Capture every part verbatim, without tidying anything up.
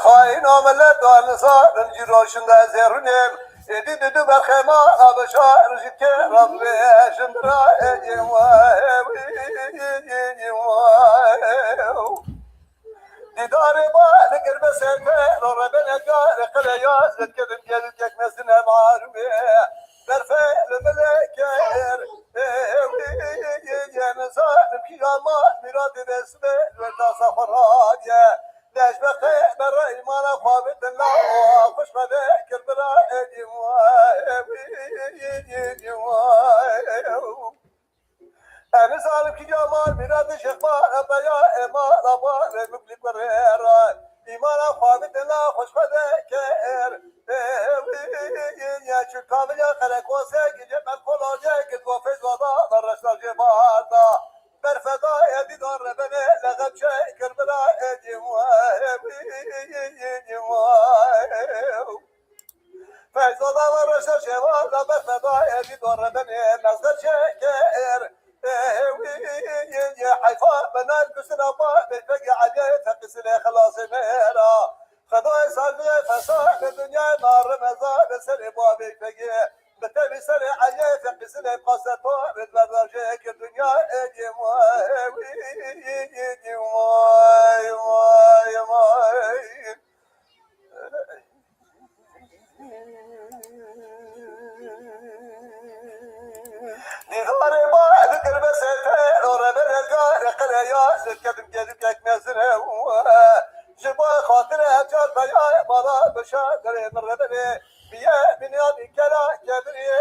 Xayîna millet, daniza, rincî roşinde zêrûnê. Êdî didu berxema, abişa, rijî tê, rabbe, jindira, ê, ê, wa, ê, ê, ê, ê, wa, ê. Dîdarê ba, li girbesê te, ro rebene carê qeleya, zedkedim gelî tek mezin em arûmê. Berfe li milê ker, ê, ê, wî, yê, yê, nizanim kîja ma, mîratê besmê, li dasa xwe radiye. Lejbeqê berra îmana xwe bidin la, o, xweş xwe vekir bira, ê, ê, wî, yê, yê, yê, wî. Em nizanim kîja mal mîratê şêxma, rebeya ema, raba, ve mukli kurê ra. Îmana xwe bidin la, xweş xwe vekir. Ê, wî, ya çi kaviliya qerekose, gece ben kolaje, git go feyzada, ve reşta cebada. Berfeda, ya dîdar rebene, lexem çekir bira, ê, wî, wî, wî, wî. Feyzada ve reşa şeva da berfeda êdî dor rebenê mezger çeker. Ê, wî, yê, yê, heyfa benar kusina ba beypegê Eliyê feqîsilê xelasê mêra. Xedayê sazê fesad dinyayê ma remeza be serê ba beypegê. Bi tevî serê Eliyê feqîsilê qase to rid berdajê ki dinya êdî vay, wî, yê, yê, yê, vay, vay, vay. Dîdarê ma li girbesê te, o rebene carê qeleya, li kedim gelî tek mezine. Ji bo xatirê hevcar peya, mala bişa derê min rebene, biye binyanî kela kebirê.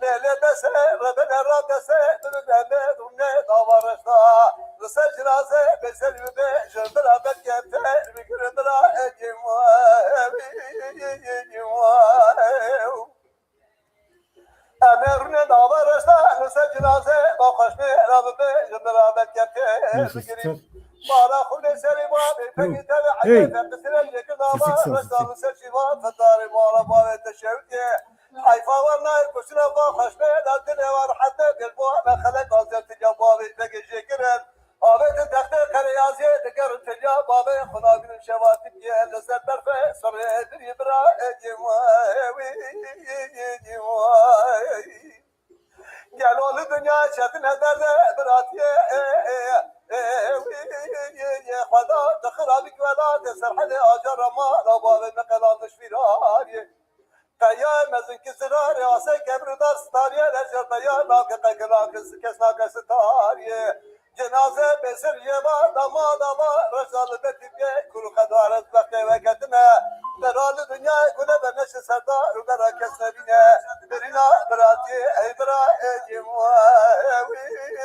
Lê, lê, dese, rebene ra dese, duru deme, rumne, dava reşta. Li ser cinaze, beser yu be, jindira belke te, bigirin bira, ecim, Em ê rûnê dava reşta, li ser cinaze, ba xweş be, ra bibe, jindira belke te, bigirin. Mala xwedê serê ma, bê pekî te ve, hey, heyfe, qisire, jekir dava reşta, li ser şîva, fetarê mala, bavê te şewitê. Heyfa wan nayê kuştina va xweş be, da dilê wan hete gel bo, me xelek azet ya bavê vegê jê kirin. Avêtin textê qereyaziyê digerin teliya bavê xwe nabînin şeva tipiyê li ser berfê serê dirî bira ecê wî. Gelo li dinya çetin e derde biratiyê, xweda dixira bik welatê serhedê acara ma, la bavê me qelan dişvîrariyê. Qeya mezin ki zirarê asê kebir dar stariyê lejer qeya nake qeke nake kes nake stariyê. Cenaze besir yeva dama dama reşa li betî bê kuru qedar ez bextê veketime. Dera li dinyayê gule be neşe serdar û bera kes nebîne. Birina biratî ey bira ey vay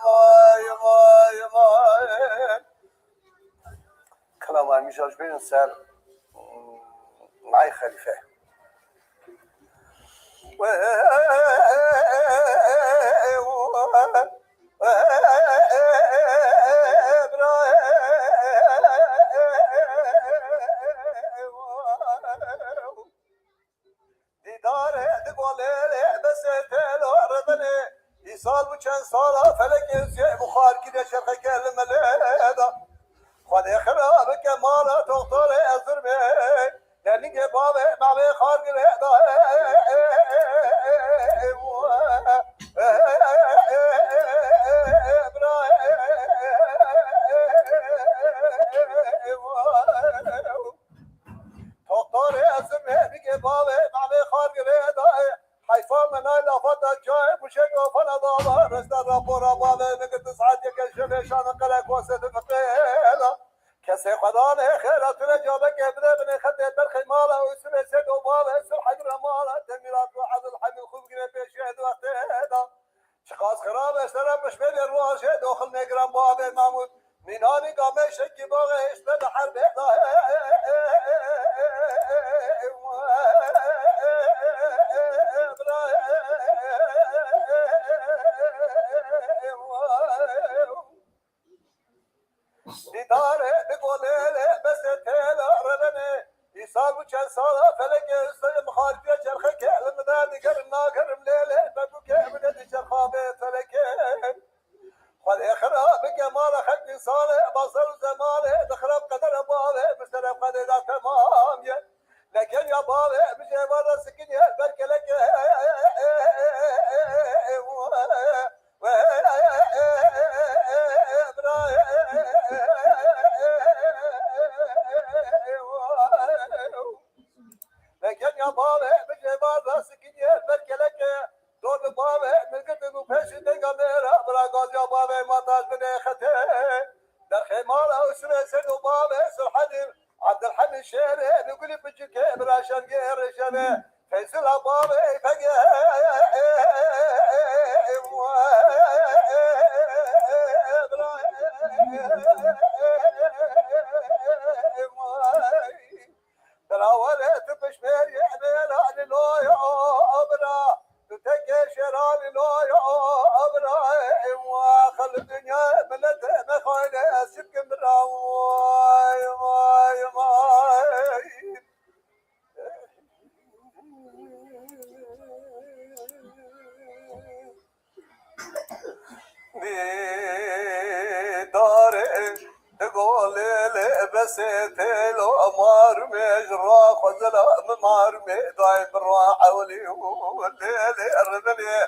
vay vay vay. Kelama Mîja ji bêjin ser, mm, Ay Xelîfe. Dîdarê di golê besê telo rebelê. Îsal bu çend sala felekê zê buxar kide çerxeke li melê da. Xwedê xira bike mala toxtorê ez zirmê. Lenîgê bavê mavê xar gire da. Doktorê ez zirmê bike bavê mavê xar gire da. Heyfa me nay lafa da cayê buşek afana dava. Resta rapora bavê me girdi saeteke şevê şanı qere kose de fıkre da. Kesê xwedanê xêra tu re cabekê bide binê xetê berxê mala û sibê sêdo bavê sir hegre mala demîra tu ezil hemî xû bigire pêşê di wextê da. Çiqas xirab e sere pişmê de ruajê doxil nêgiran bavê Mahmûd. Mînanî gamê şekî baxê hişte de herbê da. Dîdarê bi golê lê besê têla relenê. Îsal bu çend sala felekê üsteyê mixalifiye çerxeke elimde digerim nagerim lê lê. Bi cêvan ra sikiniye ber keleke, dor bi bavê min girtin û pêşî denga mêra bira gaziya bavê ma taş bidê xetê. Derxê mala Usrê Seydo bavê Sirhedî, Abdulhamid Şêrê, bi gulî biçikê bira Şengê Rêşenê, Feyzula bavê Pegê. Bira were tu pişmêrî mêra li loya bira. Tu tekê şêra li loya bira. Wa xel dinya millet me xayde ez çikim bira. Vay, vay, vay. Dîdarê digolê lê besê têlo marumê ji ra xwezila min marumê dayê min ra ewlî û lê lê ribinê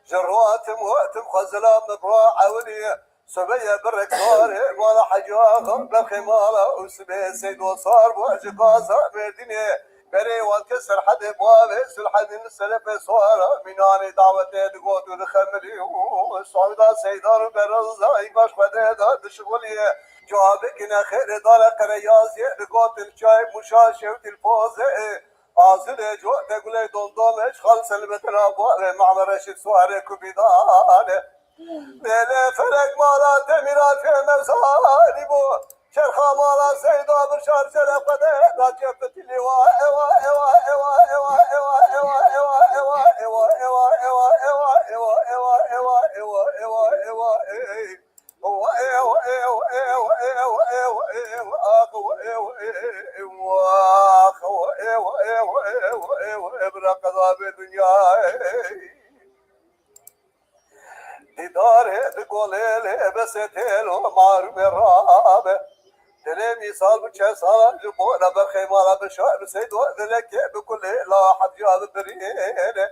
ji ra tim û tim xwezila min ra ewlî. Sobeye bi rexdarê mala Hecî Axa, berxê mala Usmê Seydo sar bû ji gaza Mêrdînê. Berê wan ke Serhedê bavê Sulhedîn li serefê sora mînanê dawetê digot û dixemilî û Seyda Seydan û Berezayî baş Xwedê da dişixulî. Cewabê kine xêrê dale Qereyaziyê digotin çay Mûşa şewtîl pozê. Azilê cote gulê domdomê ji xal Selbetira bavê Mehmed Reşîd Suarê Kubîdane. Lêlê felek mala Demîra Têmezanî bû. Çerxa mala Seyda Bişar Şerefedê da çepitî lîwa. Ewa, ewa, ewa. Bira qezabê dinyayê. Dîdarê di golê lê besê têlo marumê rabe. Dilê mîsal bi çend sala ji bo re berxê mala bi şar bi seydo dilekê bi kulê la hevca bi birîne.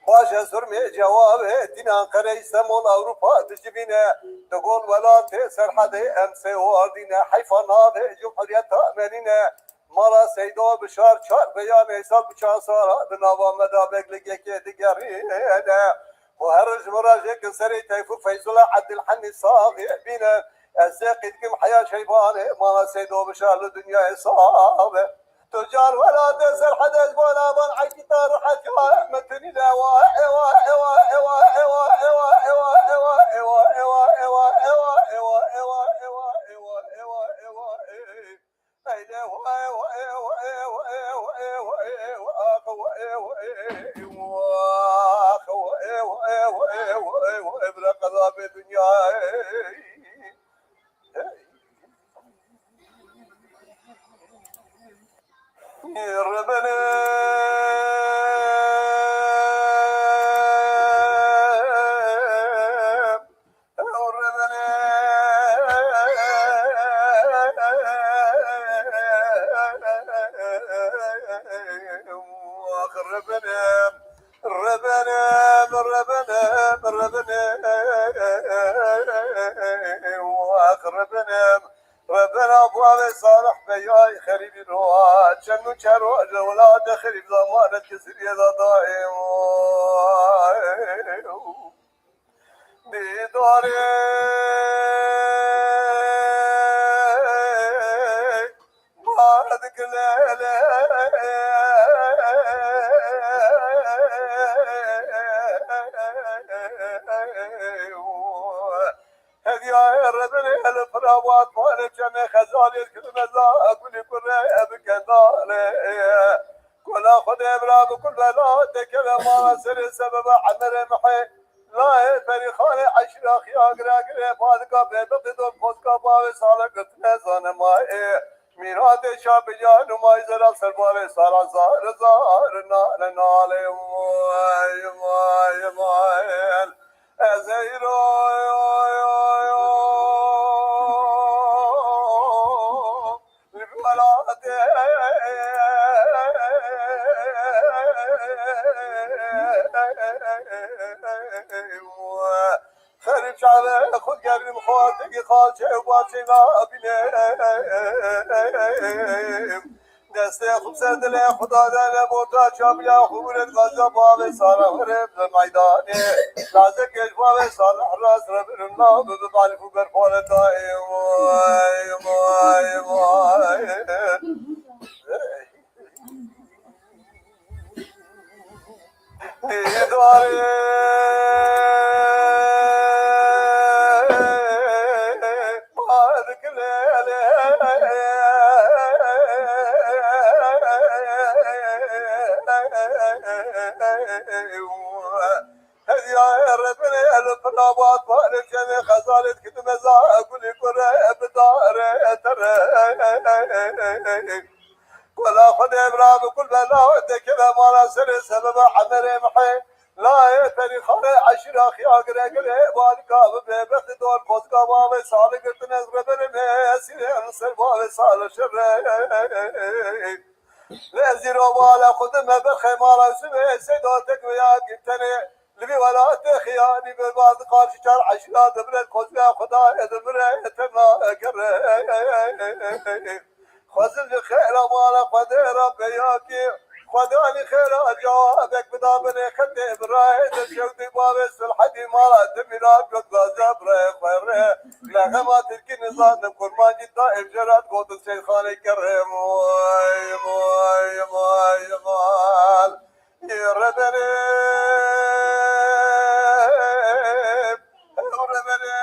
Baş e zurmê cewabê dînan qerey Stemol Ewropa dicivîne. Di gol welatê Serhedê em sê wardîne. Heyfa navê Cumhuriyeta menîne. Mala Seydo Bişar çar beyanê sal bi çar sala di nava me de begligekê digerîne. Ku her roj mirajêkin serê Teyfû Feyzula Ebdilhenî saxê bîne. Ez zêqî dikim heya şeybanê mala Seydo Bişar li dinyayê sax be. Tu car welatê Serhedê ji bo navan Eykîta ruhetiya me tinî de wa ewa ewa ewa ewa ewa Rebenim, Rebenim, Rebenim, Rebenim, Rebenim, Rebenim, Abu Abi Salih Beyay, Xerîbî Roa, Çenû Çero, Rewla de Xerîb Zamanet Kesiriye da daim. Dîdarê Badik lele Hediya Rebinê li pira vat mane çemê xezalê kirmeza gulî kurê bi kendalê. Kola Xwedê bira bi kul bela te keve mala serê sebeba emerê mihê. Layê Ferîxanê eşîra xiya gira girê padika bêbixê dor poska bavê sala girtine zanema ê. Mîratê şa bilya numayî zera ser bavê sala zar zar nale nale. Vay vay vay. Ez eyro li welatê Xerîb çavê xwe gerim xwe têkî xalçe û başê nabîne. Destê xwe ser dilê Xuda de ne borca çaviya xwe wire gaza bavê sala were bi meydanê. Lazek geç bavê sala rast re birim na bi bi balif û berpale dayê. Vay, vay, vay. Dîdarê Park Lêlê. Hediya Rebine el pinabat park çene xezalet kidim eza gulî kure bidare tere. Kola Xwedê bira bi kul bela te keve mala serê sebeba emerê mihê. Layê perîxanê eşîra xiya gire gire balika bibe bextê dor kozga bavê salê girtin ez reberim esîrê em ser bavê salê şerê. Lê zîro bala xwedime berxê mala Yusufê seyda tek veya girtenê. Li vî welatê xiyanî bi baz qarşî çar eşîra dibire kozga Xwedayê dibire te nagere. Xwezil ji xêra mala Xwedê re peyakî, Xwedanî xêra cewabek bida binê xetê birayê de şewdî bavê Sulhedî mala Demîra got gaza birayê xwe re. Lexema Tirkî nizanim kurmancî da evcerat gotin Seyxanê kerem. Vay, vay, vay, vay. Reberim, reberim.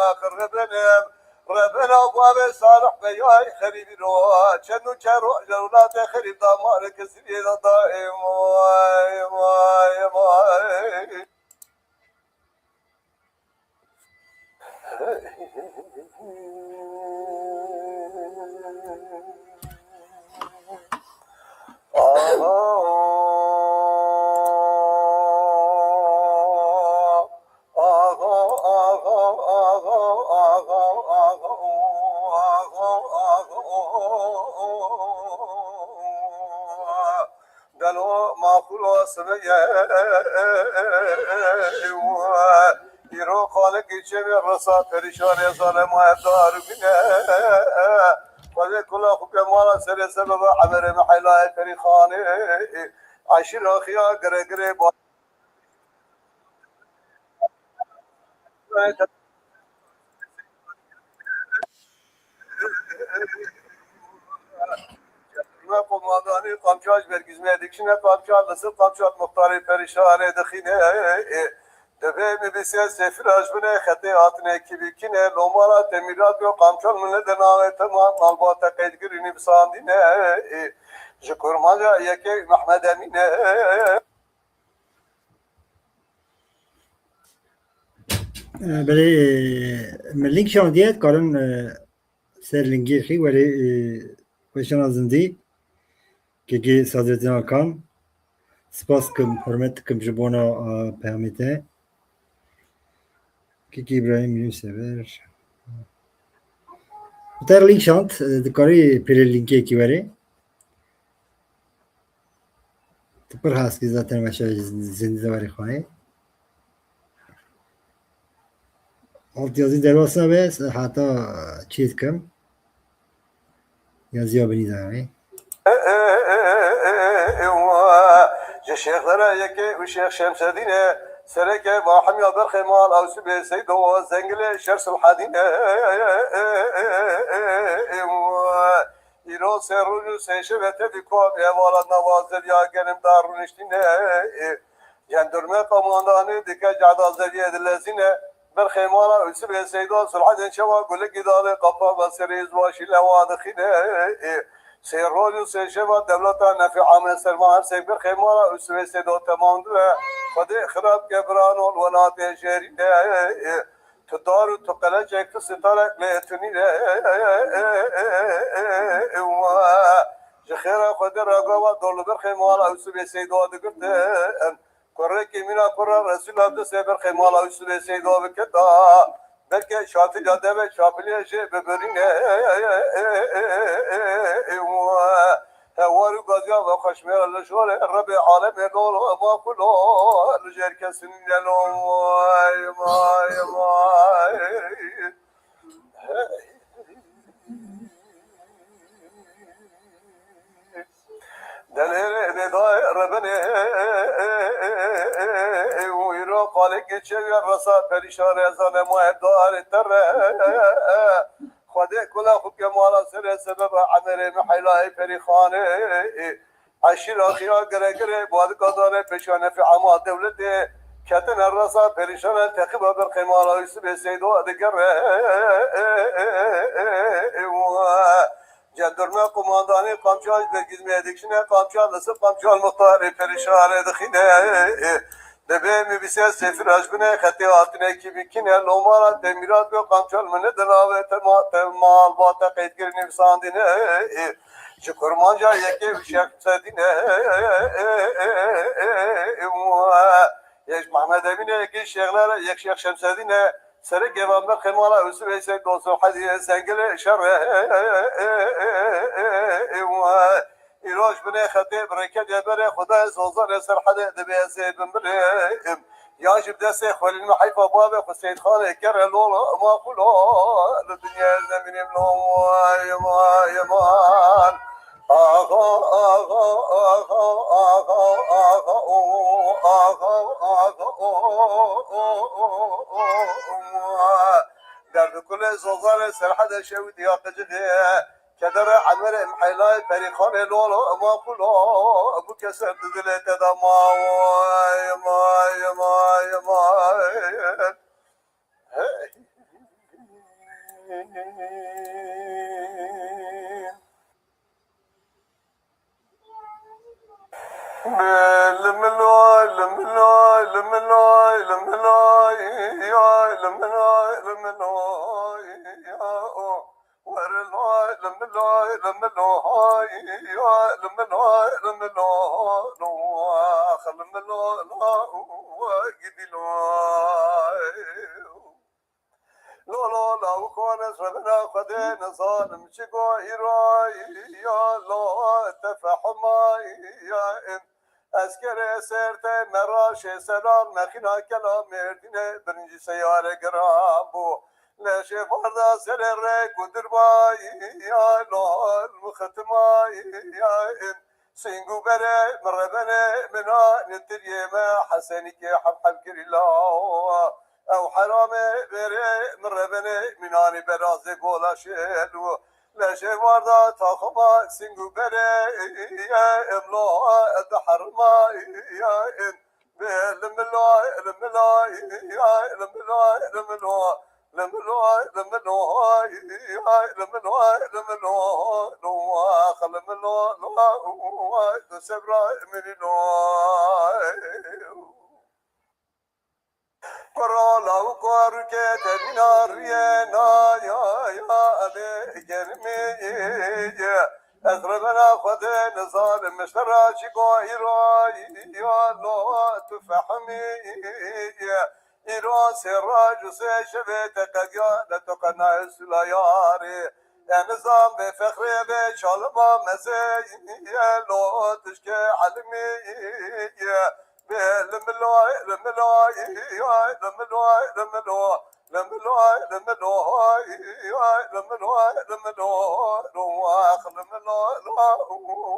Ax rebenim, rebena bavê Salih Beyay xerîbî ro, çend û çend roj li welatê xerîb da malê kesî lê da daîm. Vay, vay, vay. Gelo maqûl û sibê ye. Îro xalek çêvê risa perîşanê zalema darû bîne. Xwedê kula xwe ke mala serê sebeba emerê me heylayê perîxanê. Eşîra xiya gire gire ba- Komandanî Qamçal ji ber gizmê dikişine Qamçal li ser Qamçal muxtarê perîşanê dixîne. Divê mi bîse sefira ji binê xetê hatine kî bikine. Lomara Temîrat yo Qamçal min li denavê tema malbate qeydgirî nivîsandîne. Ji Kurmanca yekê Mehmed Emîn e. Belê, e, min link şandiye, dikarin, e, ser lingê xî werê, e, weşana zindî. Kekê Sadrettin Akan. Spas kim, hurmet dikim ji bona, e, peyamê te. Kekê Îbrahîm Yunus Sever. Bi te link şand, e, dikarî pêlê linkekî werê. Tu pir heskî zaten meşe zindî de werî xwayê. Altyazî derbas nabe, heta çê dikim. Yazîya binî de yani. Ji şêxlere yekê û Şêx Şemsedîn e, sereke bahimiya berxê mal ew sibê Seydo zengilê şer Silhedîn e. Îro sê roj û sê şeve tevî kom êvala nava zeriya genim da rûniştîne. Jendurme qamandanê dike cehda zeriyê dilezîne. Berxê mala Usibê Seyda Sulhedên şewa gulikî dale qapa ve serê zwaşî lewa dixîne. Sê roj û sê şeva dewleta nefê ame serma her sê berxê mala Usibê Seyda temam dibe. Xwedê xirab ke birano welatê jêrîne. Tu dar û tu qelecek, tu sitarek lê tu nîne. Ji xêra Xwedê re gava dor li berxê mala Usibê Seyda digirtin. Kurrekî mîna kurra Resûla destê berxê mala Usibê Seyda biketa. Belke şatiliya deve şapiliyê jê bibirîne. War û gaziya ve xweşmêra li şorê Rebê alemê lolo ma xulo li jêr kesî nîne lo. Vay, vay, vay. Delêrê nêdayê rebenê û îro qalê geçewiya resa perîşan e, zane ma hevdarê te re. Xwedê kula xwe kemala serê sebeba emerê Miheylayê Perîxanê. Eşîra xiya gire gire, badika dane pêşa nefê ema dewletê. Ketine resa perîşana teqiba berqê mala Yusufê Seydo digere. Cendirme qumandanê qamçal bergizmê dikişine, qamçal li ser qamçal muxtarê perîşanê dixîne. Dibê mîbîse sêfira ji binê xetê hatine kî bikîne, lomara temîrat ku qamçal min nedin avê te ma-, te mal ba te qeydkirî nivîsandîne. Ji kurmanca yekê û Şêx Şemsedîn e. Yek ji Mehmed Emîn e, yekê Şêxler e, yek Şêx Şemsedîn e. Serê gevan berxê mala Yusufê Seydo Sohedî Sengilê şer e. Îro ji binê xetê bi rêketê berê Xwedayê Zozanê Serhedê dibê ez ê bimirim. Yan jî bi destê xwelîn me heyfa bavê xwe Seyîdxanê kere lolo ma xulo li dinyayê ez nemînim lo vay vay man. Axa, axa, axa, axa, axa, o, axa, axa, o, o, o, o, o, o. Derd û kulê Zozanê Serhedê şewî diya qicixê. Kedere emerê Miheylayê Perîxanê lolo ma xulo, bu keser di dilê te de ma. Vay, vay, vay, vay. Hey. Limilay, limilay, limilay, limilay, ya limilay, limilay, ya o. Wer lay, limilay, limilay, ya limilay, limilay, lo, ah, limilay, la, wa gidilay. Lo, lo, lawikon ez revena Xwedê nizanim çi go îro ya lo te fehima ya in. Eskerê ser te meraşê selan mexîna kela Mêrdînê birincî seyare giran bû. Leşê varda serê rêk û dirba ya lo mixtima ya in. Sîng û berê min rebenê mina nitiriyê me Hesenîkê heb heb kirî lawa. Ew heramê berê min rebenê mînanî berazê gola şêl û leşê warda taxima sîng û berê ye em lo diherima ye em bê limilay limilay ye limilay limilo. Limilay, limilay, ay, limilay, limilo, lo, ah, limilo, lo, ay, do sebra, mirilo. Koro, law, kor, ke, temina, riye, na, ya, ya, ebe, gelmi, ye. Ez revena Xwedê nizanim, ji te re çi go îro, ya, lo, tu fehmî, ye. Îro sê roj û sê şevê te qediya, ne tu qe nayê sûla yarê. E nizam bê fexrê bê çalima mezê ye, lo tişkê elimî ye. Bê limilay, limilay, ay, limilay, limilo. Limilay, limilo, ay, limilay, limilo. Lo, ah, limilo, lo,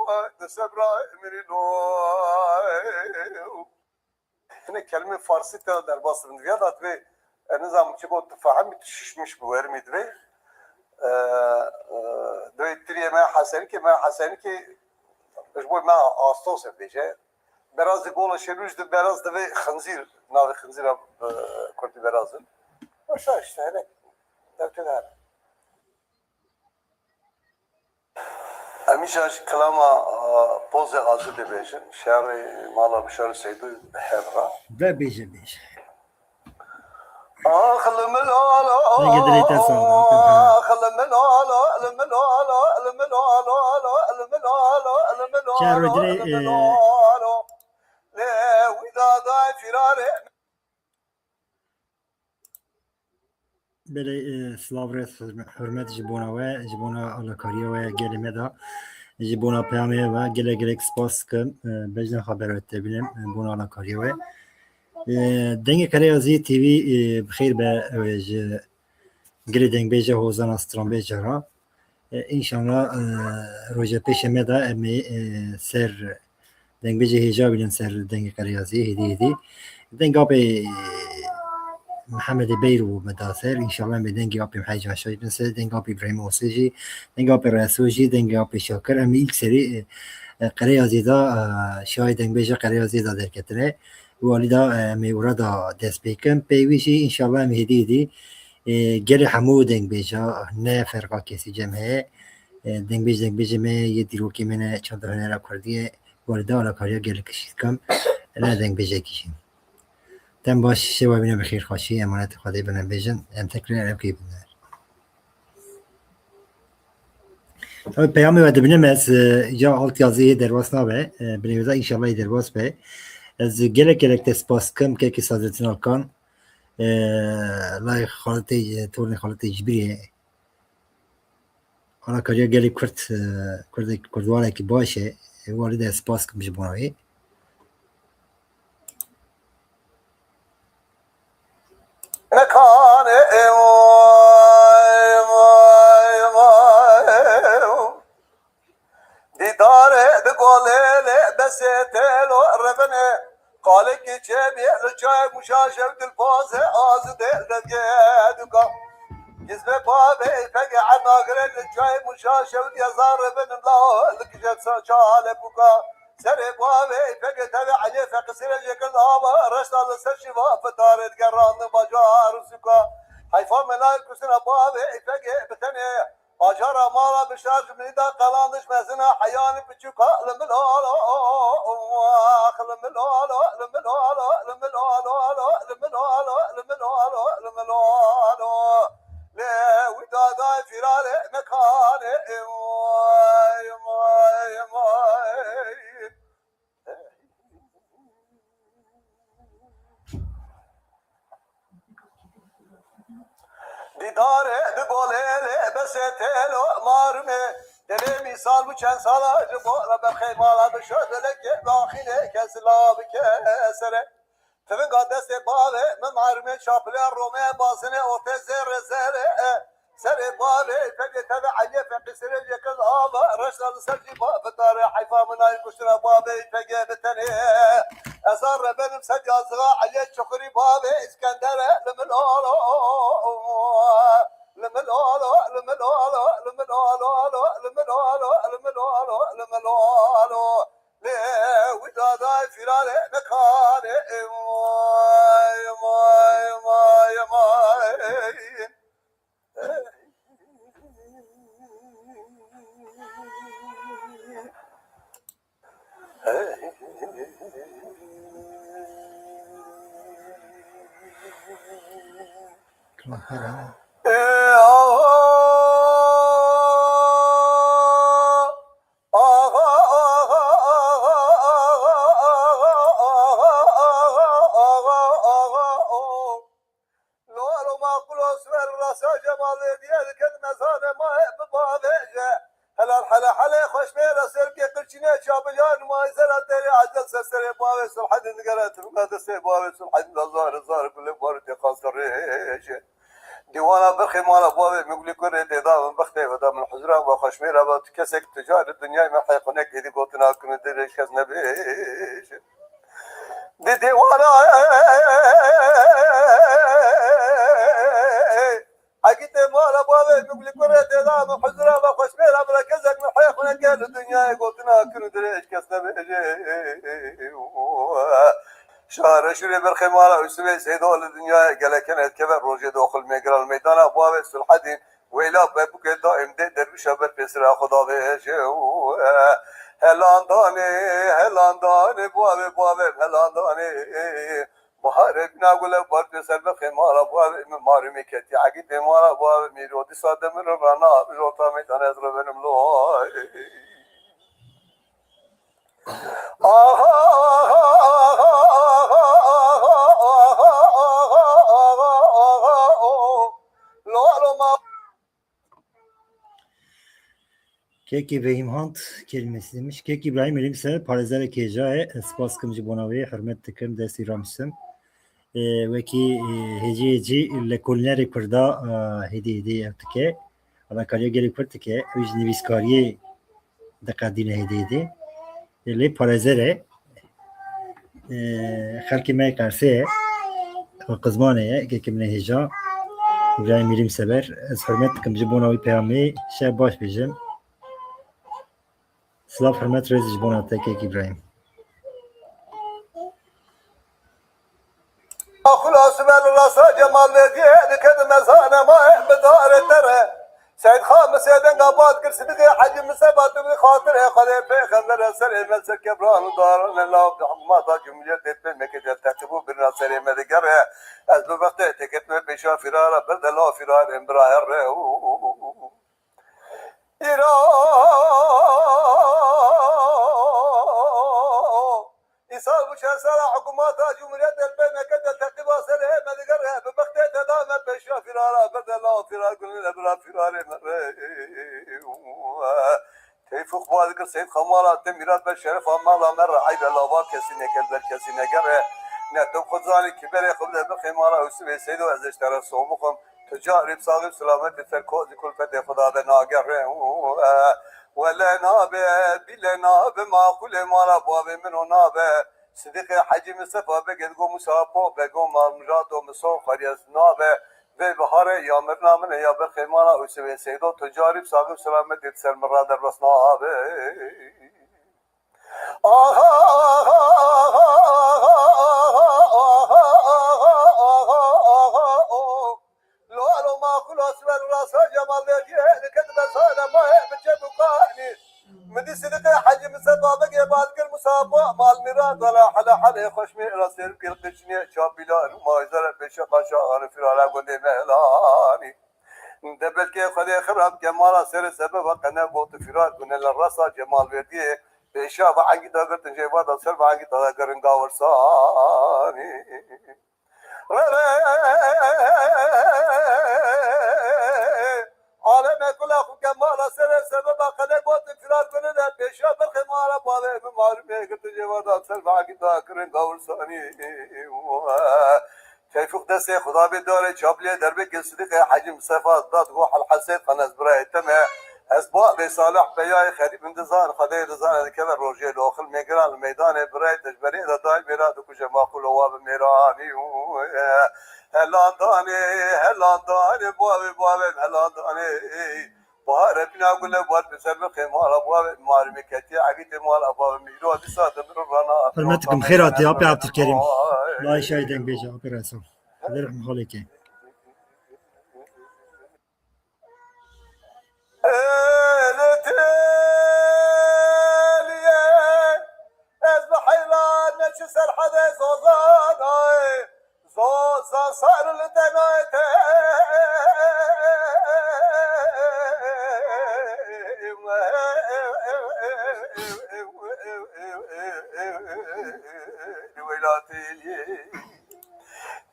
ay, di sebra mirî lo. Hinek kelmê farsî te derbas dibin. Diviya da divê, e, nizam çi got, tu fehemî, tu şişmiş bi wermî divê. E, e, divê tiriyê me Hesenikê, me Hesenikê ji bo me Astosê bêje. Beraz di gola Şêrûj di beraz divê xinzîr, navê xinzîra, e, kurdî beraz in. Başa işte, hinek. Dewtê de hene. Em îşa ji kilama, a, Pozê Azî dibêjin. Şerê mala Bişar Seydû her ra. Ve bêje, bêje. Ax limilala. Nege dilê te sağ ol. Ax limilala, limilala, limilala, limilala, limilala, Şer ve dilê, e, limilala. Lê wî dadayê firarê. Belê, e, silav, rêz, hurmet ji bona we, ji bona alakariya we gelê me de. Ji bona peyamê we gelek gelek spas dikim. E, bejna xwe berwet te bînim, e, bona alakariya we. E, Dengê Qereyazî T V, e, bi xêr be, e, ji gelê dengbêja hozana stranbêja re. E, înşallah, e, roja pêşe me de em ê, e, ser dengbêjê hêja bînin ser Dengê Qereyazî, hêdî hêdî. Dengê apê Mihemedê Beyr û me da ser, înşallah em ê dengê apê Mihey Caşa jî bidin ser, dengê apê Îbrahîm Osê jî, dengê apê Reso jî, dengê apê Şakir. Em ê ilk serî, e, e, Qereyazê de, e, şayê dengbêja Qereyazê de derketine. Û alî de, e, em ê ora da dest pê kin. Pey wî jî înşallah em ê hêdî hêdî, e, gelê hemû dengbêja, ne ferqa kesî cem heye. E, dengbêj, dengbêjê me ye, dîrokê me ne, çanda hunera kurdî ye. Û alî de alakariya gelek kişî dikim. Ne dengbêjekî jî. Dem baş, şewa bîne bi xêr, xweşî, emanetê Xwedê bine bêjin. Em tekrê ev kê biner. Ew peyamê we dibînim ez, e, ya alt yazî hê derbas nabe. E, binêveza înşallah hê derbas be. Ez gelek gelek te spas dikim, kekê Sadrettin Alkan. E, lay xaletê, e, tornê xaletê Cibirê. Alakariya gelê Kurd, e, Kurdek-, Kurdwarekî baş e. E, walî de spas dikim ji bona wê. Mekanê, e, vay, vay, vay. Dîdarê di golê lê besê têlo revenê. Qalekî çêbiyê li çayê muşaşev dilpazê azidê devgê duka. Gizmê bavê pegê ernagirê li çayê muşaşev diye zar revenim la li kijet sa çalê buka. Serê bavê pegê tevê elê feqisirê jêkird ava reşta li ser şiva fitarê digerandin bajar û suka. Heyfa me nayê kusina bavê pegê bi tenê. Acara mala bi şarj minî da qelandiş mezina heyanî piçûka li min alo, ax, li min alo, li min alo, li min alo, li min alo, li min alo, li min alo, li min alo. Lê wî dadayê fîrarê mekanê, vay, vay, vay. Dîdarê di golê lê besê têlo marmê. Delê mîsal bû çend sala ji bo re berxê mala bi şo delekê daxînê kes la bike sere. Tivinga destê bavê min marmê çapilê romê bazine ortê zêrê zêrê. Serê bavê pegê tevê Eliyê Feqî serê yekil ava reşta li ser jî ba fitarê heyfa min ay kuştina bavê pegê bi tenê. Ezar rebenim ser yazığa Eliyê Çukurî bavê İskendere li min alo. Li min alo, li min alo, li min alo, li min alo, li min alo, li min alo, li min alo. Lê wî dadayê fîrarê mekanê. Vay, vay, vay, vay. Lo elo maqul o siber rasa cemal ve diye diket mezane ma hep bavêje. Helal hele hele xweş bê re ser ke qirçîne çabiya numayî zera derê acel ser serê bavê Sulhedîn digere tirûna destê bavê Sulhedîn da zar zar gule bar tê qas rêje. Dîwana birxê mala bavê Mugulî kurê tê da min bixtê ve da min huzura ve xweşmê re ve tu kesek tu carî dinyayê me heqûnek êdî gotina kunu dirêj kes nebêje. Di dêwana Egîtê mala bavê Mugulî kurê tê da min huzura ve xweşmê re bira kesek min heyê xwe neke li dinyayê gotina kir û dirêj kes nebêje. Şare şûrê berxê mala Ûsivê Seydo li dinyayê gelek hene dikeve rojê doxil mêgira li meydana bavê Sulhedîn. Weyla bebûkê daîm dê dervîşa ber pêsira xwe davêje. Helandanê, helandanê, bavê, bavê, helandanê. Baharê bîna gule bar pêser bexê mala bavê min marî me ketî. Egîtê mala bavê min ro dîsa demir rana rota meydana ez revenim lo. Aha, aha, aha, aha, aha, aha, aha, aha, oh. Lo, lo, ma. Kek Îbrahîm Hant kelimesi demiş. Kek Îbrahîm, elîm ser parêzerek hêja ye. Ez spas dikim ji bona wê, hurmet dikim, destî ramiştim. Ee, wekî, e, hêcî hêcî lekolînerê Kurda, e, hêdî hêdî ev dike. Alakariya gelê Kurd dike. Ew ji nivîskariyê diqedîne hêdî hêdî. Lê parêzer e. Ee, xelkê me Qersê ye. Xwe qizmanê ye. Kekê min ê hêja. Îbrahîm Mîrîm Seber. Ez hurmet dikim ji bona wî peyamê. Şev baş bêjim. Silav, hurmet, rêz ji bona te kek Îbrahîm. Xula siber rasa Cemal Vediye dike di mezane ma bi darê te re. Seyd Xan bi sêdenga bad kir Sidîqê Hecî Misefa tu bi xatirê Xwedê pêxembere serê me ser kebran û daran e lav di hikûmeta Cumhuriyetê pê meke de teqîb û birina serê me digere. Ez bi vextê têketime pêşa firara bir de lav firarên bira herre. Îro îsal û çend sala hikûmeta Cumhuriyetê pê meke de teqîba serê me digere, bi bextê te da me pêşiya firara berde la firar gulê le bira firarê me re. Keyf û xwaz dikir Seyîd Xemala te mîrat be şerefa mala me re eybe lava kesî neke ber kesî negere. Ne tu xwe zanî kî berê xwe bide bixê mala Ûsivê Seydo ez ê ji te re somixim. Tu carî bi saxî û selametî ser kozî kulfetê xwe da be nagere. Wele nabe, bîle nabe, maqûlê mala bavê min o nabe. Sidîqê Hecî Mistefa Begê digo Musa po bego mal mijato miso xweriyes nabe. Vê biharê ya mirina min e ya berxê mala Ûsivê Seydo tu carî bi saxî û selametî ser min ra derbas nabe. Lalo maqûl a siber rasa Cemal Vediye dike di bersane mayê bi çep û kanî. Min dî Sidîqê Hecî Misefa Begê bad kir Musa bo mal mîran dala hele hele xweş mê ra sêr kir qişnê çapîla û mayzere pêşe qaşa anî firara gundê Melanî. De belkê Xwedê xirab ke mala serê sebeba qene got firar gune le rasa Cemal Vediye pêşa ve engî da girtin jê vada ser ve engî da girin gawirsani. Re re aleme kula xu ke mala serê sebeba qene got firar gune le pêşa berxê mala bavê min marmê girtin jê vada ser ve engî da girin gawirsani. Tevfîq destê Xuda bê darê çaplê derbê ke Sidîqê Hecî Misefa dat go Hel Hesê Fenes birayê te me. Ez bavê Salih Beyayê xerîb in dizan, Xwedê dizan ez keve rojê loxil mêgiran li meydanê birayê te ji berê de dayê mêra dikuje maqûl owa bi mêranî û helandanê, helandanê, bavê, bavê, helandanê. Bahar hepîna gule bar bi ser bi xê mala bavê marmê ketiye egîtê mala bavê mîro dîsa de bir rana. Hurmet dikim, xêr hatî, apê Abdülkerim. Vay. Layşayê dengbêje, apê Resul. Xwedê rehmê xalê ke. Ê, li têliyê, ez bi heyran ne çi serhedê zozanayê. Zoza sar li tenayê te. Welatî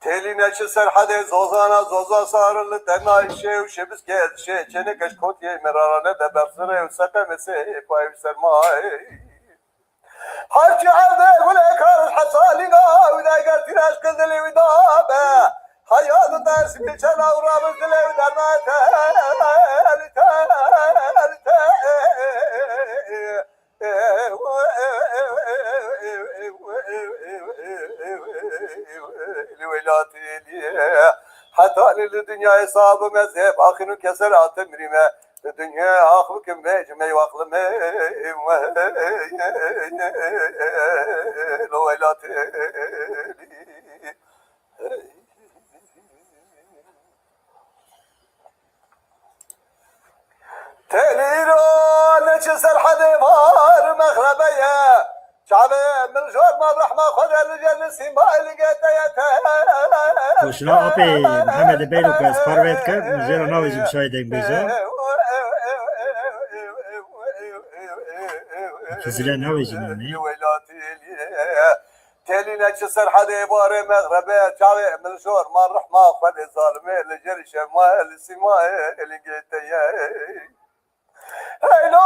têlî ne çi serhedê zozana, zoza sar li tenayê şê û şebiskê ez şê çêneke ji kotiyê merarane de bersirê û seqemê sê payê sermayê. Her çi erdê gulê kar hesalîna wî de eger tîraş kir dilê wî da be. Heya di ders wî çela û rabiz dilê wî dernayê te, te, te. Li welatî lê heta li dinyayê sab û mezheb axîn û keser atim rîme. Li dinyê ax bikim vê ji mey waqlime. Li welatî. Têlî îro ne çi serhedê var mexrebe ye. Çavê min jor ma rehma Xwedê li jê li sîma li gê te ye te. Koşna apê Mehemedê Beylo ku ez parve dikim, min jê re navêjim şayê dengbêje. Xizile navêjim yanî. Welatî Têlî ne çi serhedê barê mexrebe, çavê min jor ma rehma Xwedê zalimê li jê li şema li sîma li gê te ye. Hey lo,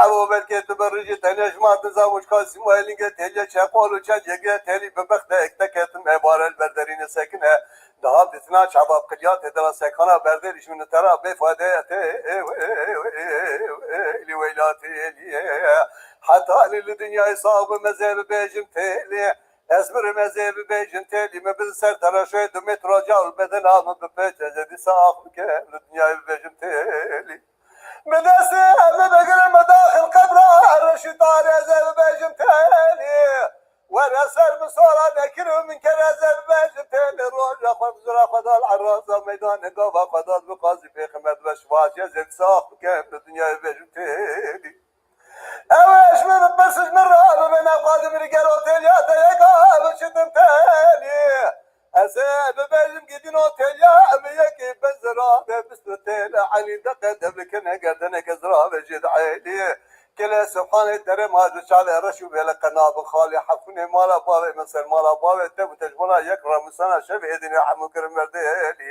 Evo belkê tu bi rijî tenê ji ma diza wişka sîmoyê lingê têliyê çeqol û çel yekê têlî bi bextê ek te ketin êvare li ber derî nesekine. Diha dîtina çava bi qilya tê dira sekana berdêrî ji min tera bê fayde ye têlî weyla têlî. Heta lê li dinyayê sax bi mezê bibêjim têlî. Ez mirim ez ê bibêjim têlî, min bi ser tereşoyê du metra cawl bedena min bipêçe, ez ê dîsa ax bikim li dinyayê bibêjim têlî. Bi destê min bigirim min daxil qebra reşî tarê, ez ê bibêjim têlî. Were ser min sora nekir û min ker, ez ê bibêjim têlî. Roja xwe bi zira xwe dal eraza meydanê gava xwe dal bi qazî pêxemet ve şivacî, ez ê dîsa ax bikim li dinyayê bibêjim têlî. Ew ê ji min bipirsin, ji min re bibêne, xwedî min gelo têliya te yeka biçitin têlî. Ez ê bibêjim gidîno têliya min yekî bi ziravê bist û têle elî deqe devlikine gerdeneke ziravê jê dielî. Gelê Subhanê derê ma ji çalê reş û bêle qena bi xalî hefûnê mala bavê min ser mala bavê te bû te ji bona yek ramusana şevê êdînê hemû kirin merdê elî.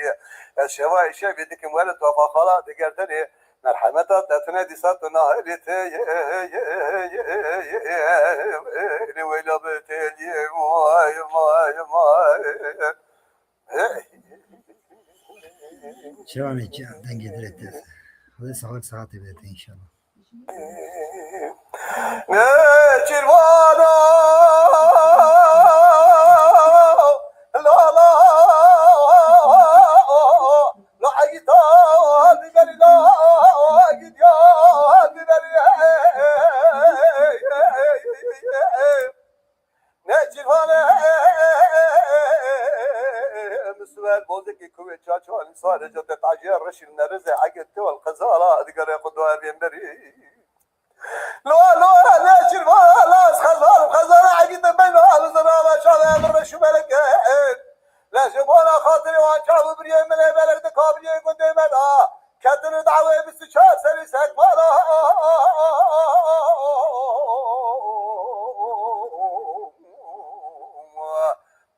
Ez şevayê şevê dikim were tofa xala digerdenê. Merhemeta te tune dîsa tu nahelî tê yê weyla bi têlî vay vay vay. Şevanê can dengê dilê te. Xwedê sağlık saatê bide te inşallah. Nêçîrvana la la la egîta biberî la egîdiya biberî. Nêçîrvane min siwer bozekî kuwê çaçan sarê ca te taciya reşîl nereze egê te wal qezala digere xwe doye bênberî. Lo lo ne çirva las xezal xezal egî de ben al zana ve çave bir şu meleke. Le ji bona xatirê wan çav û biriyê min ê belek de kabiriyê gundê me da. Ketini dawê bîst û çar serî sekmara.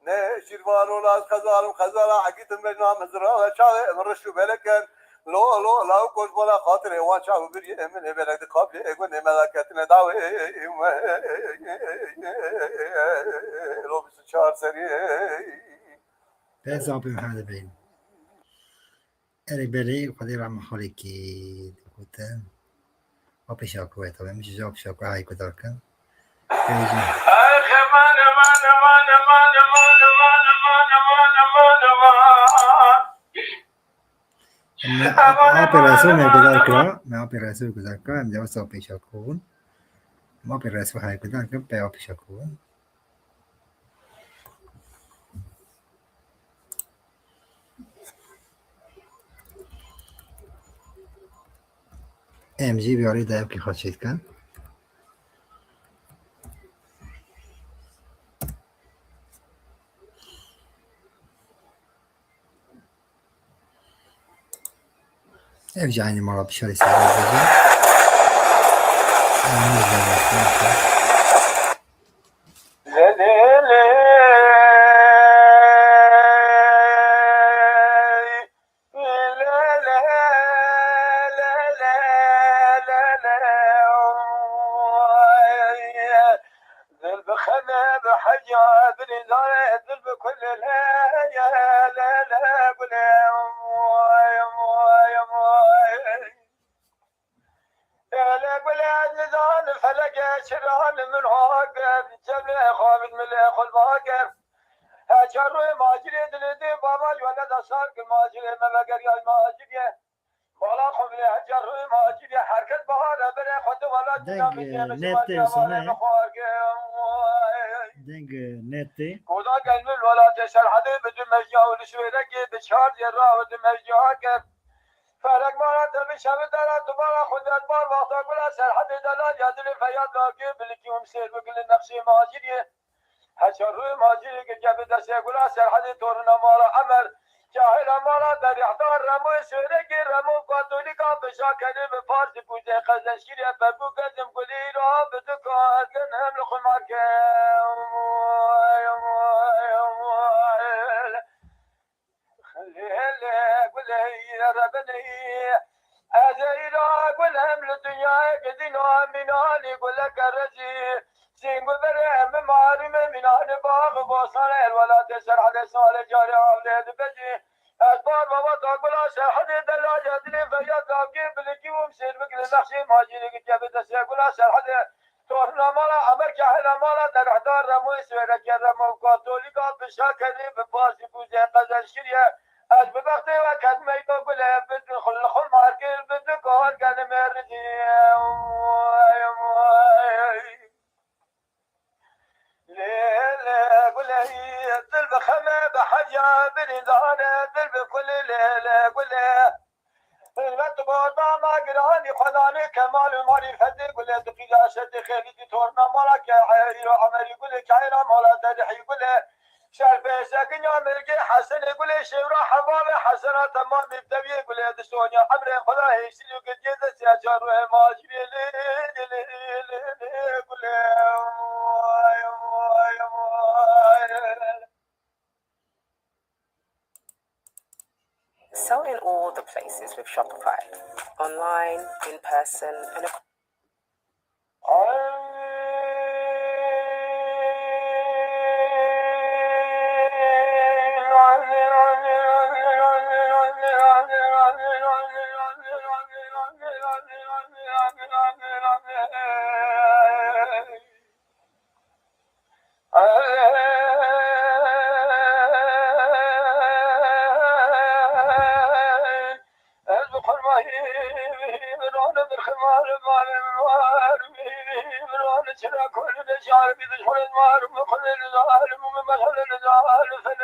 Ne şîrvano laz xezalim xezala egîtin mecna mizra ve çavê min riş û belek in. Lo lo law koç bala xatirê wan çav û biriyê min ê belek di kablê ê gundê me da ketine dawê. Lo bîst û çar serî. Pez apê Mihemed Bey. Erê belê, Xwedê rehma xalekî dikute. Apê Şako ye, tabii, min ji Apê Şako hay guhdar kin. Bêjin. Me Apê Resul me guhdar kira, me Apê Resul guhdar kira, em dewsa Apê Şako bûn. Em Apê Resul hay guhdar kin, pê Apê Şako bûn. Em jî bi alî dayavkî xwe çêdikin. Ev jî eynî mala bişarî ser dibêje. Eynî jî. Dil bi xemê bi heya dilî zare, dil bi kulê le, le, le, gulê, oy, oy, oy. Ele gulê ez nizanim feleke çiran min ha kir, cemlê xwe min milê xwe va kir. Heçer rûyê macirê dilê dê bava yone da sar kir macirê me veger yay macirê. Bala xwe bile heçer rûyê macirê herkes bahar e bere xwe di welat Deng, dinamîk e, e, nete sone. Xwe kir. Deng, e, nete. Koda gelmil welatê Serhedê bi du mejya û li Şwêrekê bi çar zêra û du mejya kir. Felek mala te bi şevi dera tu mala xwe derbar wexta gula Serhedê delal ya dilê feyad lagê bilikî û sêr bigilin nexşê maciriyê. Heçer rûyê macirê girke bi destê gula Serhedê torina mala Emer. Cahila mala derîhdar Remo Şêrekê Remo Katolîka bi şakerê bi Farsî kûzê qezeşkirê Bebû Gezim Gulî ra bi du kazgin hem li xwe marke. Lê, lê, gulê, rebinê, ez ê îro gul hem li dinyayê gidîno, min Kerrezî, Sîngulberê, em mimarî me mînanê bax û bostanê, el welatê Serhedê, salê carê avlê dibecî. Ez bar baba ta gula Serhedê, dela ya dilê feryad davgê bilikî û sêr bikirê nexşê macîrê gitiye bi destê gula Serhedê. Torna mala Emer Kahina mala derhdar Remoyê Swêrekê Remo Katolîka bi şakerê bi pasî bûzê qezenç kiriye. Ez bi bextê we kedmeyka gulê bi du xul xul markir bi du kahar genimê rizî. Lê lê gulê dil bi xeme bi hevya birîndane dil bi kulê lê lê gulê. Hilbet tu bordana giranî xwedanê kemal û marîfetê gulê tu qîza şetê xêrî di torna mala ke eyro emerî gulê keyra mala derihî gulê. Şerpêşekinya mirgê Hesenê gulê şêwra hevalê Hesena temamê deviyê gulê di sonya emrê Xweda hêştî û girgê destê çar ruhê macîrê lê lê lê lê lê gulê. Sell in all the places with Shopify. Online, in person, and across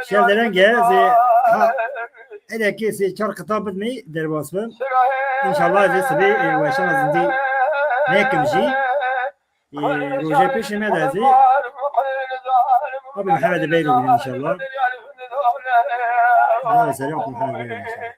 Şev dereng e, zê ha, elekê sê çar kitab bidmê derbas bim. İnşallah zê sibê, e, weşana zindî nekim jî. E, roje pêşê me de zê. Abi Muhammed Bey inşallah. Abi Serap Muhammed Bey inşallah.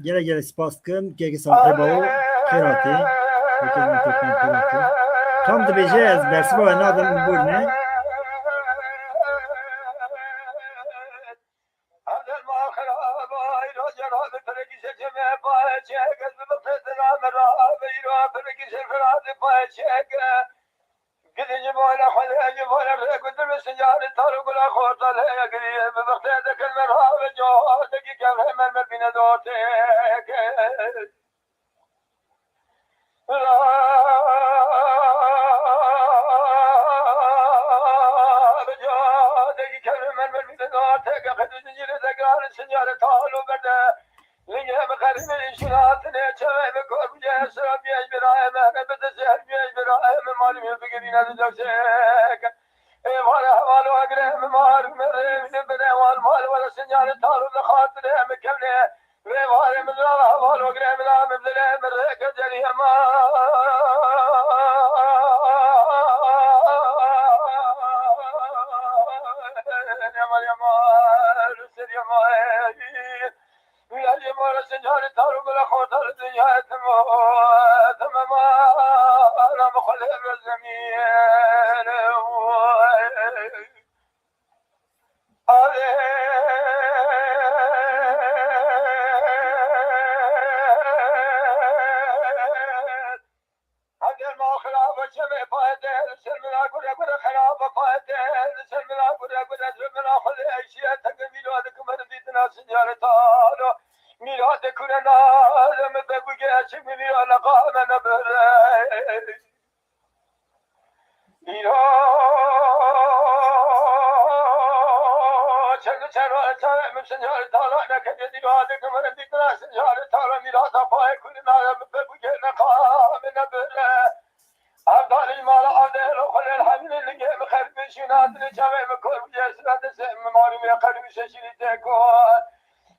Gelek gelek spas dikim, kekê Salihê Bawo, xêr hatî. Kekê min Turkan xêr hatî. Tam dibêje ez bersiva we nadim, min borîne.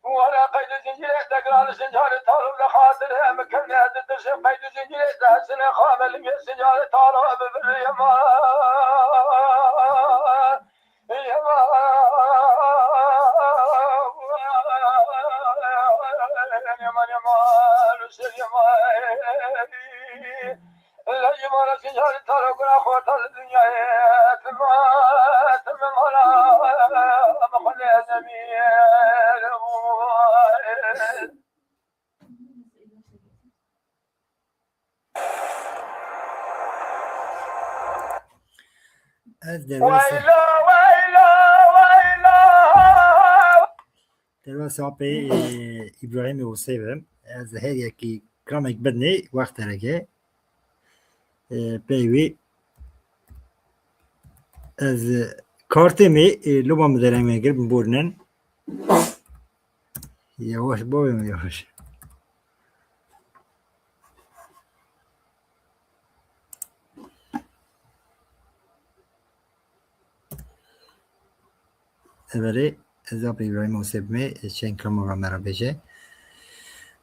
Were qeyd û zincîrê te giran, sincarê talo li xatirê min kevne, di dirşê qeyd û zincîrê te hesine xame, lingê sincarê talo bibirî ma. Ez derbasa, derbasa apê, e, Îbrahîmê Osê bim. Ez her yekî gramek bidinê wext dereke. E, pey wî ez, e, kartê me, e, loba min dereng me gir, borînin. Yavaş, bavê min yavaş. Evelê ez Apê Îbrahîm Osê bimê, çend kamera me re bêje.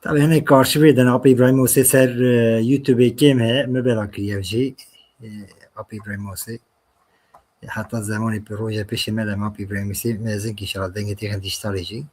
Tabii hinek karşivê din Apê Îbrahîm Osê ser, e, YouTubeê kêm heye, me bela kiriye jî, e, Apê Îbrahîm Osê. Heta zemanê pê roja pêşê me de Apê Îbrahîm Osê, me zin kî inşallah dengê têxin dîjîtalê jî.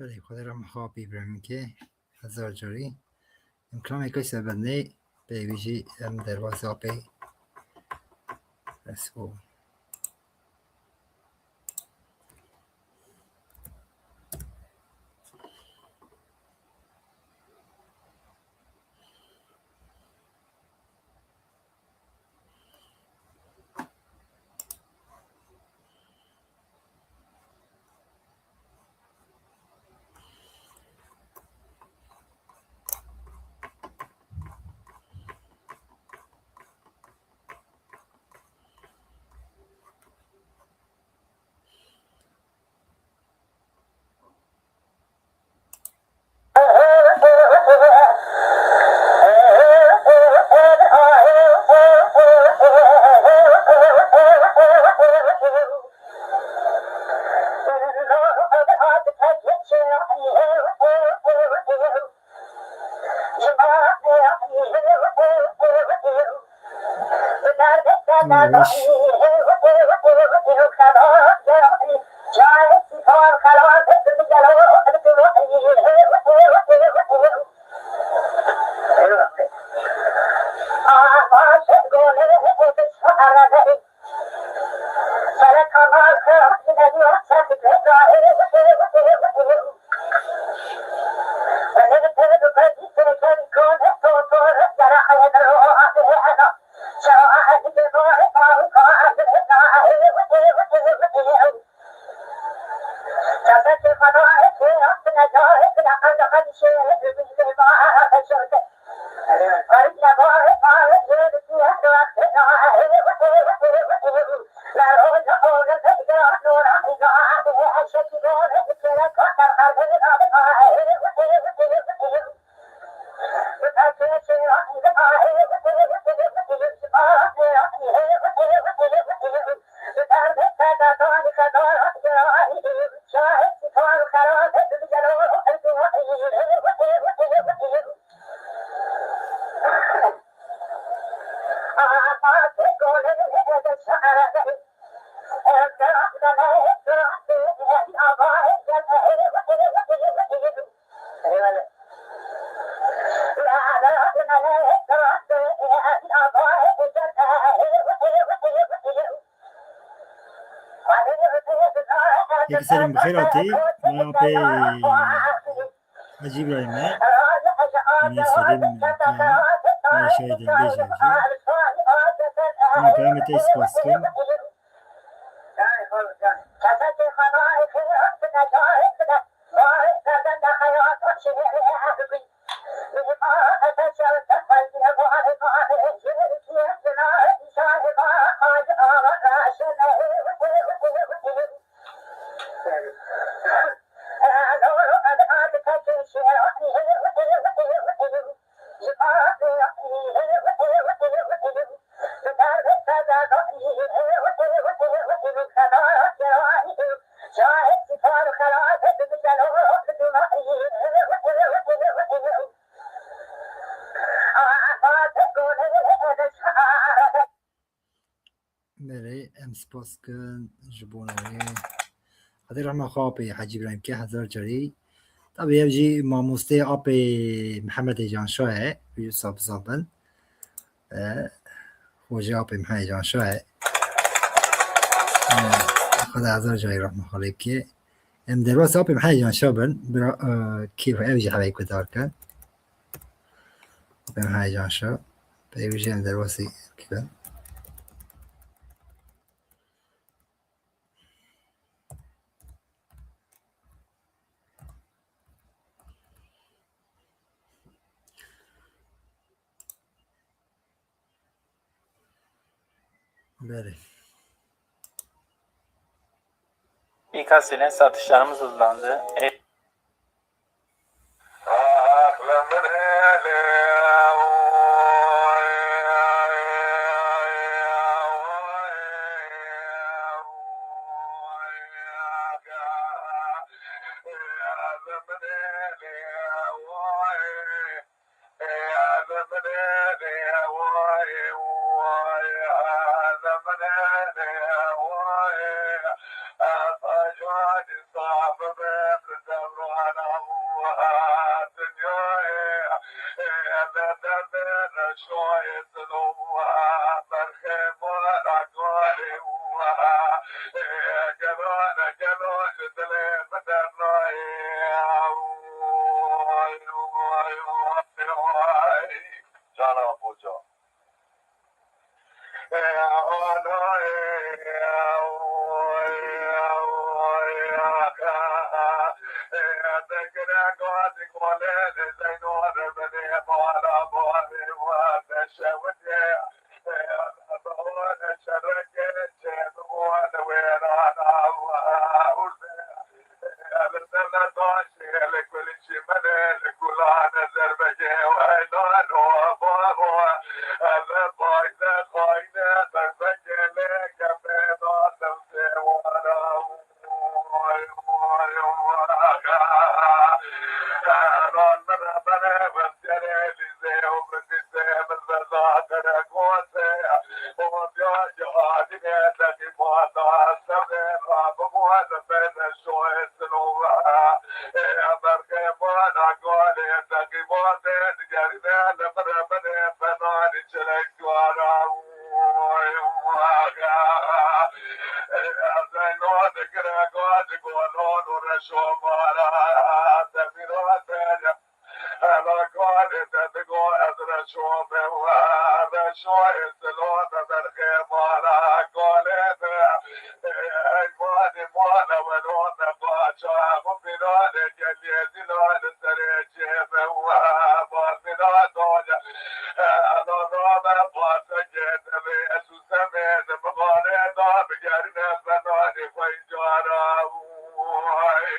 Belê, Xwedê rehma xwe Apê Îbrahîmê ke, hezar carî. Em kilamê kay ser bendê, peyvî jî em derbasî apê. Let's go. Baş. Yekî serê min bi xêr hatî. Min apê Hecî Îbrahîm e. Min ê serê min, e, şahidên bêje jî. Min peyamê te spas dikim. Belê, em spas dikin ji bo navê. Xwedê rehma xwe apê Hecî Îbrahîm ke hezar carî. Tabî ev jî mamosteyê apê Mihemedê Canşa ye. Wî wisa bizav bin. E, xwe jî apê Mihemedê Canşa ye. E, Xwedê hezar carî rehma xwe lê bike. Em derbasî apê Mihemedê Canşa bin. Bira, e, kêf ev jî hevayê guhdar kin. Apê Mihemedê Canşa. Peyvê jî em derbasî kirin. Belê. Îka sîlên satışlarımız hızlandı. E- Cana Hoca. Hadîne teqîbata sevê rabû ez bene şoyê silû. Ê berxê mana galê teqîbatê digerîne li min re binê penanî çilek dwara. Ê Zeyno digire gazî golon û reşo mara. Demîra te Hela karê te digo ez reşo me we, reşo ê silome berxê mala kalê me. Ey manî mala welo me qaça, bu pîranê geliyê dîla li serê cê me we, bazmîna doya. Hela rame bazekê te vê ez û semê di miqalê da bigerine benanî xwe încara. Oy.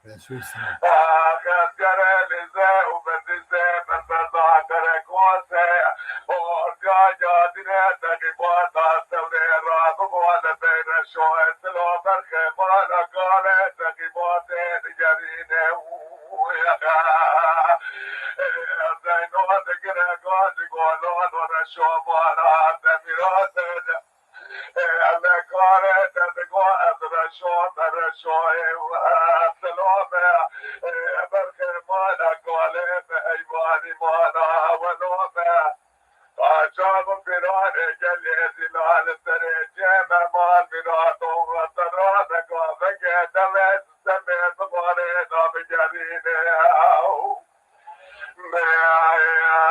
Reşo sağ ol. Şomara demîra te de. Ê, me karê te digo ez reşo, me reşoyê we silome. Ê, berxê mala kalê me, eywanî mala welome. Qaça min pîranê gelê zîla li serê cê me mal mîrato we serra me gaveke dewê sistemê zimanê da bigerîne.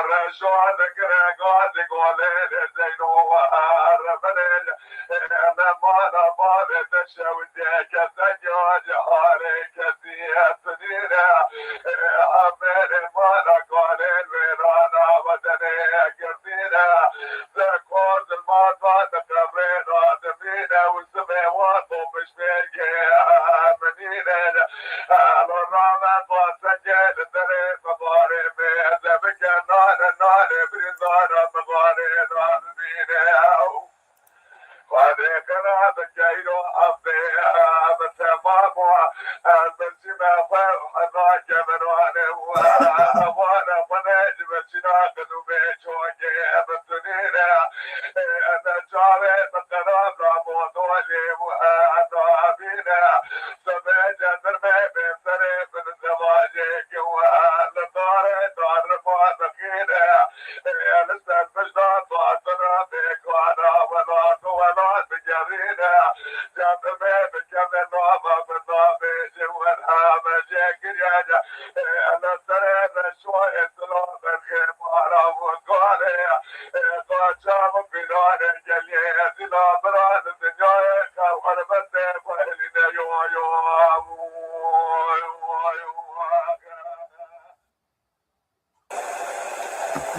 Reşo digire gazî golê Zeyno we remenê. Me mana malê te şewitê kesek ya ciharê kesî tunîne. Amerê mana kalê wêrana wetenê girtîne. Sekor dilmata di qebrê da dimîne û sibê wan bo piştbêrgê minîne. Elo rame baseke li serê mibarê mêze bike nane nane birîndara mibarê da bibîne. Xwedê qere bi geyro ebê bi temam û ez birçîme xwe hena kemirane û ewana xwe ne ji birçîna qilûbê çokê bi tunîne. Ê, ez çavê bi qeram ra modolê û ez nabîne. Sibê cendirmê bê serê min zewacê ki we li darê darrifa dixîne. Ê, li ser pişta tatira bêkana welat û welat bigerîne. Cendirmê bikeve nava bi navê ji we heme jê kiriyane. Ê, li serê reşoyê silamet xê mara û galê. Ê, qaça û pîranê geliyê zîla bira li dinyayê xew erbetê xwe elîne yo yo.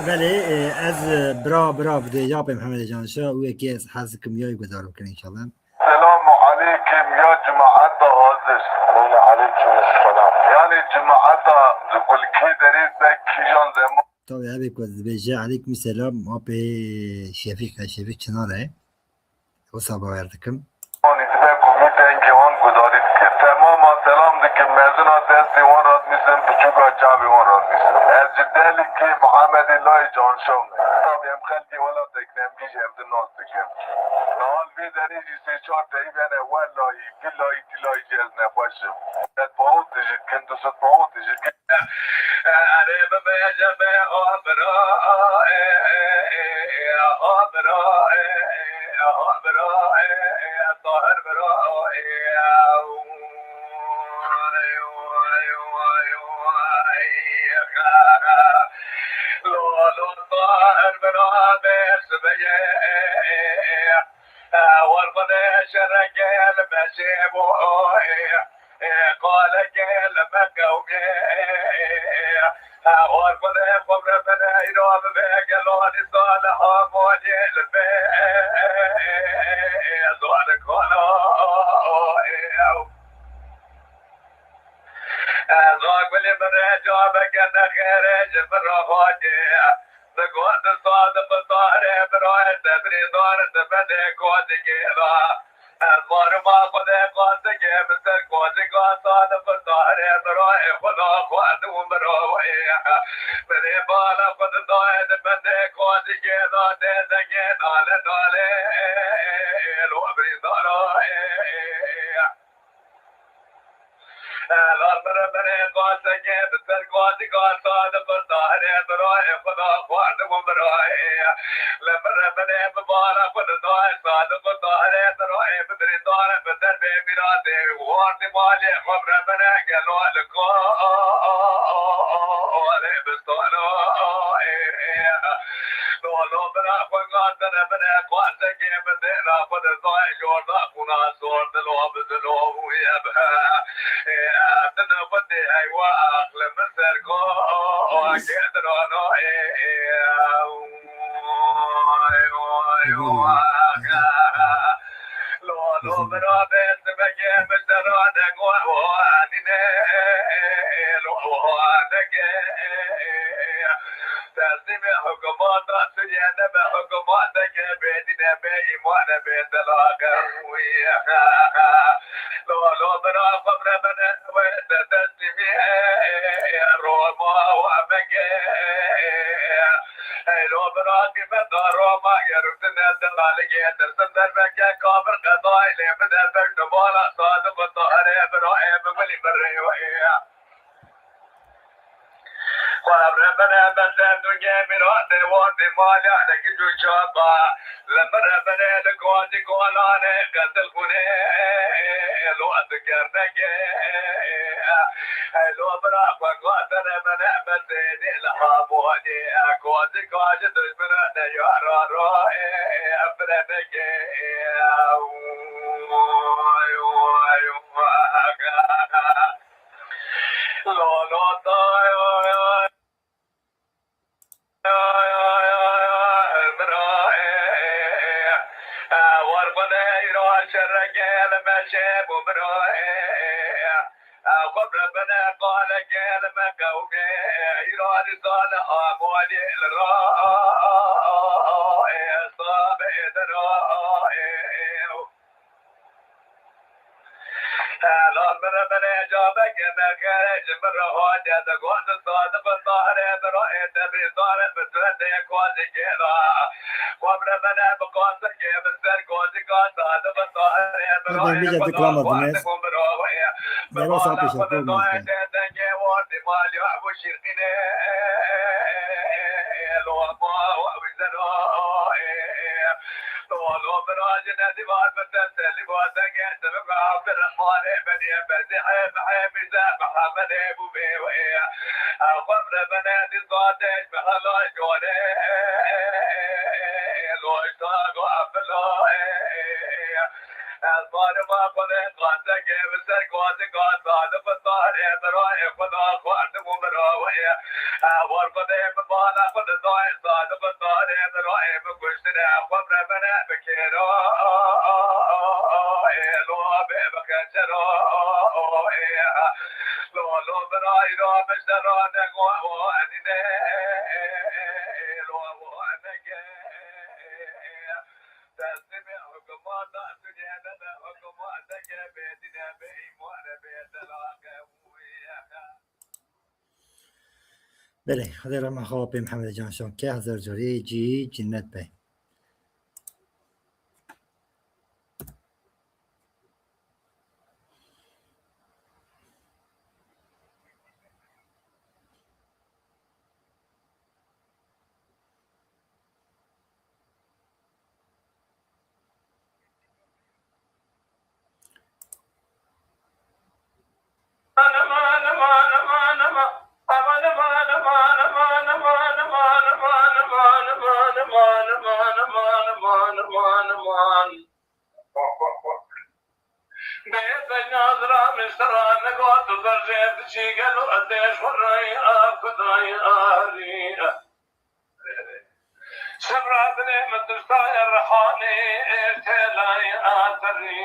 Belê, e, ez, e, bira, bira vê ya pê Mehemedê Canşa û yekê ez hez dikim ya guhdar bikin înşallah. Selamu aleykum ya cemaeta hazir. Ve aleykum selam. Yani cemaeta li kulkê derê se kîjan zema- Tabii, ev ê ku ez dibêje, aleykum selam, apê Şefîq e, Şefîq Çinar e. Wisa bawer dikim. Anî dibe ku min dengê wan gudarî dike. Temama selam dikim, mezina destê wan radnîsim, piçûka çavê wan radnîsim. Ez ji Dêlîkê Mihemedê Layê Canşa me. Tabî em xelkê welatek nemgîj hevdin nas dikin. Nal vê derê jî sê çar teyî bene, wellayî, billayî, tîlayî jî ez nexweş im. Sed pawot dijî dikin, du sed pawot dijî dikin. Erê bibêje bê abira, e, e, e, e, abira, e, e, abira, e, e, sahir bira, e, e, lo, lo, sahir bira, bê sibê, e, e, e, e, war xwe de şereke li beşê bo, e, Qalekê li me qewmê. Hewar xwe de xwe re bine îro bibe gelo nîsa li Amonê li be. Zor kolo. Eza gulê min re caveke nexêre ji min re hatiye. Digot sadiq tarê birayê te birîndar di bendê kotikê de. Ez zarima xwe de qaseke bi ser kotika sadiq tarê birayê xwe de xwend û mirawê. Birê bala xwe didayê di bendê kotikê de tê dengê nale nale. Lo birîndara. Lan bire bire qaseke bi ser kotika sadiq tarê birayê xwe de xwend û mirawê. Li bire bire bi bala xwe didayê sadiq tarê birayê bi birîndar bi derbê mîratê û wardî malê xwe bire bire gelo li korê bistano. Lo lo bira xwe gatine bine qasekê bi dêra xwe dizayê jorda qûna zor dilo bi dilo û ye bi. Ê, dine xwe tê eywa aqli min ser ko, o, gêdirano, ê, ê, oy, oy, oy. Lo, lo, bira bê simegê min serane go, o, anîne, lo, o, anege. Teslîmê hikûmeta Sûriye nebe, hikûmeteke bêdîn e, bê îman e, bê delal e. Lo, lo, bira xwe bire bine, wê te teslîmî Roma we meke. Ey lo, bira qîmeta Roma ye, rûtine delaligê, tirsim derveke, kabir qedayê lê bide, pişt bala Sadiq û Taherê, bira ê bi wilî birê we ye. Xwe revine be ser dûngê mîratê wardî maliya nekin û çapa. Li min revine li kotî kolanê qetil xûnê lo ez dikerneke. Ey lo bira xwe xwe te revine be sêdê li Amonê. Kotî kaji dujmine ne yara ro e, em bireneke. Oy, oy, oy. Lo, lo, tay, ay, ay. Ay, ay, ay, ay, bira, e, e, e. E, war xwe de îro şereke li me çê bû, bira, e, e, e. E, xwe bire bine qaleke li me qewmê, e, îro dîsa li Amonê li ra, e, sabê dira, e, e. Lan bire bire cabeke me xêre ji min re hatiye, digot Sadiq Taherê bira ê te bîzdar e, bi tu tê kozikê ra. Xwe bire bine bi qaseke bi ser kozika Sadiq Taherê bira ê xwe da xwe dibû mirovê. Bi bala xwe didayê tê dengê wardî maliya bû şîrxînê. Lo ma wî zero. Lo, lo, bira ji nedî var bi teselî, va dengê te bi Abdurrahmanê Benî Bezî, Hemîze Mihemedê bû bê wê. Xwe bire bine dî zadê bi hela jorê. Lo, îşta go Abdullah. Ez barima xwe de qaseke bi ser kozika Sadiq Taherê bira ê xwe da xwardim û mirawê. War xwe de bi bala xwe didayê Sadiq Taherê bira ê bi kuştine xwe bire bine bi kêro. Ê lo bê bi xencero. Lo, lo, bira îro min ji te re nexwe, o, enîne. Lo, o, enege. Teslîmê hikûmeta Sûriye nebe, hikûmeteke bêdîn e, bê îman e, bê delal e. Belê, Xwedê rehma xwe apê Mihemed Can Şonkê, hezar carî cî cinnet be. Bê beyna zira miştira negot û berjê biçî gelo ez dê ji xwe rayî a kudayî arî. Sebra dilê min tiştayê rihanê ê têlayî a terî.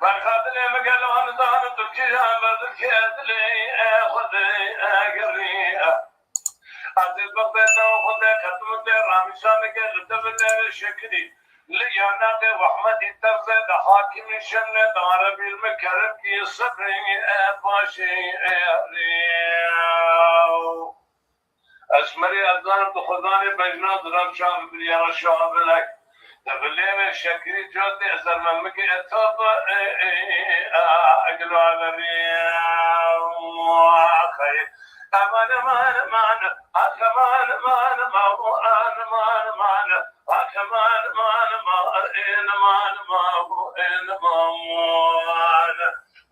Berxa dilê min gelo nizan û tu kîjan ber dilkê dilê ê xwedê ê gerî. Ez ê bexdê te û xwedê xetim û tê ramîşanê gel li te bi lêvê şekirî. Li yanaqê Wehmedî terzê de hakimî şemlê de Erebî li min kerem kî sebrê e paşê e rê. Ez merê ez zanim tu xwedanê bejna ziram çav biriya reşa belek. Te bi lêvê şekirî cotê ez ermemikê e tapa e e e e eglo alerê. Axay. Aman, aman, aman, ah, aman, aman, aman, aman, aman, ah, aman, aman, aman, eh, aman, aman, eh,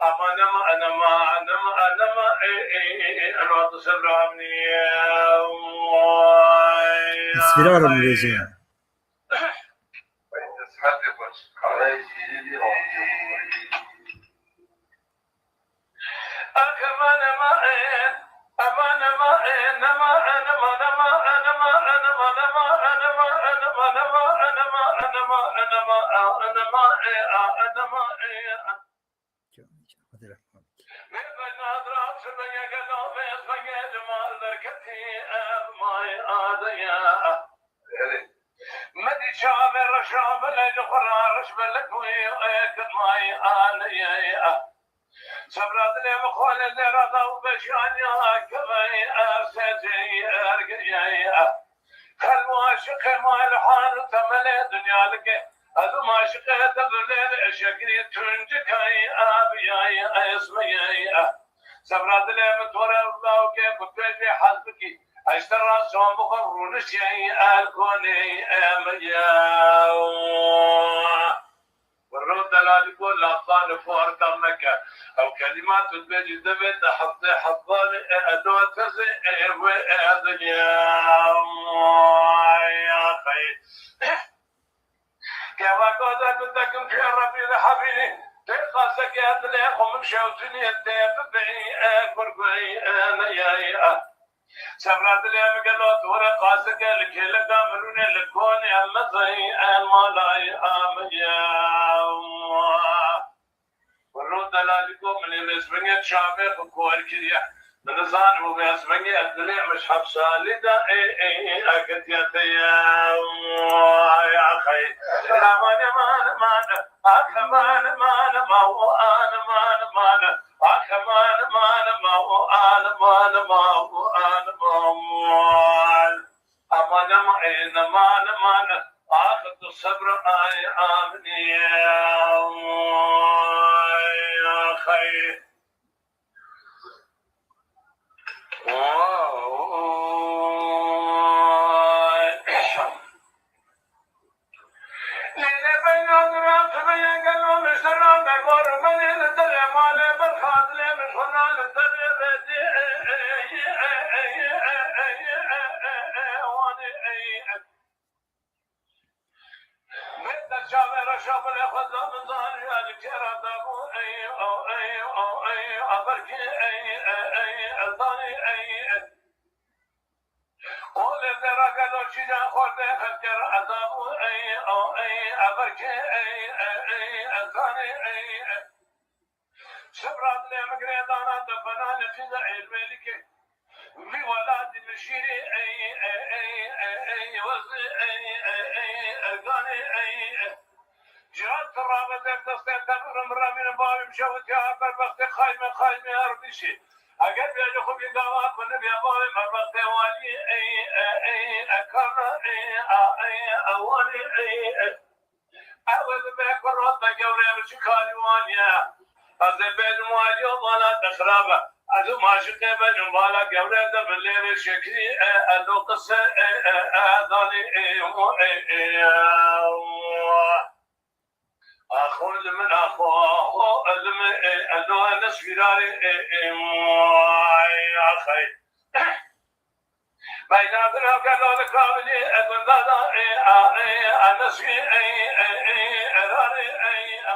aman, aman, aman, aman, aman, eh, eh, eh, eh, aman, tu sebra min, eh, Bismillah ar mirêzê. Medî çavê reşa belê ji xwe ra reş belek wî ê kirmayî aleyê. Sebra dilê min xwelê zêra da û beşaniya keveyî erseceyî ergeyeyî. Xelwa şiqê ma li hal û temelê dinya dike. Ez û maşiqê te bi lêl eşekirî tuncikayî abiyayî esmeyeyî. Sebra dilê min tore û lawkê ku tu jê hez bikî. Ez te ra son bixwe rûniştiyayî erkonê emeye. Ro delalî bo lafan û forta meke. Ew kelîma tu dibêjî divê te heftê hezarê e edo tezê e wê e dinya. Ay, axay. Keva goza tu tekim pê Rebî li hebî. Tê qaseke dilê xwe min şewtinî tê bibî e kurguyî e meyayî e. Sebra dilê min gelo tu were qasike li kêleka mirûnê li konê em mezeyî en malayî ameye. Wero delalî go min ê mêzbingê çavê xwe kor kiriye. Min nizanim û mêzbingê ez dilê min ji heft salî de ê ê ê egetiye te ye. Ay axay. Aman aman aman. Aman aman aman aman aman. Aman aman aman aman aman aman. Aman aman aman aman. Ax tu sebra ay amniye. Ay axay. Lêlê beyna dira tu beye gelo miştira me gor menê li derê malê berxadilê min xwena li derê redî. Bê te çavê reşa bilê xwe da min zaniya li kêra dabû ey o ey o ey aberkê ey ey ey ezanî ey ey. Qolê zêra gelo çîca xwedê xelkê re ezabû ey o ey aberkê ey ey ey ezanî ey ey. Şibra dilê min girêdana te fena nefîza êlmêlikê. Vî welatî min şîrî ey ey ey ey ey wezî ey ey ey erganê ey ey. Cihan tu rabe der destê te birim remînim bavîm şewitiya berbextê xaymê xaymê erdîşî. Eger bêjî xwe bî gava ku nibiya bavê berbextê walî ey ey ey ekana ey a ey ewanê ey ey. Ew ê bibe ku rot be gewrê min çi karî wan ye. Ez ê bêjim waliyo bala te xirab e. Ez û maşiqê bêjim bala gewrê te bi lêvê şekirî e, ez û qise e, e, e, danî e, û e, e, e, axo li min axo, axo li min e, ez û enes vîrarê e, e, ay, axay. Beyna dira gelo li kavlî e gundada e a e a nesî e e e erarê e e.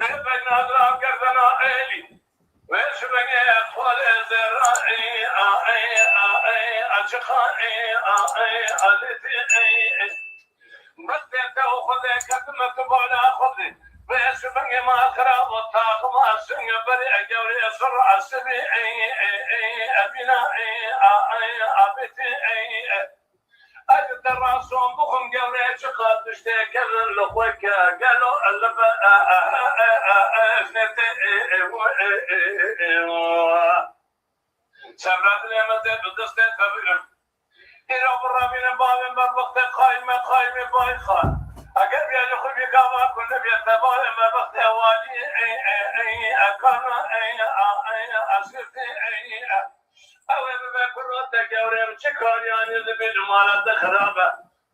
Bê beyna dira gerdena Elî. Wê şibengê xwalê zêra ey, a, ey, a, ey, a, çiqa ey, a, ey, a, lêtê ey, ey. Bistê te û Xwedê ketime tu bala Xwedê. Wê şibengê ma xirab û taxima singê berê e gewrê sir esibî ey, ey, ey, ebîna ey, a, ey, a, bêtê ey, ey. Ez te rason bixwim gewre çiqas tiştê kevin li xwe ke gelo li be e, e, e, e, e, ez ne te, e, e, e, e, e, e, e. Sevradinê min tê bi destê te bigirim. Îro bi remîne bavê me bixtê qayme, qayme bay xan. Eger bêje xwe bî gava ku nebê te bavê me bixtê walî, e, e, e, e, kana, e, a, e, a, sirtê, e, e. Ew ê bibe kuro te gewrê, çi kariyanê dibî li mala te xirab e.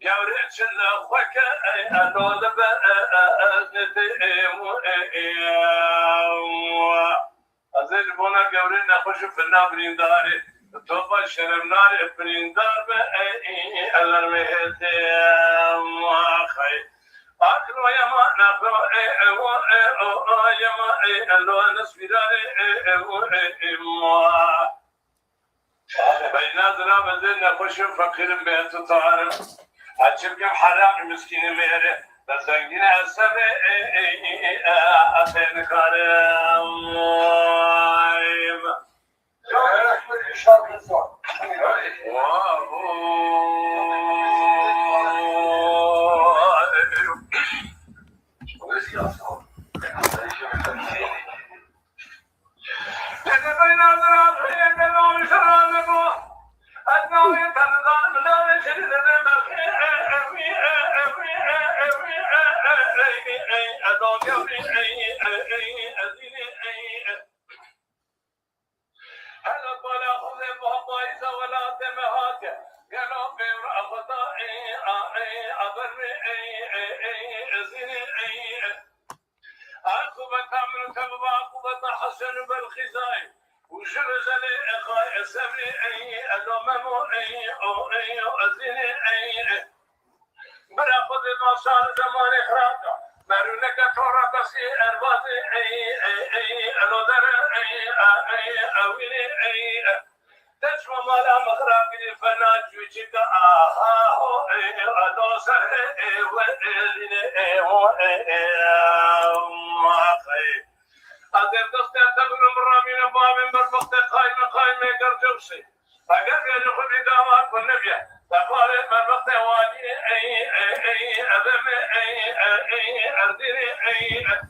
Gewrê çi li xwe ke, ey, elo li be, e, e, e, nitê, e, mu, e, e, e, mu. Ez ê ji bona gewrê nexweş û fina birîndarê. Topa şeremnarê birîndar be, ey, ey, ey, eler me hêtê, e, mu, xey. Aklo yema nexo, e, e, wo, e, o, o, yema, e, elo, nesfîdarê, e, e, wo, e, e, mu. Beyna dira mezin nexweşim feqîrim bê ez tutarım. Ez çi bikim heramî miskînî mêre. Be zengîne ez serê ê ê ê ê ez ê nikarim. Wow. Hela bala xwe vê babayî za welatê me hate. Gelo pêwra xwe da ey, a, ey, a, ber me ey, ey, ey, ezînê ey, ey. Ay quveta min û te biba quveta Hesen û Belqîzayê. Û ji Rizelê Exay Esebrê ey, Elo Memo ey, o ey, o Ezînê ey, ey. Bira xwe dê ma şar zemanê xirata. Merûneke tora qesî erbazê ey, ey, ey, Elo Dere ey, a, ey, Ewînê ey, ey. Te çima mala min xirab kirî fena çûçika, aha, ho, ê, ê, elo ser, ê, ê, we, ê, lîne, ê, ho, ê, ê, ma, xey. Ez ê destê te bigirim, biramîne bavên berbextê qayme, qayme gercewsê. Eger bêje xwe bî gava ku nebiye. Te bavê berbextê walî, ey, ey, ey, evê me, ey, ey, ey, erdînê, ey, ey.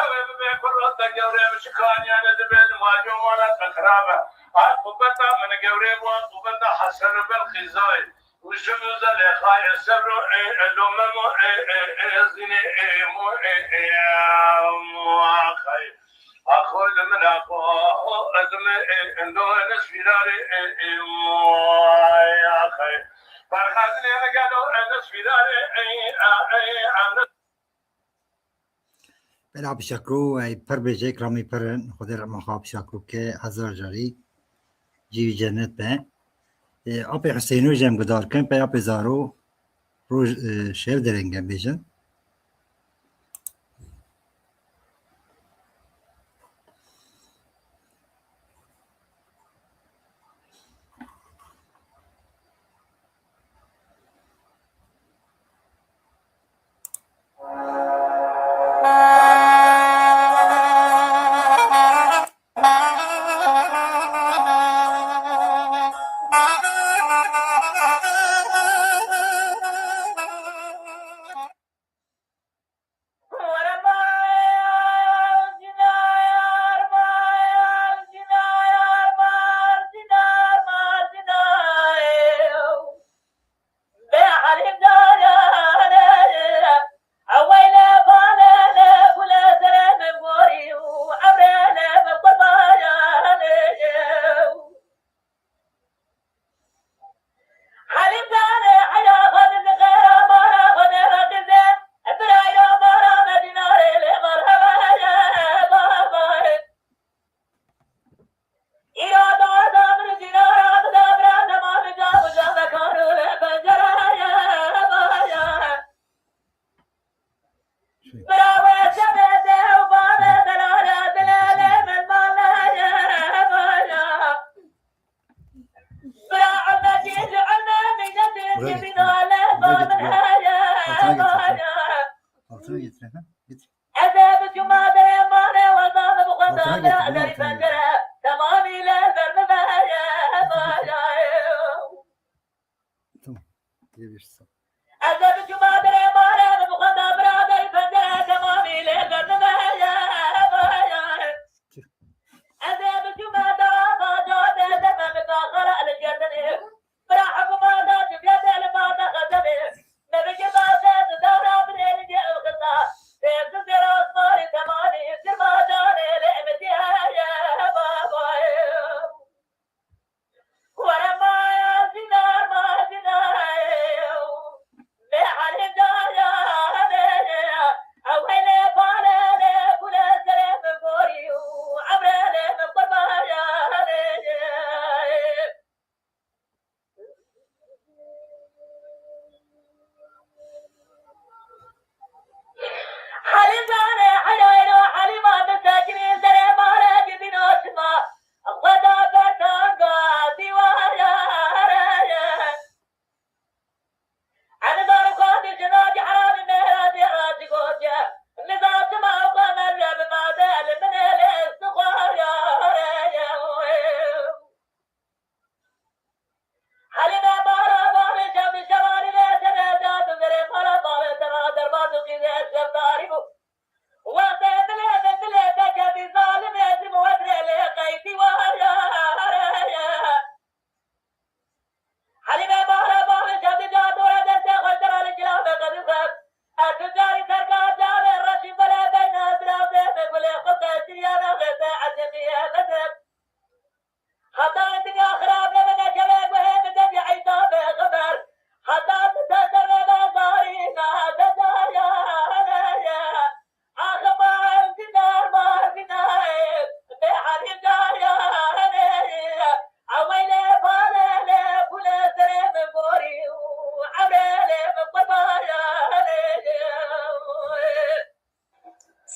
Ew ê bibe kuro te gewre, bi çi kaniyane dibê li malê û mala te xirab e. Ay qubeta min gewre bû, qubeta Hesen û Belqîzayê. Û ji min Zelêxayê Sebro ê, ê, Elo Memo ê, ê, ê, Ezînê ê, Mo ê, ê, Mo axayê. Axo li min axo, ez me ê, ê, ndo, ê, nesfîrarê ê, ê, Mo axayê. Ferxadinê li gelo, ê, nesfîrarê ê, ê, ê, ê, ê, Bela Apê Şakro, ey, pir bêje, ikramî pir in. Xwedê rehma xwe Apê Şakro ke hezar carî cî wî cennet be. E, Apê Huseyno jî em gudar kin, pey Apê Zaro roj, e, şev dereng em bêjin.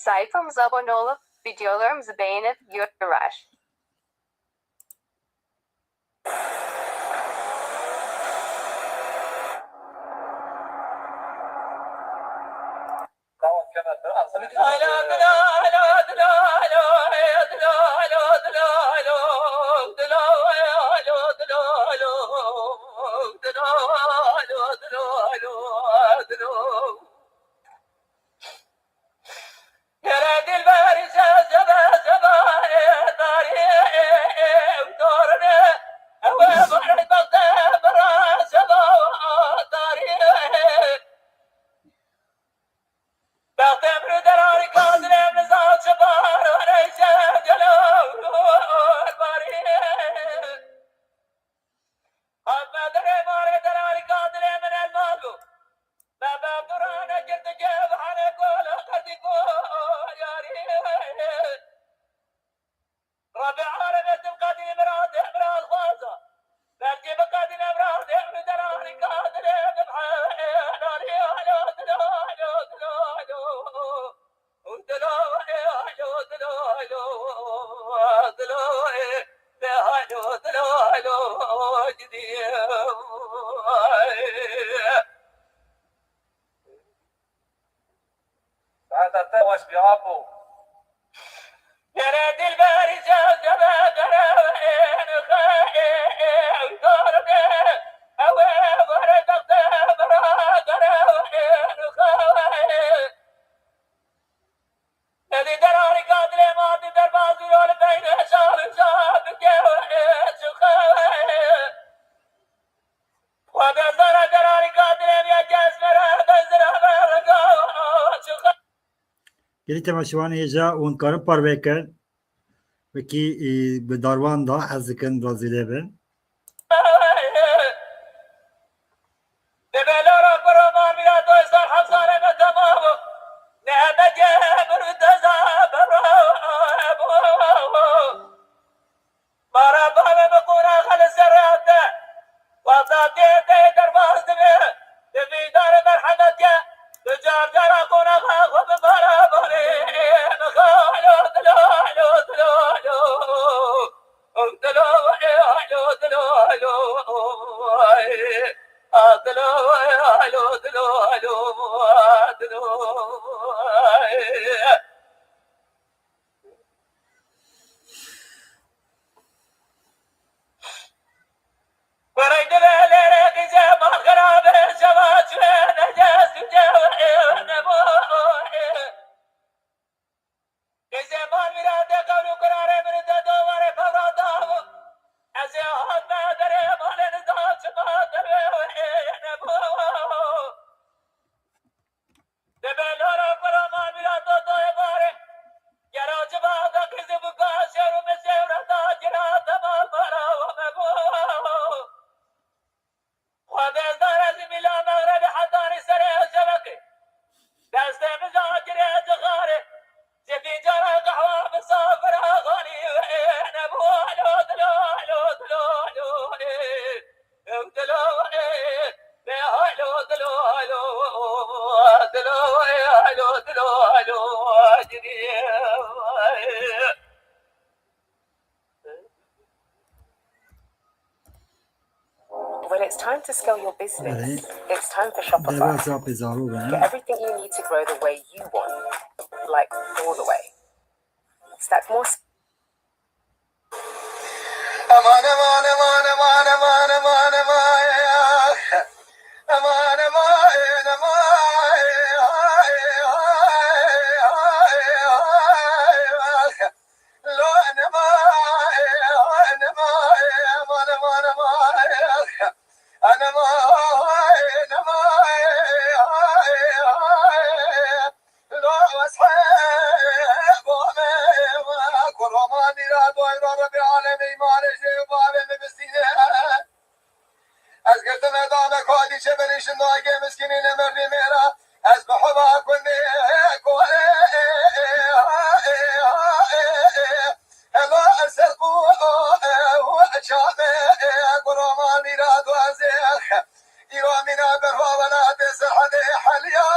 Sayfamıza abone olup videolarımızı beğenip yorum bırakın. Saeta te weş bî apo. Gelî temaşevanê hêja hûn karin parve kin. Wekî, e, bi darwan da ez dikin razî lê bin. When it's time to scale your business, it's time for Shopify. Get everything you need to grow the way you want, like all the way. Stack more. Ez girtime dame ku dîçe berî şindagê miskînî ne merdî mêra. Ez bi heva kundê ku helo ser ku çavê ku romanî ra duazê. Îro mîna berho welatê Serhedê heliya.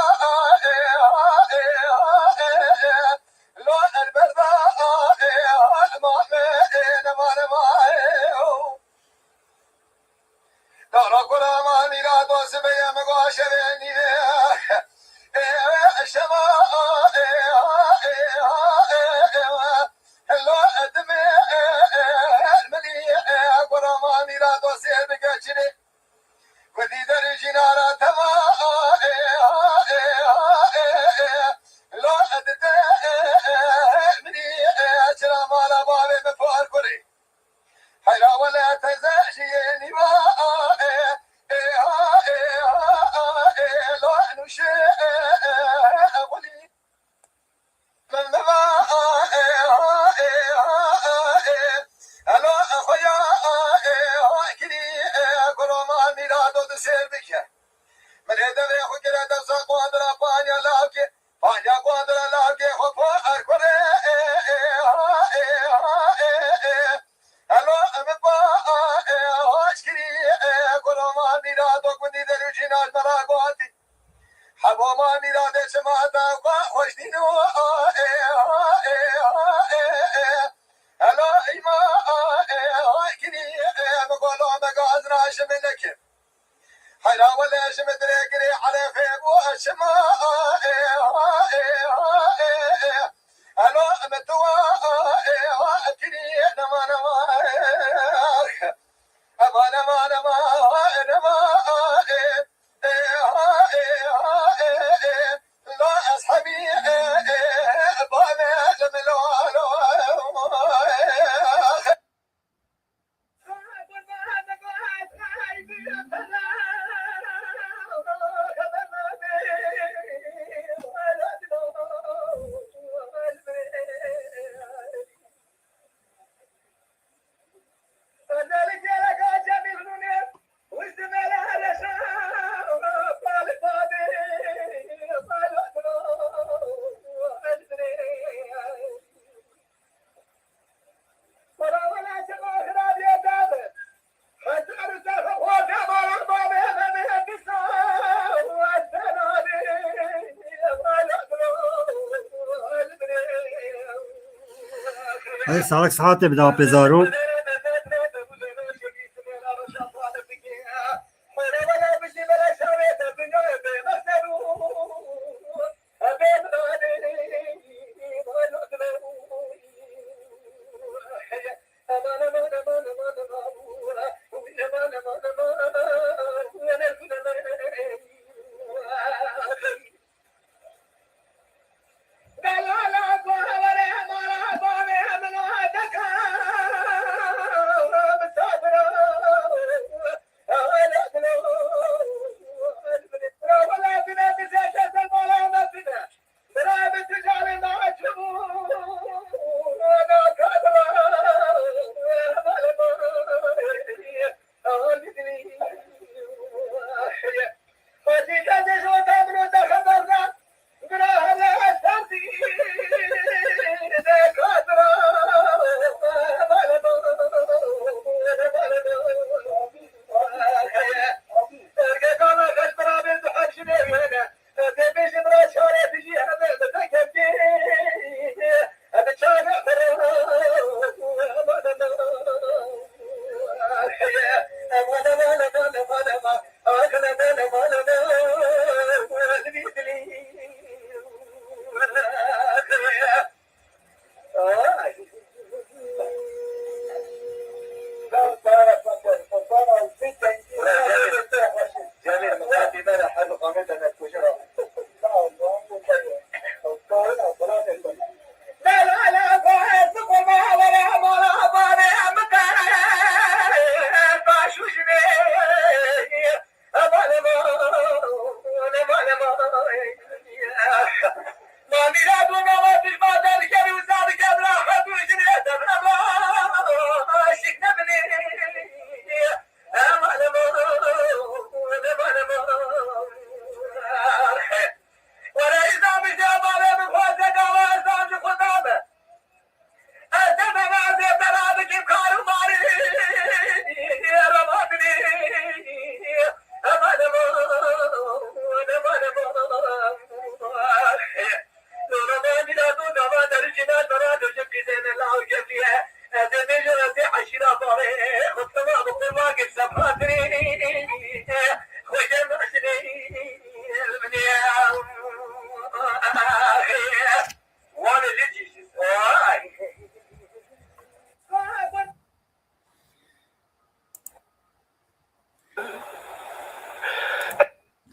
Hadi sağlık, sıhhat bide apê Zaro.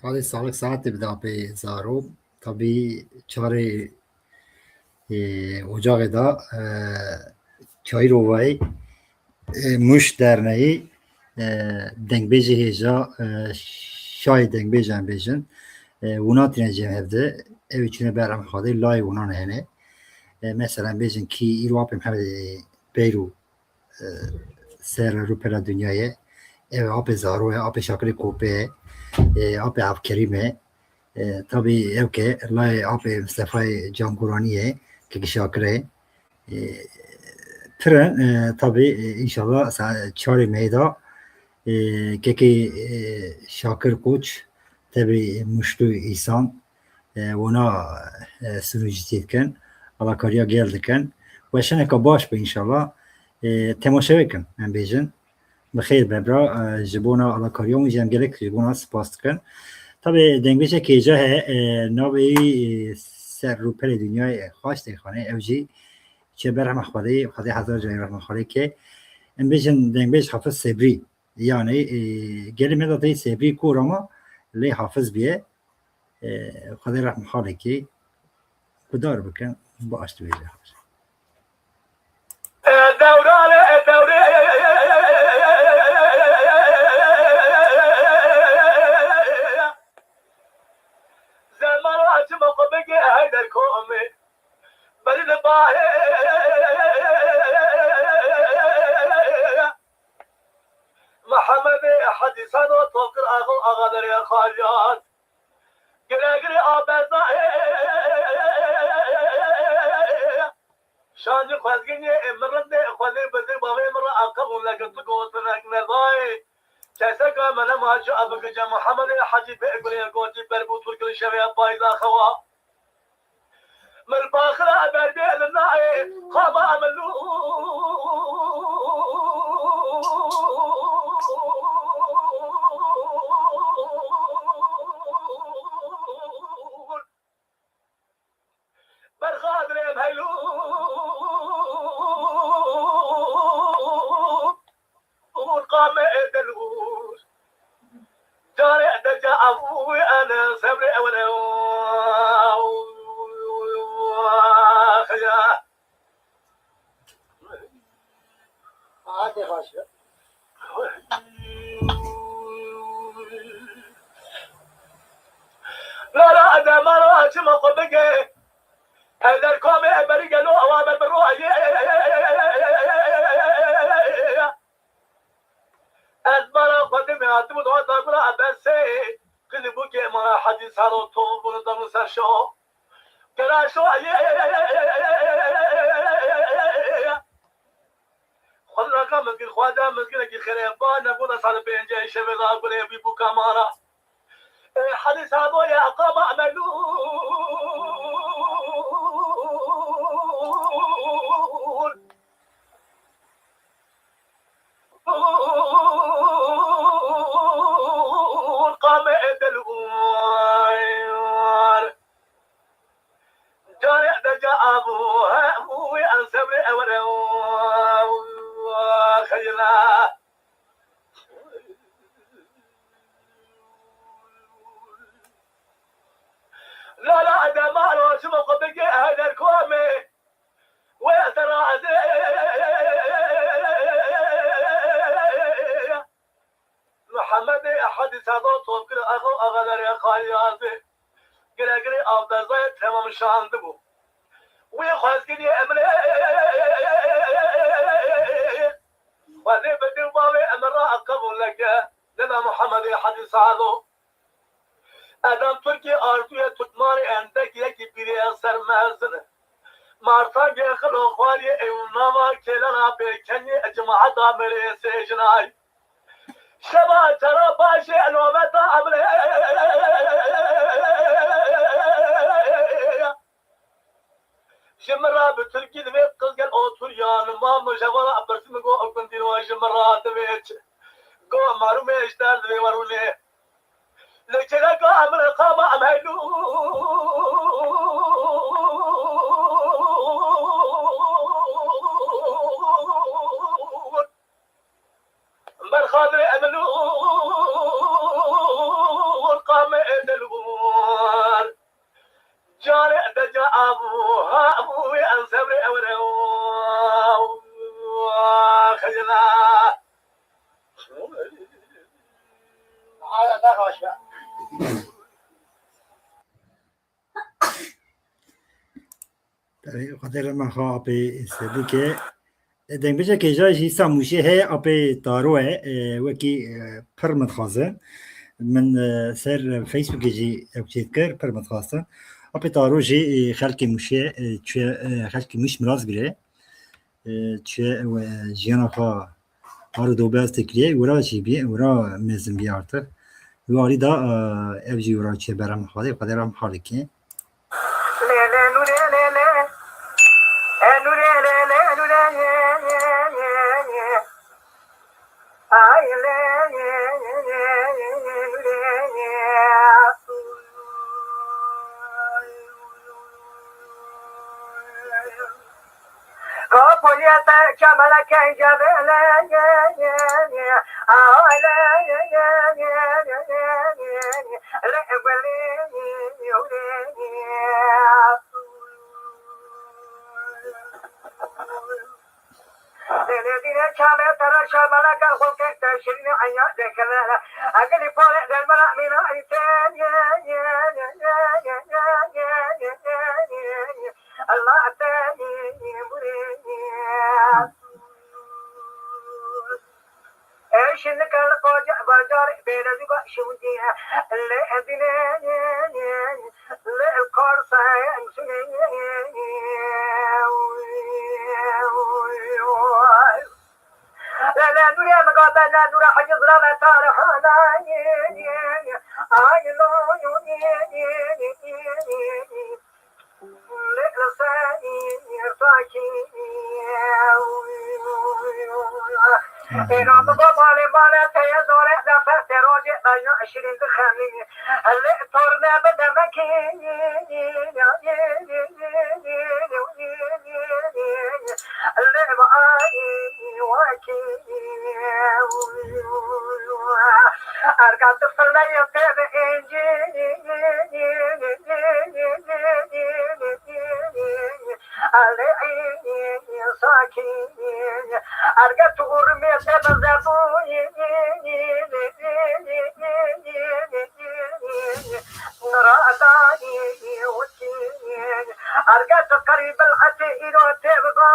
Hadi sağlık, sıhhat bide apê Zaro. Tabii çarê, e, ocaxê de, e, Çayırovayê, e, Muş Derneği, e, dengbêjê hêja, e, şayê dengbêjan bêjin. E, wina tîne cem hevde, ew çûne berem Xwedê, layê winan hene. E, mesela bêjin kî îro apê Mihemed Beyro e, ser rûpela dinyayê. Ev apê Zaro ye, apê Şakirê Kopê ye, e, apê Evkerîm e. E, tabî ew ke layê apê Mistefayê Canguranî ye, kekî Şakir e. E, pir in, e, tabî, e, înşallah sa-, çarê meyda, e, kekî, e, Şakir Koç, tebî Muşlû îsan, e, wana, e, sinûcîtî dikin, alakariya gel dikin. Weşaneke baş be înşallah. E, temaşe bikin, em bêjin. Bi xêr be bira, e, ji bona alakariya hûn jî em gelek ji bona spas dikin. Tabê dengbêjekê hêja heye, e, navê wî, e, ser rûpelê dinyayê, e, xaç tê xanê, ew jî çê berhema Xwedê, Xwedê hezar carî rehma xalê ke. Em bêjin dengbêj Hafiz Sebrî. Yanî, e, gelê me de tê Sebrî kor ama lê Hafiz bîye. E, Xwedê rehma xalekî gudar bikin, baş dibêje. E, dewrane, e, dewrê. Zeman açma qubege Heyder Komê. Berî li bahê. Mihemedê Hecî Seno Tokir Axa, Axa Derê Xalyan. Giregirê Abezayê. Şancî xwezgînê, e, min rindê, xwezê birdê bavê min re aqil û legirtik û tinek nedayê. Keseka min nema çi ev bikice Mihemedê Hecî pê gurê gotî berbû Turkir şevê payda xewa. Min baxira berbê li nayê, xama min lû. Hadi başı. Lala demara çima xwe bike. Heyder komê berî gelo ewa ber bi royê. Ez mala xwe dimê hatibû dua da gula ebesê. Qilî bû ke mala hadî salo to bunu danu ser şo. Gela şo. Xwedî raka mizgîn, xwedî mizgînekî xirêba, ne gula sal pêncê şevê da gulê bî bûka mala. Ê, hadî salo ya qama melûl. Qame edel ûr. Carê de ca abû, he, abû wê an sebrê ewre û, xeyla. Lala edema lo çima xwe bike heyder komê. Wê ez te razê. Mihemedê Ehedî Sedo Topkir Axa û Axalerê Xayazê. Gire girê avdezayê temam şandibû. Wê xwezgiriyê emrê. Xwezê bi dil bavê emir ra qebûl neke. Dina Mihemedê Ehedî Sedo. Edem Tirkî arzuye tutmanê endek yekî bîrê ser mezin e. Martangê xilo xwariyê ew nava kêlena bêkeniyê cemaeta mirê sê jinay. Şeva çera paşê eloveta emrê. Ji min re bi tirkî divê qizgel otur yan ma min ji hevala pirsin min got ew gundî ji min re divê çi? Got marûmê ji der divê werûnê. Li çêleka em li qama em heylûn. Ber xatirê em lûr qamê dilwar. Carê de ca abû, ha abû wê em sebrê ew re. Xeyla. Hala daha aşağı. Tabii, Xwedê rehma xwe apê Sedîkê. E, dengbêjekê jî îsa Mûşê heye, apê Taro e, e, wekî, e, pir min dixwaze. Min, e, ser Facebookê jî ew çêdikir, pir min dixwaze. Apê Taro jî, e, xelkê Mûşê, e, çûye, e, xelkê Mûş miraz gire. E, çûye, e, jiyana xwe Aro dobez tekliye, wira jî bî, wira mezin bî artık. Wi alî da, e, ev jî wira çê berem Xwedê, Xwedê rehma xwe lê ke. Lê lê nûrê lê lê. E nûrê lê lê nûrê yê yê yê yê. Ay lê yê yê yê yê nûrê yê. Kapoliyete çemele kence bele ye ye ye. Ay le ye ye ye ye ye ye. Le bele ye ye ye. Dene dine çame tara şamala ka xulke te şirin aya dekele. Agli pole del mala mina ite ye ye ye ye ye ye ye ye ye. Allah te ye ye. Eşin kal koca bacar bela juga şudiye. Le edine. Li Korsa Lele nûrê min gate ne nûra heciz rame tarihana. Ay lo. Lele se. Êna min go malê male te ye zore defe te rojê dayo şirîn dixemî. Lê torne bi demekî. Lê bi ay wekî. Erkan tu firneyê tê bi êncî. Lê ساكين. أرقت غرمي سبب زبون. رأساني وكين. أرقت قريب العتير وتبقى.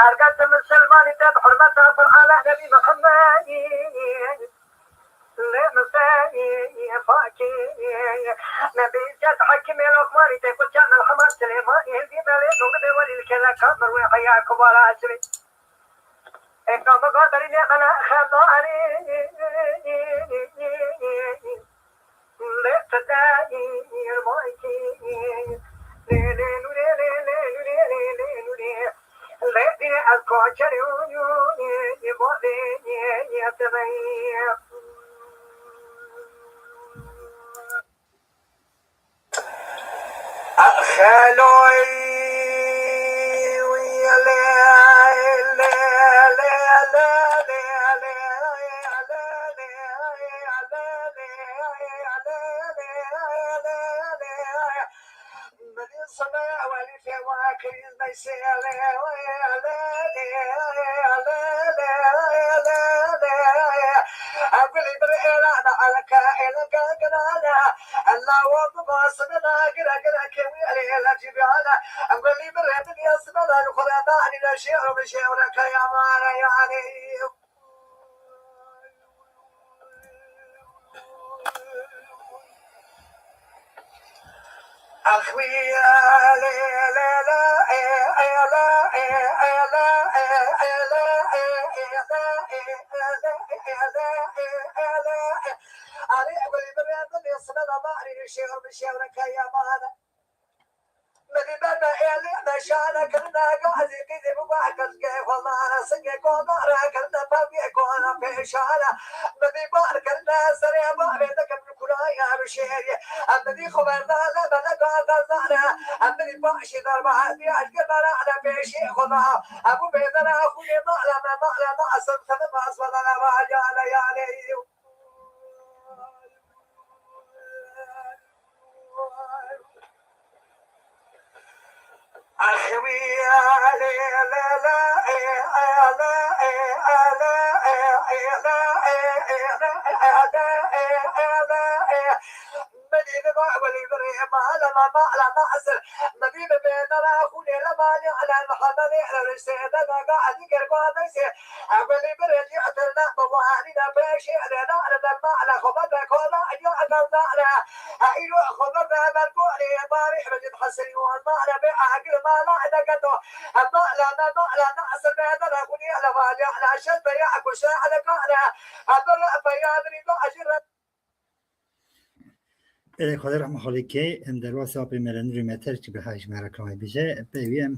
Ergete misilmanî te bi hurmeta Qur'ana Nebî Muhammed. Lê miselî fakî. Nebî ket hekîmê Lokmanî te ku çend Elhema Silêmanî hêvî belê nûgdê welî li kele kamir wê heya kubara esrî. Eka mi godarî lê bela xedarî. Lê tu dayî irmakî. Lê lê nûrê lê lê nûrê lê lê nûrê. Lê dî ez koçerê û yû yê yê bavê yê yê temeyê. Mevî ber me êlî me şare kirine, gazî qîzî bi bar kir, gê xwe mare singê komare kirine, pevgê kona pêşare. Mevî bar kirine, serê bavê dikim li kuraya bi şêrî. Em mevî xwe berdane, me ne gazdan zane. Em mevî paşî derba, ez diya ji gir me rane pêşî xwe da. Em bû bêdere xwînê mala me, mala me, esim xelim ez xwe dane, va yale yale. Erê, Xwedê rehma xalî ke, em derbasî apê me re Nûrê Meter çi bi hej me reklamê bêje, pey wî em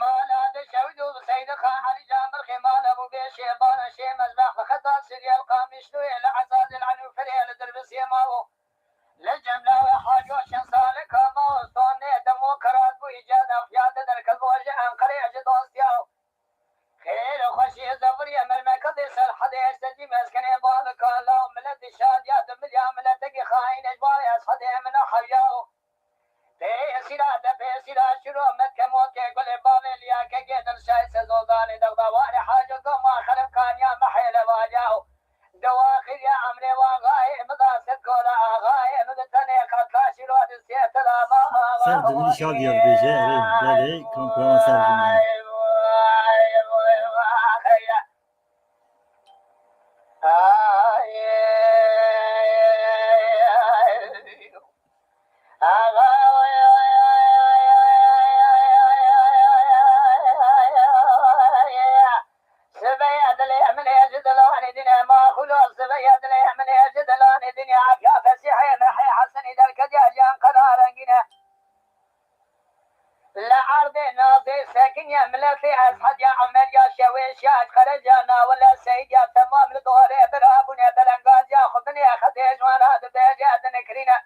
Mala de şewî dû bi seyde xa Elî Camirxê mala bû bê şê bana şê mezbex bi xeta Siriyel Qamişlûyê li Ezazîl Enûfirê li Dirbisiyê mabû. Li Cemlawê Haco şeş saleka ma Ostonê demokrat bû îcada xiyade derketbo ji Enqerê ji dostiya. Xêr û xweşî zeviriye mermeketê Serhedê Eştecî meskenê bavika law miletî şadiya tu milya miletekî xayîn ej bavê Esxedê min û hevya û. Pêsîra de pêsîra şiro metke motke gulê bavê liyakekê dilşay sezoldanê dexda warê Haco Doma xereb kaniya mehêle valiya û. Dewa xiriya emrê wan xayê min da sed kola axayê min bi tenê qatla şiro di sê tela ma. Ser dibî şadiya dibêje, erê, belê, kompleman ser dibî. Miletê Eshed ya Emer ya Şewêş ya Qereca Nawile Seyîd ya temam li dorê bira bûne belengaziya xwe binê Xedê ji wan re dibêje dinikirîne.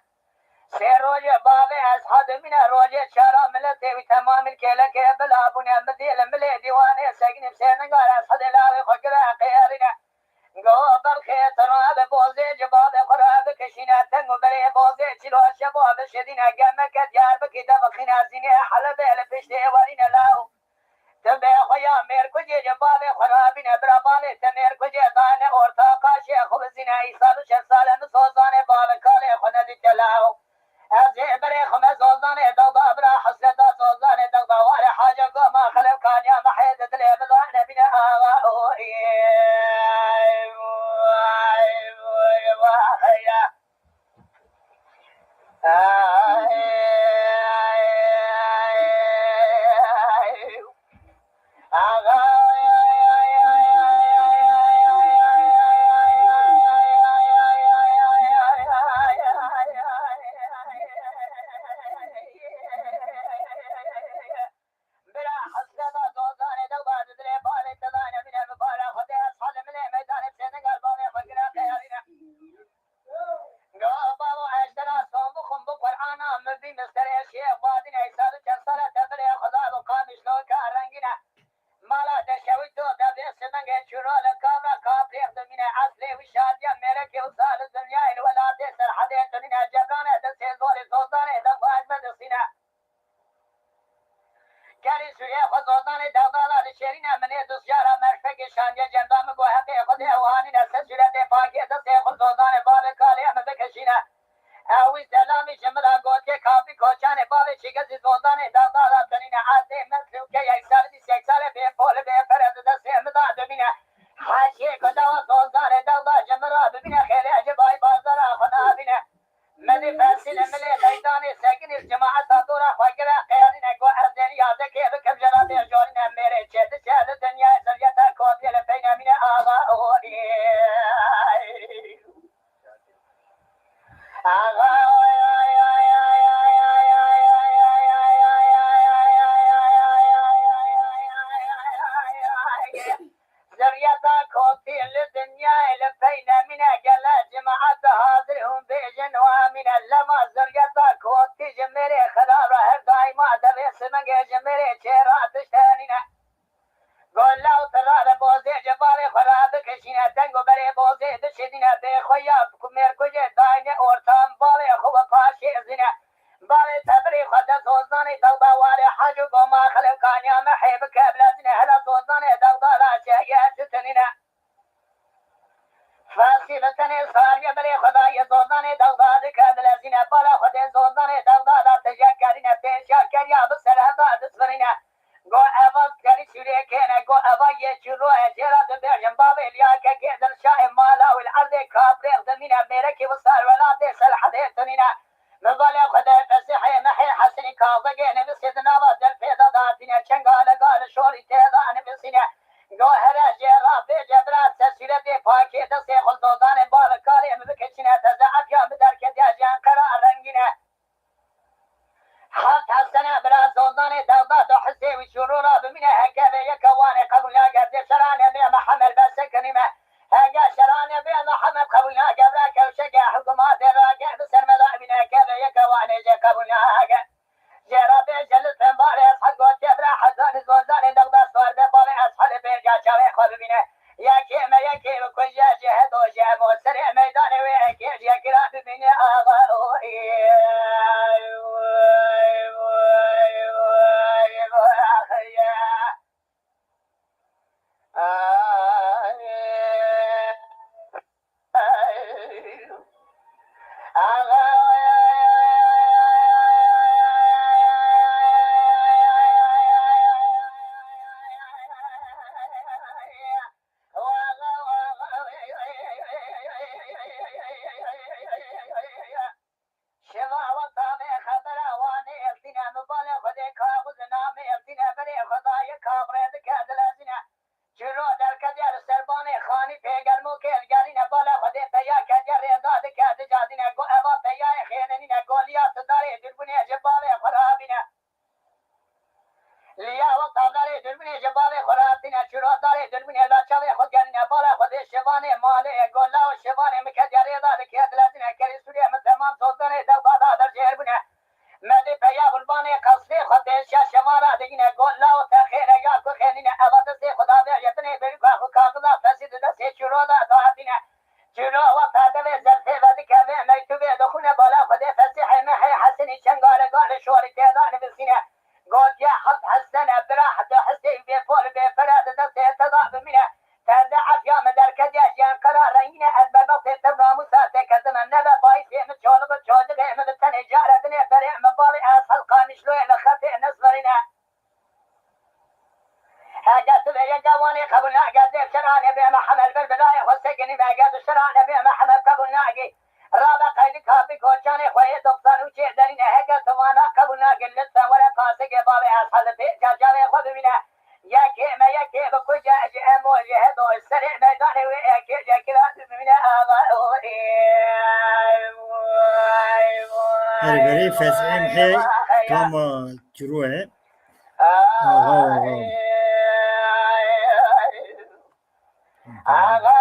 Sê rojê bavê Eshed mîne rojê çara miletê wî temamî li kêlekê bila bûne midî li milê dîwanê segînî bi sê ningar Eshedê lawê xwe gire qêrîne. Go berxê tira bi bozê cibabê xwe re bikişîne teng û berê bozê çilo şebo bişidîne gemeke Diyarbekî de bixîne zînê Helebê li piştê werîne law. Tu bê xwe ya mêrkujê cibabê xwe re bîne bira bavê te mêrkujê dane orta qaşê xwe bizîne îsal û şeş sale min sozanê bavê kalê xwe nedîte law. Ez ê berê xwe me zozanê dewda bira hesreta zozanê dewda warê haca goma xelewkaniya mehê di dilê min de nebîne awa. Bila hesreta zozanê dewda di dilê balê te dane bîne bi bala Xwedê ez helimilê meydanê sêningar bavê xwe gire qeyarîne. Ga bavo ejdera son bixwim bi Qur'ana min bî misterê şêx badîne îsa du çend sale te bilê Xweda bi qamişloka rengîne. Mala deşewî to devê simengê çûro li kavra kaprêx dimîne eslê wî şadiya mêrekê wisa li dinyayê li welatê Serhedê tunîne cebrane destê zorê zozanê de xwe ez me disîne. Kerî sûyê xwe zozanê dexdala dişêrîne minê dustjara merfekê şandiye cemda min go heqê Xwedê ew hanîne ser sûretê pakê destê xwe zozanê bavê kalê min bikişîne. Ew wî zelamî ji min re gotiye kapî koçanê bavê çîgezî zozanê dexdala tenîne erdê min lûke yeksalî sêksalê bê polî bê pere di destê min de dimîne. Heşê ku dewa zozanê dexda ji min re bibîne xêrê ecêbayî bazara xwe nabîne. Milî fesîle milê meydanê sekinî cemaeta dora xwe gire qeyarîne ku ez dêrî yazekê bikim ji re bêjorîne mêrê çê diçe li dinyayê zeriyeta kotiyê li peynemîne axa oxorî. Axa Zeriyeta kotî li dinyayê li pey nemîne gele cemaet hazir hûn bêjin û amîne lema zeriyeta kotî ji mêrê xirab re her daîma devê simengê ji mêrê çêra tişte nîne. Golla û tirare bozê cebarê xwe re bikişîne deng û berê bozê dişidîne bêxweya ku mêrkujê dayne ortam balê xwe ve paşê zîne. Balê tebirê xwe de zozanê dewda warê hec û goma xelewkaniya me hê bike bilezîne hela zozanê dewda ra çeye çi tinîne. Fasî bi tenê sariyê belê xwe dayê zozanê dewda dike bilezîne bala xwe dê zozanê dewda da tije kerîne pêşiya keriya bi ser hevda disvirîne. Go eva kerî sûrê kêne go eva yê çîroyê jê ra dibêjin bavê liyakekê dilşayê mala wî li erdê kabrêx dimîne mêrekî wisar welatê Selhedê tunîne. Min balê xwe de Fesîhê Mehê Hesenî Kazegê nivîsê di nava derfê de datîne çenga lega li şorî tê de nivîsîne. Go here jê ra bêje bira ser sûretê pakê destê xwe zozanê bavê kalê min bikişîne teze efiya min derketiya ji Enqera rengîne. Heft hesene bira zozanê dewda du hisê wî şûrû ra bimîne heke vê yeke wanê qebûl nake dê şera nebê Mihemed bese kinîme. Heke şera nebê Mihemed qebûl nake bira kewşeke hikûmatê rake bi ser me da bîne heke vê yeke wanê jê qebûl nake. Jê ra bêje li tembarê Eshed gotiye bira hezanî zozanê dewda sor be bavê Eshedê bêje çavê xwe bibîne. Yekê me yekê bikuje ji hedo ji hemo serê meydanê wê yekê ji yekî re bibîne axa. şorî tê de nivîsîne. Gotiye, heft hesene bira, heft hesê bê pol bê pere di destê te de bimîne. Te de efiya min derketiye, jiyan qera rengîne, ez berdestê te namûsa te ketime. Nebe bayîsê min çolixi çocixê min bi tenê care dinê berê min balê ez hel Qamişloyê li xetê nesverîne. Heke tu vê yeke wanê qebûl nake, zêr şerane bê Mihemed, ber bi layê xwe sekinî me, heke tu şerane bê Mihemed qebûl nake. Rabe qeydî kapî koçanê xwe yê doksan û çê derîne, heke tu vana qebûl nake, lütfen were qasikê bavê Eshelî pê çarçavê xwe bibîne. Yekê me yekê bikuje, ji emo ji hedo ji serê meydanê wê yekê yekê ra bibîne, axa, oy, oy, oy, Her berê fesihê mihê kama çiro e. Axa, axa.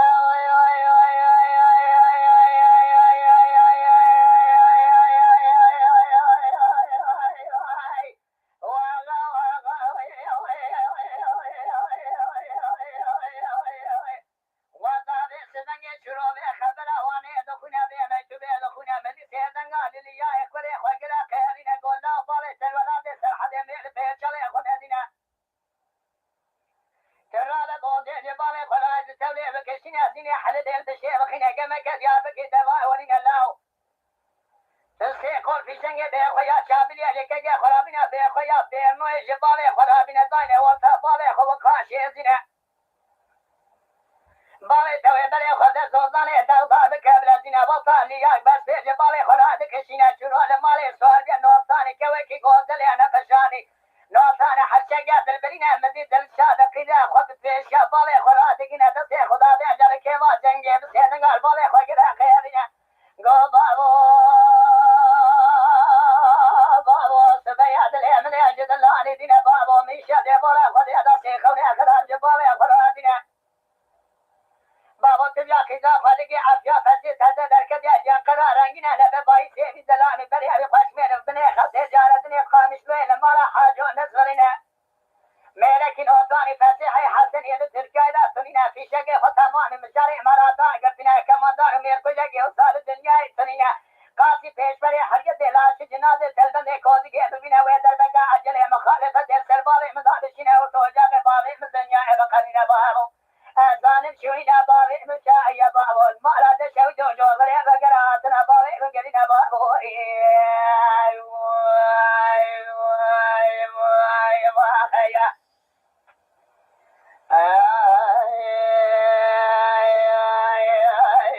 Wexta vê sibengê çirovê xebera wanê dixwîne, vê mektuba dixwîne, milîsê denga liliyayê kurê xwe gire qeyerîne, gonda balê serwelatê serhedê mêr pêçelê xwe nedîne. Tira de bondê li balê xwe ra ji tevlê bikişîne, zînê helidê li dişê bixîne, gemeke Diyarbekir deva werîne law. Sê qol fîşengê bê xwe ya çabiliye, lêkegê xwe rabîne bê xwe ya bêrnoyê ji balê xwe rabîne dayne orta balê xwe weka şêzîne. Balê tewê berê xwe de zozanê dewda bike bilezîne, weta lîyak berfê ji balê xwe ra dikişîne, çûro li malê sor bê notanê kewekî gozelê neqişanî. Notane herçege dilbirîne, min dî dilşa de qîde xwe bi pêşiya balê xwe ra digîne, destê xwe da bê cerikê va cengê bi sêningal balê xwe gire qêrîne. Go bavo, bavo, sibeya dilê min ê ji dilanê dîne, bavo, mîşe dê bora xwe dê da sê xewnê xira ji bavê xwe radîne. Bavo, tu ya qîza xwe digê efiya fesê teze derketiya jiyan qera rengîne, nebe bayî sêvî zelamî berê evî xweşmêr binê xesê caredinê qamişloyê li mala haco nezverîne. Mêrekî notanî Fesîhê Hesenî li Tirkiyeyê de tunîne, fîşekê xwe temamî mijarê Îmarata girtine, kemandar û mêrkujekî wisa li dinyayê tunîne. Qasî pêşberê herî dê laşî cinazê telbendê kozikê bibîne wê derbeka ecelê mixalefetê ser bavê min da bişîne û tocabê bavê min dinyayê biqedîne bavo. Ez zanim şûnîna bavê min çaye bavo. Mala de şew coco xirê vegera hatina bavê min gerîne bavo. Ey, vay, vay, vay, vay, vay, ya. Ay, ay, ay, ay.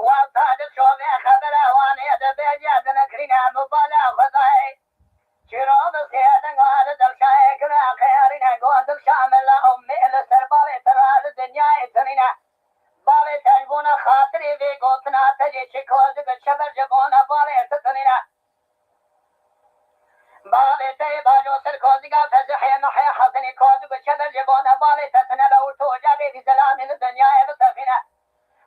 Wexta di şovê xebera wanê de bêje dinekirîne mubala Xwedayê. Çiro bi sêdinga li dilşayê kira qeyarîne, got dilşa min la ummê li ser bavê te ra li dinyayê tinîne. Bavê te ji bona xatirê vê gotina te jê çi kozî bi çeber ji bona bavê te tinîne. Bavê te yê bajo ser kozîga Fezihê Mihê Hesenî kozî bi çeber ji bona bavê te tinebe û tu ocabê vî zelamê li dinyayê bitefîne.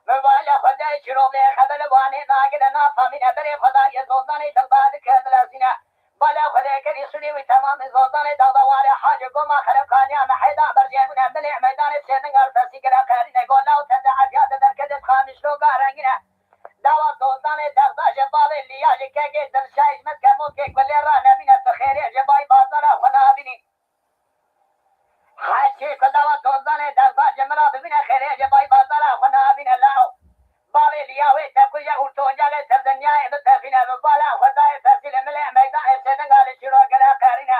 Mobala Xwedayê çîrokê xebel wanê nagire nafamîne berê Xwedayê zozanê dilba dike dilezîne. Bala Xwedayê kerî sûrê wî temamê zozanê dawda ware hacê goma xerepxaniya mehêda berjêbûne milê meydanê sêdinga li fesî gire qerîne gola û teze efiya de derketê qamişloga rengîne. Dawa zozanê dexda ji bavê liya ji kegê dilşayî ji me kemokê kulê ra nebîne tu xêrê ji bay bazara xwe nabînî. Heşê ku dawa dozanê dexda ji min ra bibîne xêrê ji bay bazara xwe nabîne law. Bavê liya wê te kuje û tocalê te dinyayê bitefîne bi bala Xwedayê tesîlê milê meydanê sêdinga li çîrokê de qerîne.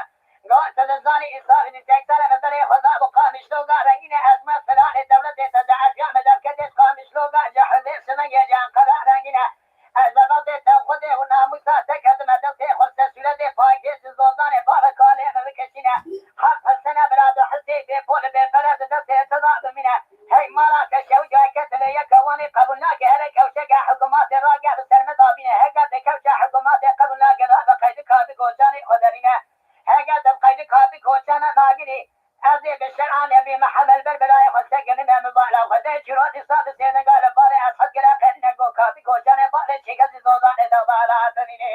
Got tu dizanî îsal dî seksere min berê Xweda bi qamişloga rengîne ez me filanê dewletê te de efiya me derketê qamişloga ji hibê simengê ji Enqera rengîne. Ez bi Rabbê te Xwedê û namûsa te ketime destê xwe ser sûretê pakê ji zozanê bavê kalê min bikişîne. Heft hesene bira du hesê bê pol bê pere di destê te de bimîne. Hey mala te şewcayeke dilê yeke wanê qebûl nake, here kewçeke hikûmatê rage bi ser me dabîne. Heke te kewça hikûmatê qebûl nake, rabe qeydika bi gocanê xwe derîne. Heke te qeydika bi gocanê nagirî. Ez ê bi şer'a Nebî Mihemed ber belayê xwe sekinime, min bala xwe de çîrokî sed û sênega li barê Eshed gire qerîne, go kapî koçanê barê çêkesî zozanê de bala tenînê.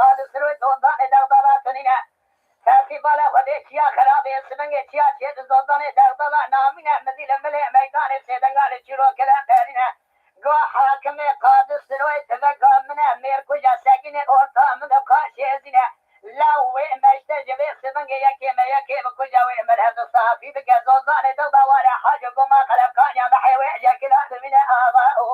Qadisirwê zondanê dexdara tunîne. Festîvala Xwedê çiya xerabê sibingê çiya çê di zondanê dexdara namîne mizî li milê meydanê sêdenga li çîrokê de qerîne. Go hakimê Qadisirwê tiveka min e, mêrkuja Segînê orta min e, ka şêzîne. Law wê meşte ji vê sibingê yekê me yekê bikuje wê min hevdu safî bike. Zondanê dil de were hac û guma qelemkaniya mehê wê jekila dimîne ava û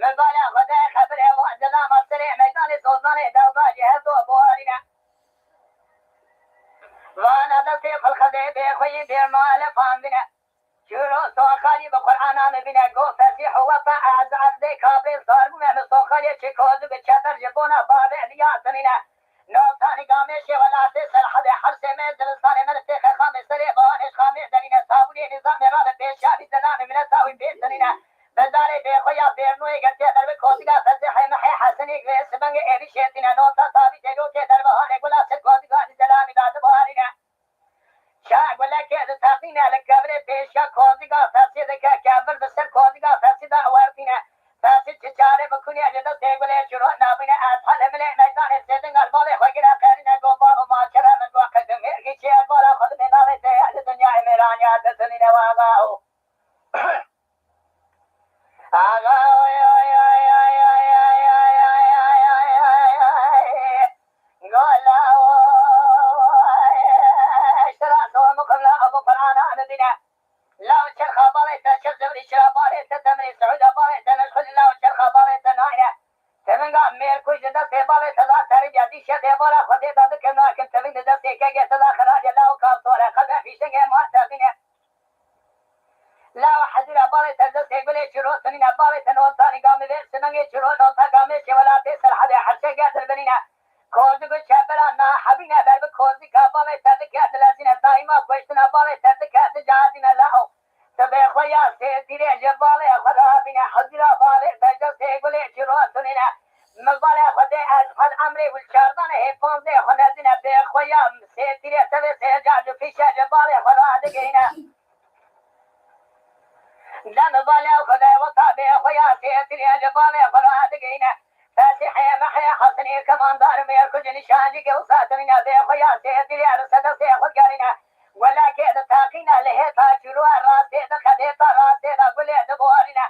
Min bala Xwedê xebirê wan dilama serê meydanê sozanê dewda ji her do biwarîne. Vana destê xwe Xwedê bê xweyî bê mualifan bîne. Çiro soxalî bi Qur'ana min bîne, go Fesîh û Weta ez erdê kabê sar bûme, min soxalê çi kozu bi çeper ji bona bavê diya tinîne. Notanî gamêşê welatê Serhedê Hersê me, zivistanê me li têxe xamê serê bahanê xamê derîne, sabûnê nizamê rabe pêşa vî zelamê mineta wî pê tinîne. Bi darê bêxwe ya bêrnûyê girtiye derbi kotiga Fesîhê Mehê Hesenî vê sibengê êrîşê tîne, nota tabî têlokê derbihanê gula ser kotiga vî zelamî da dibarîne. Şa gulekê diteqîne li kevirê pêşiya koziga Fesî dike, kevir bi ser koziga Fesî de wertîne. Fesî çi çare bikunê ji destê gulê çiro nabîne. Ez helê milê meydanê sêdinga li balê xwe gire qerîne, go bal û maçere min go qedim mêrgî çi ez bala xwe dibê navê te ya li dinyayê mêraniya ditinîne waga û Law çerxa balê te, çi zewrî çira balê te, temirî Siûda balê te, neşxulî law çerxa balê te nayne. Tevinga mêrkuj di destê balê te da terîbiya dîşe dê bala Xwedê da dikim nakim, teving di destê kegê te da xirace law kal sore, qebe fîşengê ma tevîne. Lawa hezîra balê te destê gulê çiro tunîne, balê te notanî gamê vê sinengê çiro nota gamê şê welatê Serhedê Hersê getir binîne. Kozu gu çepera na hebîne ber bi kozika balê te dike dilezîne, daîma kuştina balê te dike dicazîne lao. Tu bê xwe ya sêtîrê ji balê xwe rabîne, hezîra balê te destê gulê çiro tunîne. Min balê xwe dê ez xwe di emrê wil çardanê hê panzdê xwe nezîne, bê xwe ya sêtîrê te vê sê car ji fîşe ji balê xwe radigihîne. Dem balê xwe de weta bê xwe ya sêtirê li balê xwe radigihîne. Fesîhê mehê Hesenê kemandar mêrkuj nîşancî gewsa kirîne, bê xwe ya sêtirê li sedesê xwe digerîne. Welekê diteqîne li hêta çûrû rastê dixe, hêta rastê de gulê diborîne.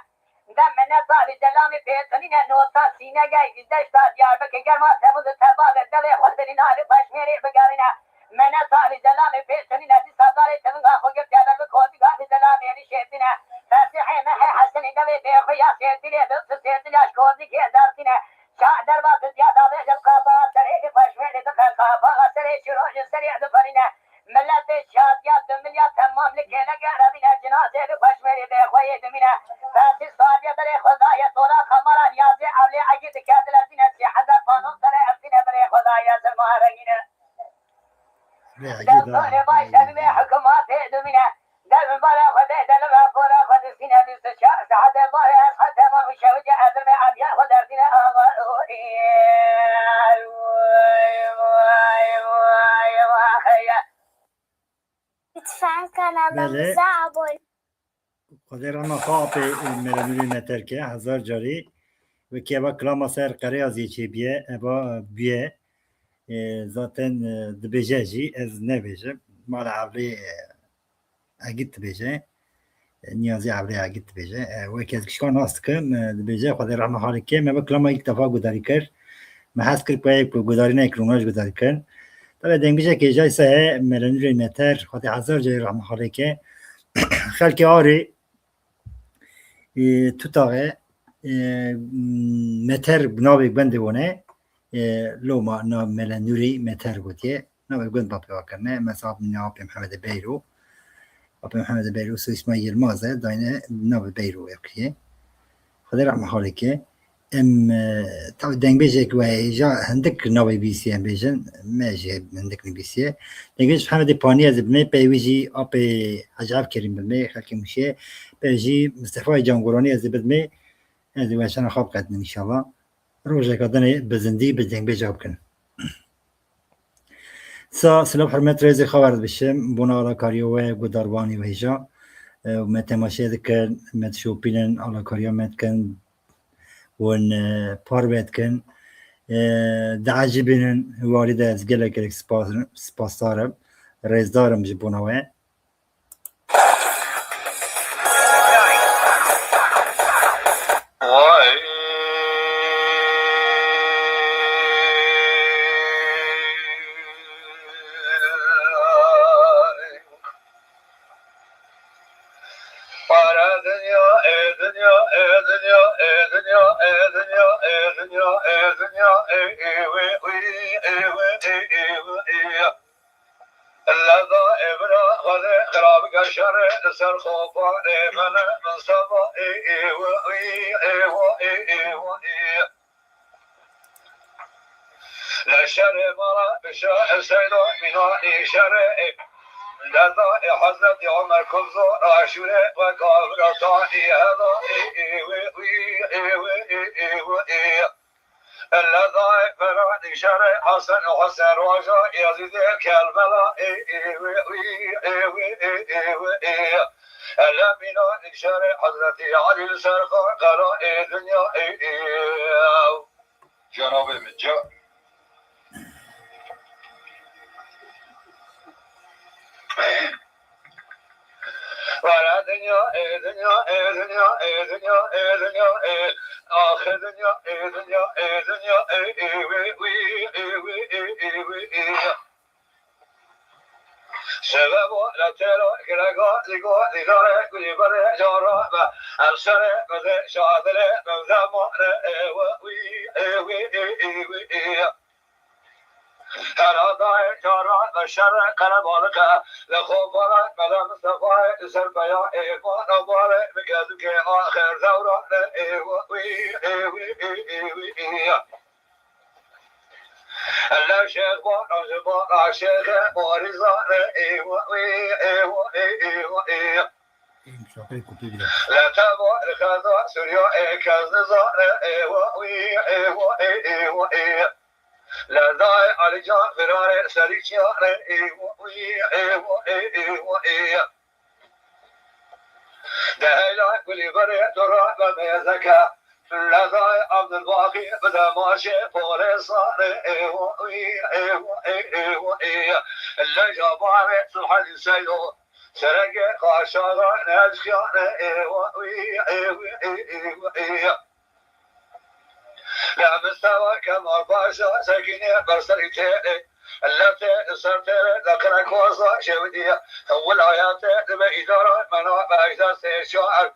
Dem mineta li zelamê pê tunîne, nota sînegey ji deşta Diyarbekir germa Temûz û teva ve devê xwe dinîna li Pejmêrê bigerîne. Meneta li zelamê pê tunîne, dîsa darê tevinga xwe girtiye ber bi kotiga li zelamê li şêtine. Fesîhê mehê Hesenî devê bê xwe ya sêtirê bi tu sêtira ji kotikê dertîne. Şah derva didiya davê ji qaba serê li Pejmêrê dixe, qaba serê çiro ji serê diferîne. Miletê şadiya dimiliya temam li kêleke erebîne, cinazê li Pejmêrê bê xwe yê dimîne. Fesî sadiye berê xwe daye tola qamara niyazê ewlê egî dike dilezîne, sê hezar panon sere eftîne berê xwe daye zilma rengîne. Lê egî da Dewtarê baş evî bê hikûmatê dimîne. Dev bala xwe bê de li rapora xwe distîne bîst û çar saetê barê ez xwe temam û şewicê ez li vê aviya xwe derdîne axa. Lütfen kanalımıza Belê. abone Xwedê rehma xwe apê Melenûrê Meterke hezar carî wekî eva kilama ser qereya zê çêbûye, eva bûye. E, zaten, e, dibêje jî, ez nebêjim. Mala Evlê, e, Egît dibêje. E, Niyazê Evlê Egît dibêje. E, wek ez kişka nas dikim, e, dibêje, Xwedê rehma xalê ke, me bi kilama ilk defa gudarî kir. Me hez kir ku yek gudarî neyek rûnaj gudarî kir. Tabi dengbêjekê jaysa he, Melenûrê Meter, Xwedê hezar carî rehma xalê ke. Xelkê arê, e, tutaxe, e, Meter navê gundê wan e, e, loma na Melenûrê Meter gotiye. Navê gund ba pêwa kirine, mesela navê Apê Mihemedê Beyro. Apê Mihemedê Beyro, soyisma Yilmaz e, dayne navê Beyro ev kiriye. Xwedê rehma xalê ke. Em, e, tabi dengbêjek we hêja hindik navê bîsî em bêjin, me jî hindik nivîsiye. Dengbêj Mihemedê Panî ez ê bimê, pey wî jî apê Hecî Evkerîm bimê, xelkê Mûşê, pey jî Mistefayê Cangoranî ez ê bidimê. Ez ê weşana xwe biqedînim înşallah. Rojeka dinê bi zindî, bi dengbêja bikin. Sa, silav, hurmet, rêzê xwe wer dibişim. Bona alakariya we, gudarvanê we hêja. E, me temaşe dikin, me dişopînin, alakariya me dikin. Hûn, e, parve dikin. E, diecibînin, walî de ez gelek, gelek spas, spasdar im. Rêzdar im ji bona we. Para dinya, e dinya, e dinya, e dinya, e dinya, e dinya, e dinya, e, e, we, we, e, we, e, e, we, e. Leda, e, bira, xwedê xirab ke şerê li ser xwe bane, mene, min seba, e, e, we, we, e, we, e, e, we, e. Leşerê mala bişa Seyda mînanî şerê. Deda e Hezretî Omer Kubzo aşûrê we kavira tanî heda ê ê wê wî ê wê ê ê wê ê. Leda e Feranî şerê Hesen Hesen roja Yazîdê Kelbela ê ê wê wî ê wê ê ê wê ê. Ele mînanî şerê Hezretî Elî li ser qera ê dinya ê ê. Cenabê min ca. Wala dinya, ê dinya, ê dinya, ê dinya, ê dinya, ê. Axir dinya, ê dinya, ê dinya, ê, ê, wê, wî, ê, wê, ê, ê, wê, ê. Sebebo letera girega digo didare gulî bere cara be. Ev sere bide şadire bevde mare ewe wî ewe e ewe e. Herada cara be şere karabalike le xobara mele Mustafa e serbeya e bana bare mi geduke aher devra ewe wî ewe e ewe e. Lewşek bana ji bana şêxê Barizanê ê wî ê wî ê wî ê. Şafê kupî bile. Le teva li xeza Sûriya ê kes nizane ê wî ê wî ê wî ê. Le dayê Alican firarê Serîçiyanê ê wî ê wî ê wî ê. Deheyla kulî berê dora be mêzeke. Lezay Abdülbaki bide maşê polê sarê ê wî ê wî ê wî. Leja barê Sulhanî Seydo. Sereke kaşara nezxiyane ê wî ê wî ê wî ê. Ya Mustafa Kemal Paşa sekine berserî têrê. Lete ser têrê de kira koza şevdiye. Wilayete dibe idara mena bejda sê şar.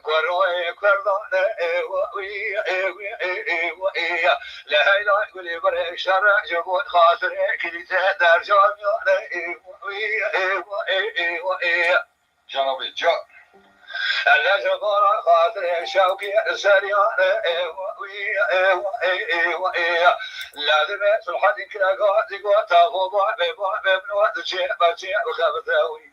Kurayê Kurdan ê wî ê wî ê wî. Le heyla gulî birê şer ji bo xatirê kilîte dercamiyan ê wî ê wî ê wî. Cenabê ca. Ele ji bara xatirê şewkê seriyane ê wî ê wî ê wî. Lazime Sulhadîn kira gazî gota xwe ba bê ba bê min wa diçe berçe bixebite wî.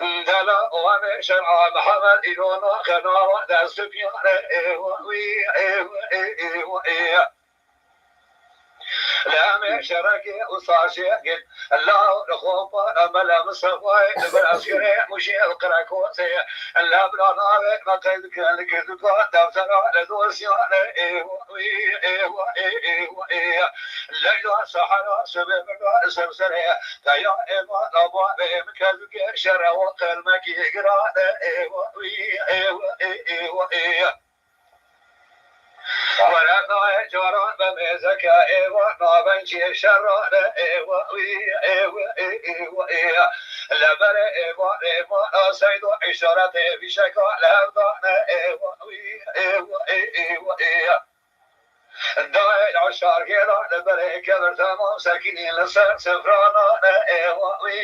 Dela Owanê Şer'a Mihemed îrona xenava destupiyane ê wî ê wî ê wî ê wî. Lê em ê şerekê û saşê git. Law li xwe pa emele Mistefayê li ber eskerê Mûşê li Qerekotê. Lê bila navê me qeyd dikin li girtûka deftera li dosyanê ê wî ê wî ê wî ê. Leyla sehera sibê min ra li ser serê. Peya êma nava bê min kezûkê şere û qelmekî girane ê wî ê wî ê wî ê wî ê. Were nayê caran be mêzeke êwa, nabencê şerane êwa, wî êwa, ê êwa, ê. Leberê êwa, êwa, a seydo îşaretê fîşeka lerdane êwa, wî êwa, ê êwa, ê. Dayê ya şargêra leberê kevir temam sekînî li ser sifranane êwa, wî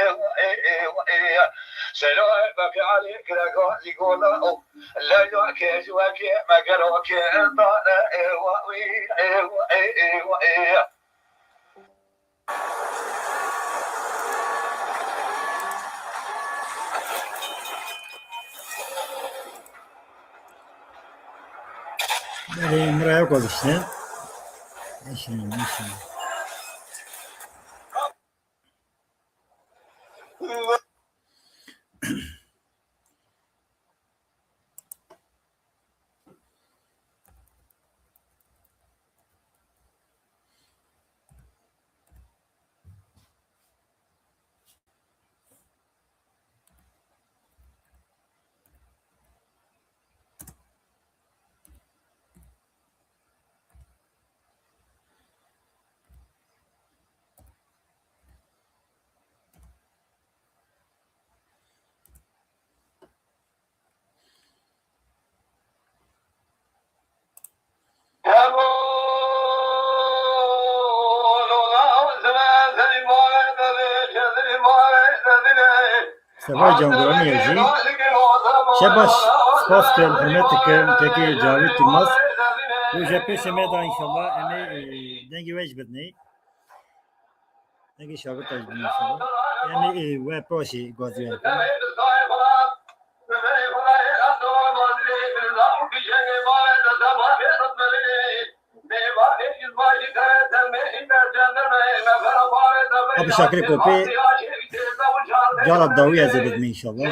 êwa, ê êwa, ê. Seloyê Beqî Elî gireka zîgona û Leyla kê ji wekê me gero kê endane ê wa wî ê wa ê ê wa ê. Belê, min re ew qaziştin. Neşin, neşin. Sefa Can Guranî ye jî. Şe baş, spas dikim, hurmet dikim, kekê Cavîd Yilmaz. Roja pêşê me de înşallah em ê, e, dengê we jî bidinê. Dengê şagirta jî bidinê înşallah. Em ê, e, we paşê gazî we bikin. Abi Şakirê Kopê cara dawî ez ê bidim înşallah.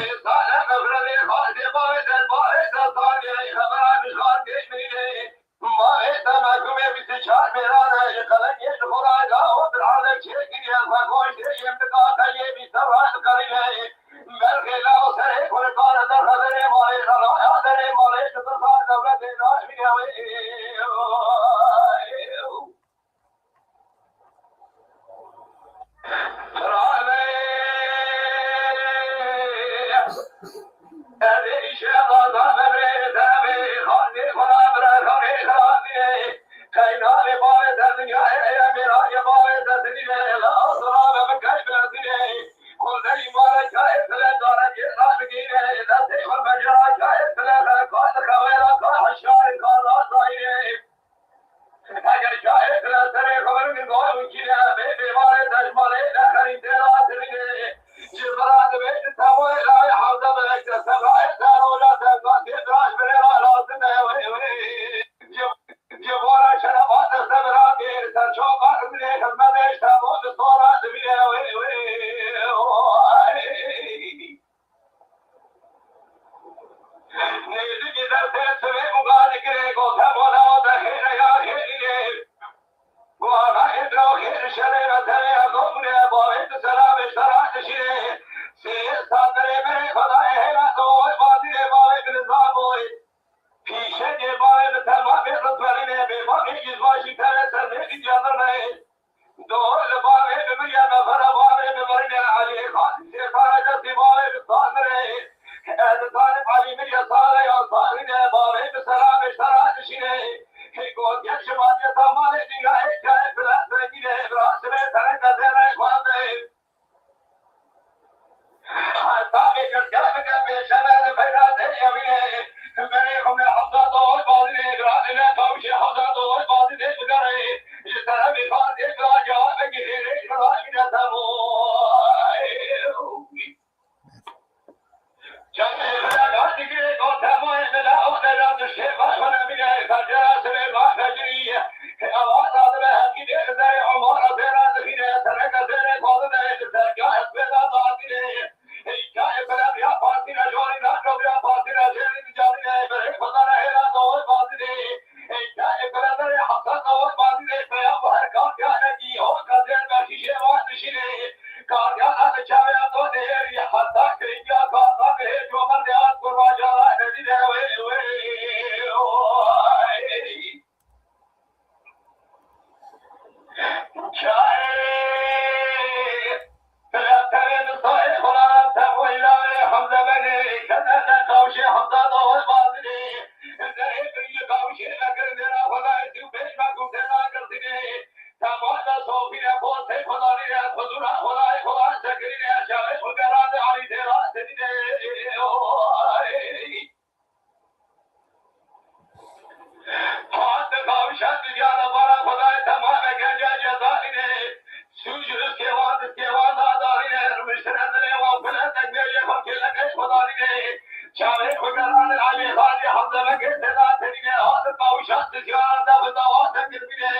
Şaxtiziyara de bi dawa de girmîne,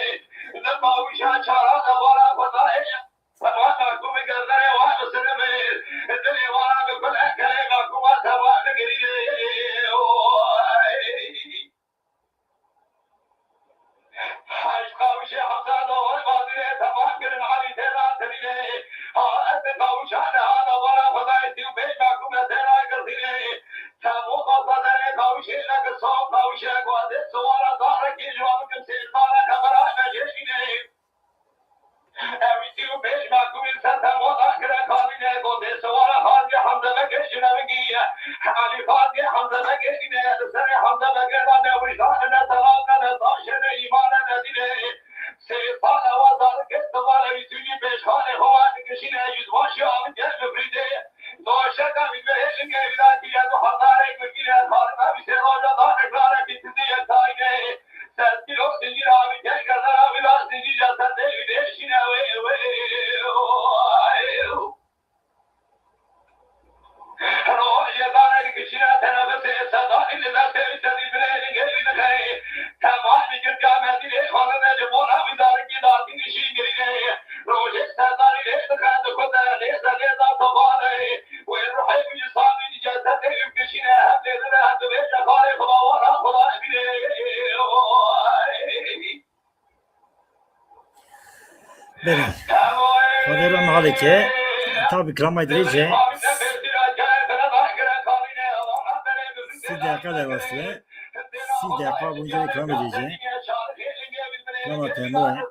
di mawîşa çara de vara Xwedayê. Sema Makûmê gerdere wa bi sirê me, dilê vara bi kul ekelê Makûma sema digirîne. Heşt qawişê Hemza Dawar Badirê temam kirin, Elî têra tirîne. Ha, ez bi qawişa de ha da vara Xwedayê sî û pênc Makûme têra girtîne. Temû xwe derê qawişê neke saf qawişek wa dê siwara zarekî ji wan bikim sê sale xebera me jê bîne. Ew sî û pênc Makûmê ser temû dakire kanîne, gotê siwara Xazî Hemze Bekê ji nevigî ye. Elî Xazî Hemze Bekê dîne, li serê Hemze Bekê de ne wijdan e, ne telaq e, ne taş e, ne îman e, ne dîn e. Sê sal e wa zarikê siwara wî sûcî pêşxanê xwe wa dikişîne, ji ziwan şî avitiye ji Frîdê. Doşeka wî wê hêlingê wî da kiriye du hezarê gulgîne, xalim ew sê roja da reklarekî tizî yektayînê. Ser kîlo zincîr avitiye gerdana wî da zincîr ya ser dê wî dêşîne wê wê. Rojê zarê dikişîne tenefesê, sedanî li destê wî sedî binê lingê wî dixeyê. Temamî girka mezînê xanine ji bona wî zarikî datî nişîn girînê. Rojê sedanî lê dixe dikute, lê zerrê da tevare. Wê ruhê wî ji samî cesedê wî bikişîne, hem lê dide hem dibêje xalê xwe wara xwe da bîne. Belê. Xwedê re mihalê ke. Tabî kirama dirêj e. Sî deqa derbas dibe. Sî deqa bûnca kirama dirêj e. Kirama temû e.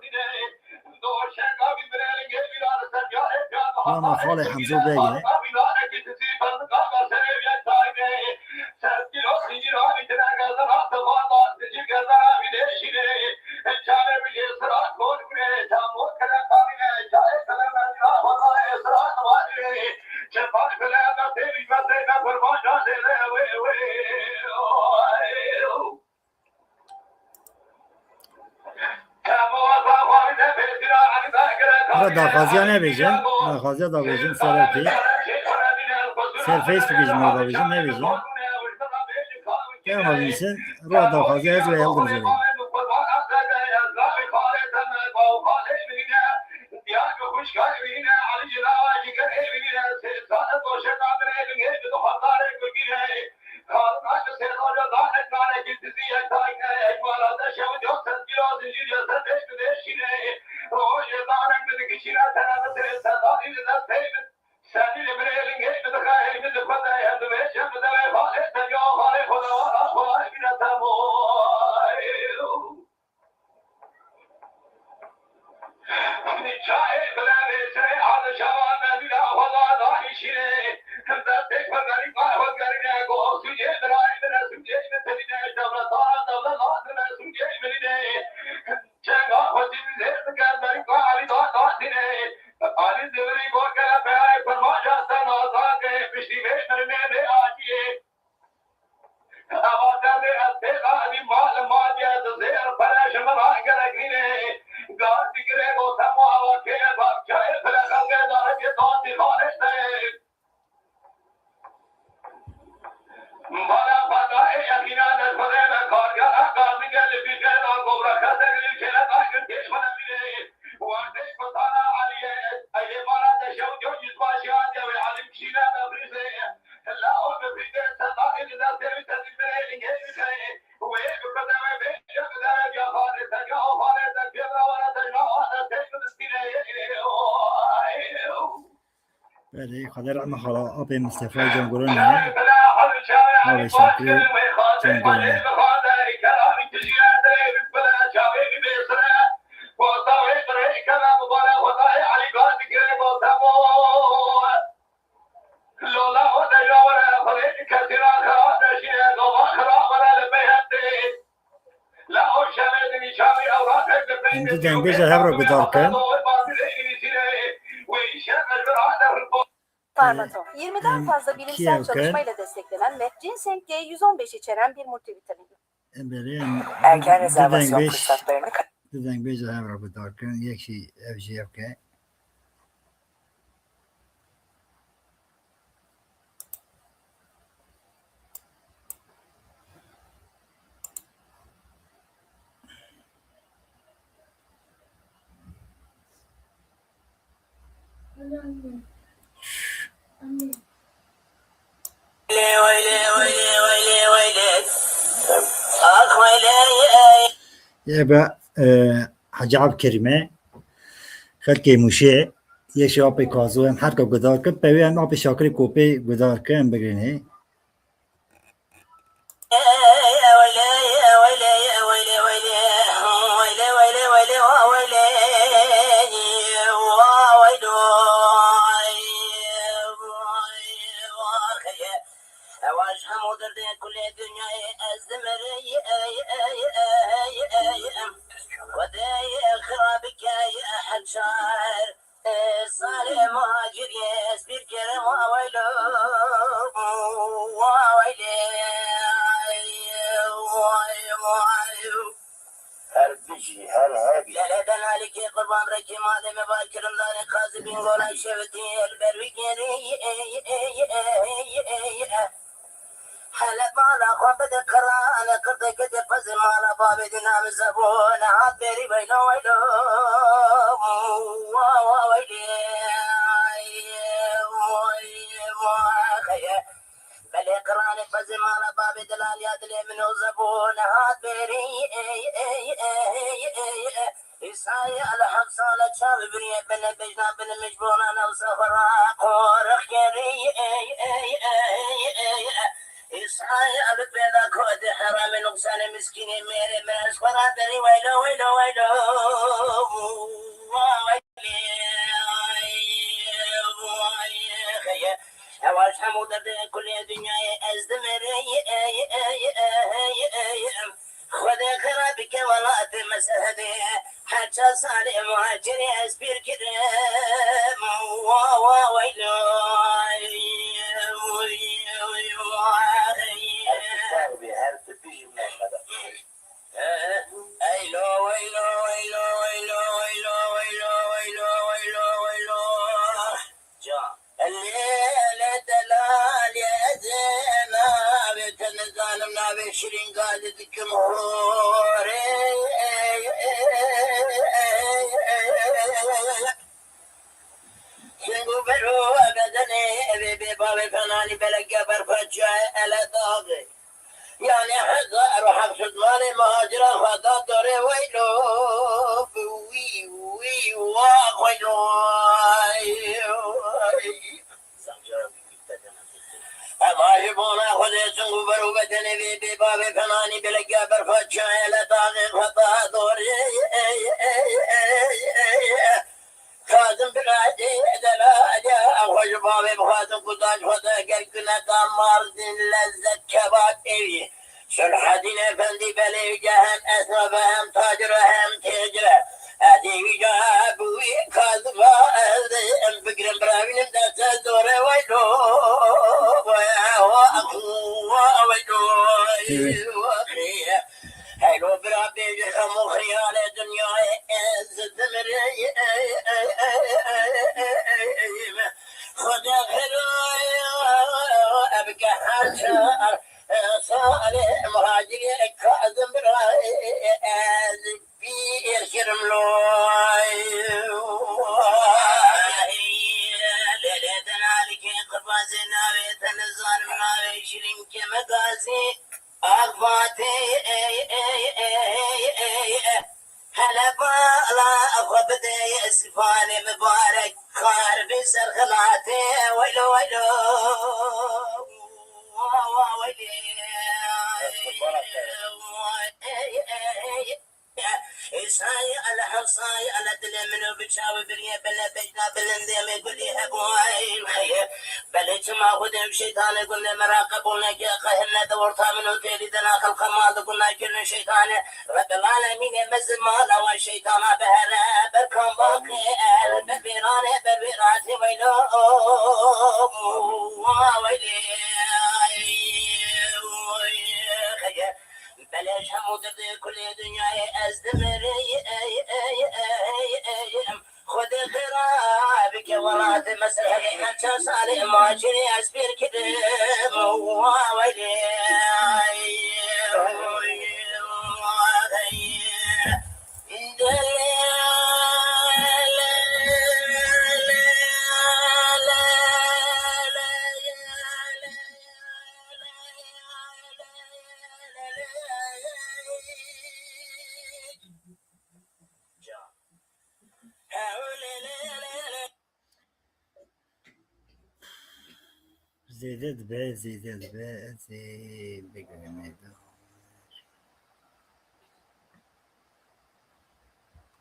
Kirama xalê Hemzo Beg e. Hara daxwaziya nebêjin, daxwaziya da bêjin, ser ew kê. Ser Facebookê ji me da bêjin, nebêjin. Dema bivîsin, roja daxwaziya ez wê hildim jê re. Belê, Xwedê rehme xala apê Mistefa Canguranê. Avê Şakirê Canguranê. Em du dengbêja hev re guhdar kin. Farmaton. Yirmiden fazla bilimsel çalışmayla desteklenen ve ginseng G yüz on beş içeren bir multivitamin. Em berê em Erken du rezervasyon dengbêj, fırsatlarını ka- du dengbêja hev re guhdar kin. Yek jî ev jî ev ke. Ê be, e, Hecî Abdulkerîmê, xelkê Mûşê, yê şê apê Kazo, em her ka guhdar kin, pevê em apê Şakirê Kopê guhdar kin, em bigirînê. Ewa ji hemû derdê kulê dinyayê ez dimirî. Xwedê xira bike her çar. Salê muhacirê ez pîr kirim, wa weylo, wa weylê, way, way. Her bijî, her hebî. Lele denalikê qurban rekî malê me va kirindarê qazî bîngola şevitî el berwî gêrî. Hele bala xwe bide qirane, qirde gede pezê mala bavê dî navê zebûne hat bêrî weylo weylo. Wa, wa, weylê. Ay, ay, ay, ay. Belê qirane pezê mala bavê delaliya dilê min o zebûne hat bêrî. Ey, ey, ey, ey, ey. Îsayê ele heft sale çavi biriye bine bejna bine mecbûna newsa xwe ra qorix kerî. Ey, ey, ey, ey. Îsayê ele pêda kotê heramê nuqsanê miskînê mêrê min ez xwe ra derî weylo, weylo, weylo. Wa weylê, ay, ay, ay. Ewa ji hemû derdê kulê dinyayê ez dimirî. Xwedê xira bike welatê me serhedê. Her çar salê muhacirê ez pîr kirim. Wa, wa, weylo. Her tu sağ bî, her tu bijî Mehmet. Eylo, eylo, eylo. Ca. Lê, lê, delal, ez ê navê te nizanim, navê şirîn gazî dikim horê. Çing û bero bedenê vê bê bavê fenanî belege berfa çiyayê ele daxê. Yanî hezar û heft sed malê muhacira xwe da dorê weylo. Wî, wî, wa xweylo. Ema ji bona Xwedê çing û bero bedenê vê bê bavê fenanî belege berfa çiyayê ele daxê xwe da dorê. Xwazim biradê delaliya xwe ji bavê bixwazim ku daş xwe de gel gune da mardin lezzet kebab evî. Sulhedîn Efendî belê wî hem esnaf e hem tacir e hem têcir e. Ez ê wî ca bi wî kazima ez ê em bigirim biravînim dest ez dore weylo. Weylo. Heylo bira bêje xem û xiyalê dinyayê ez dimirî. Xwedê xêr bike her çar salê muhacirê Kazim bira ez pîr kirim loy. Lê lê denalikê qirbazê navê te nizanim navê şirîn keme gazî. Axvatê, ey, ey, ey, ey, ey. Hele bala xwe bide Sifanê mibarek, xar bi ser xilatê, weylo, weylo. Wa, wa, weylê. Ey, ey, ey. Îsayê ele, Hewsayê ele, dilê min û bi çawi biriye bile bejna bilindê me gulî hebû, ey xeyê. Belê çima Xwedê û şeytanê gundê me ra qebûl neke, qehir nede orta min û têrî de naxil qemal di guna kirin şeytanê. Rebbil alemînê mezin mala we şeytana bihere, ber kambaqê el, ber vêranê, ber vêratê weylo. Wa weylê. Belê ji hemû derdê kulê dinyayê ez dimirî. Xwedê xêra bike welatê me ser hebê her çar salê macirê ez pêr kirim. Wa weylê. Delê. Zêde dibe, zêde dibe, ez ê bigirime.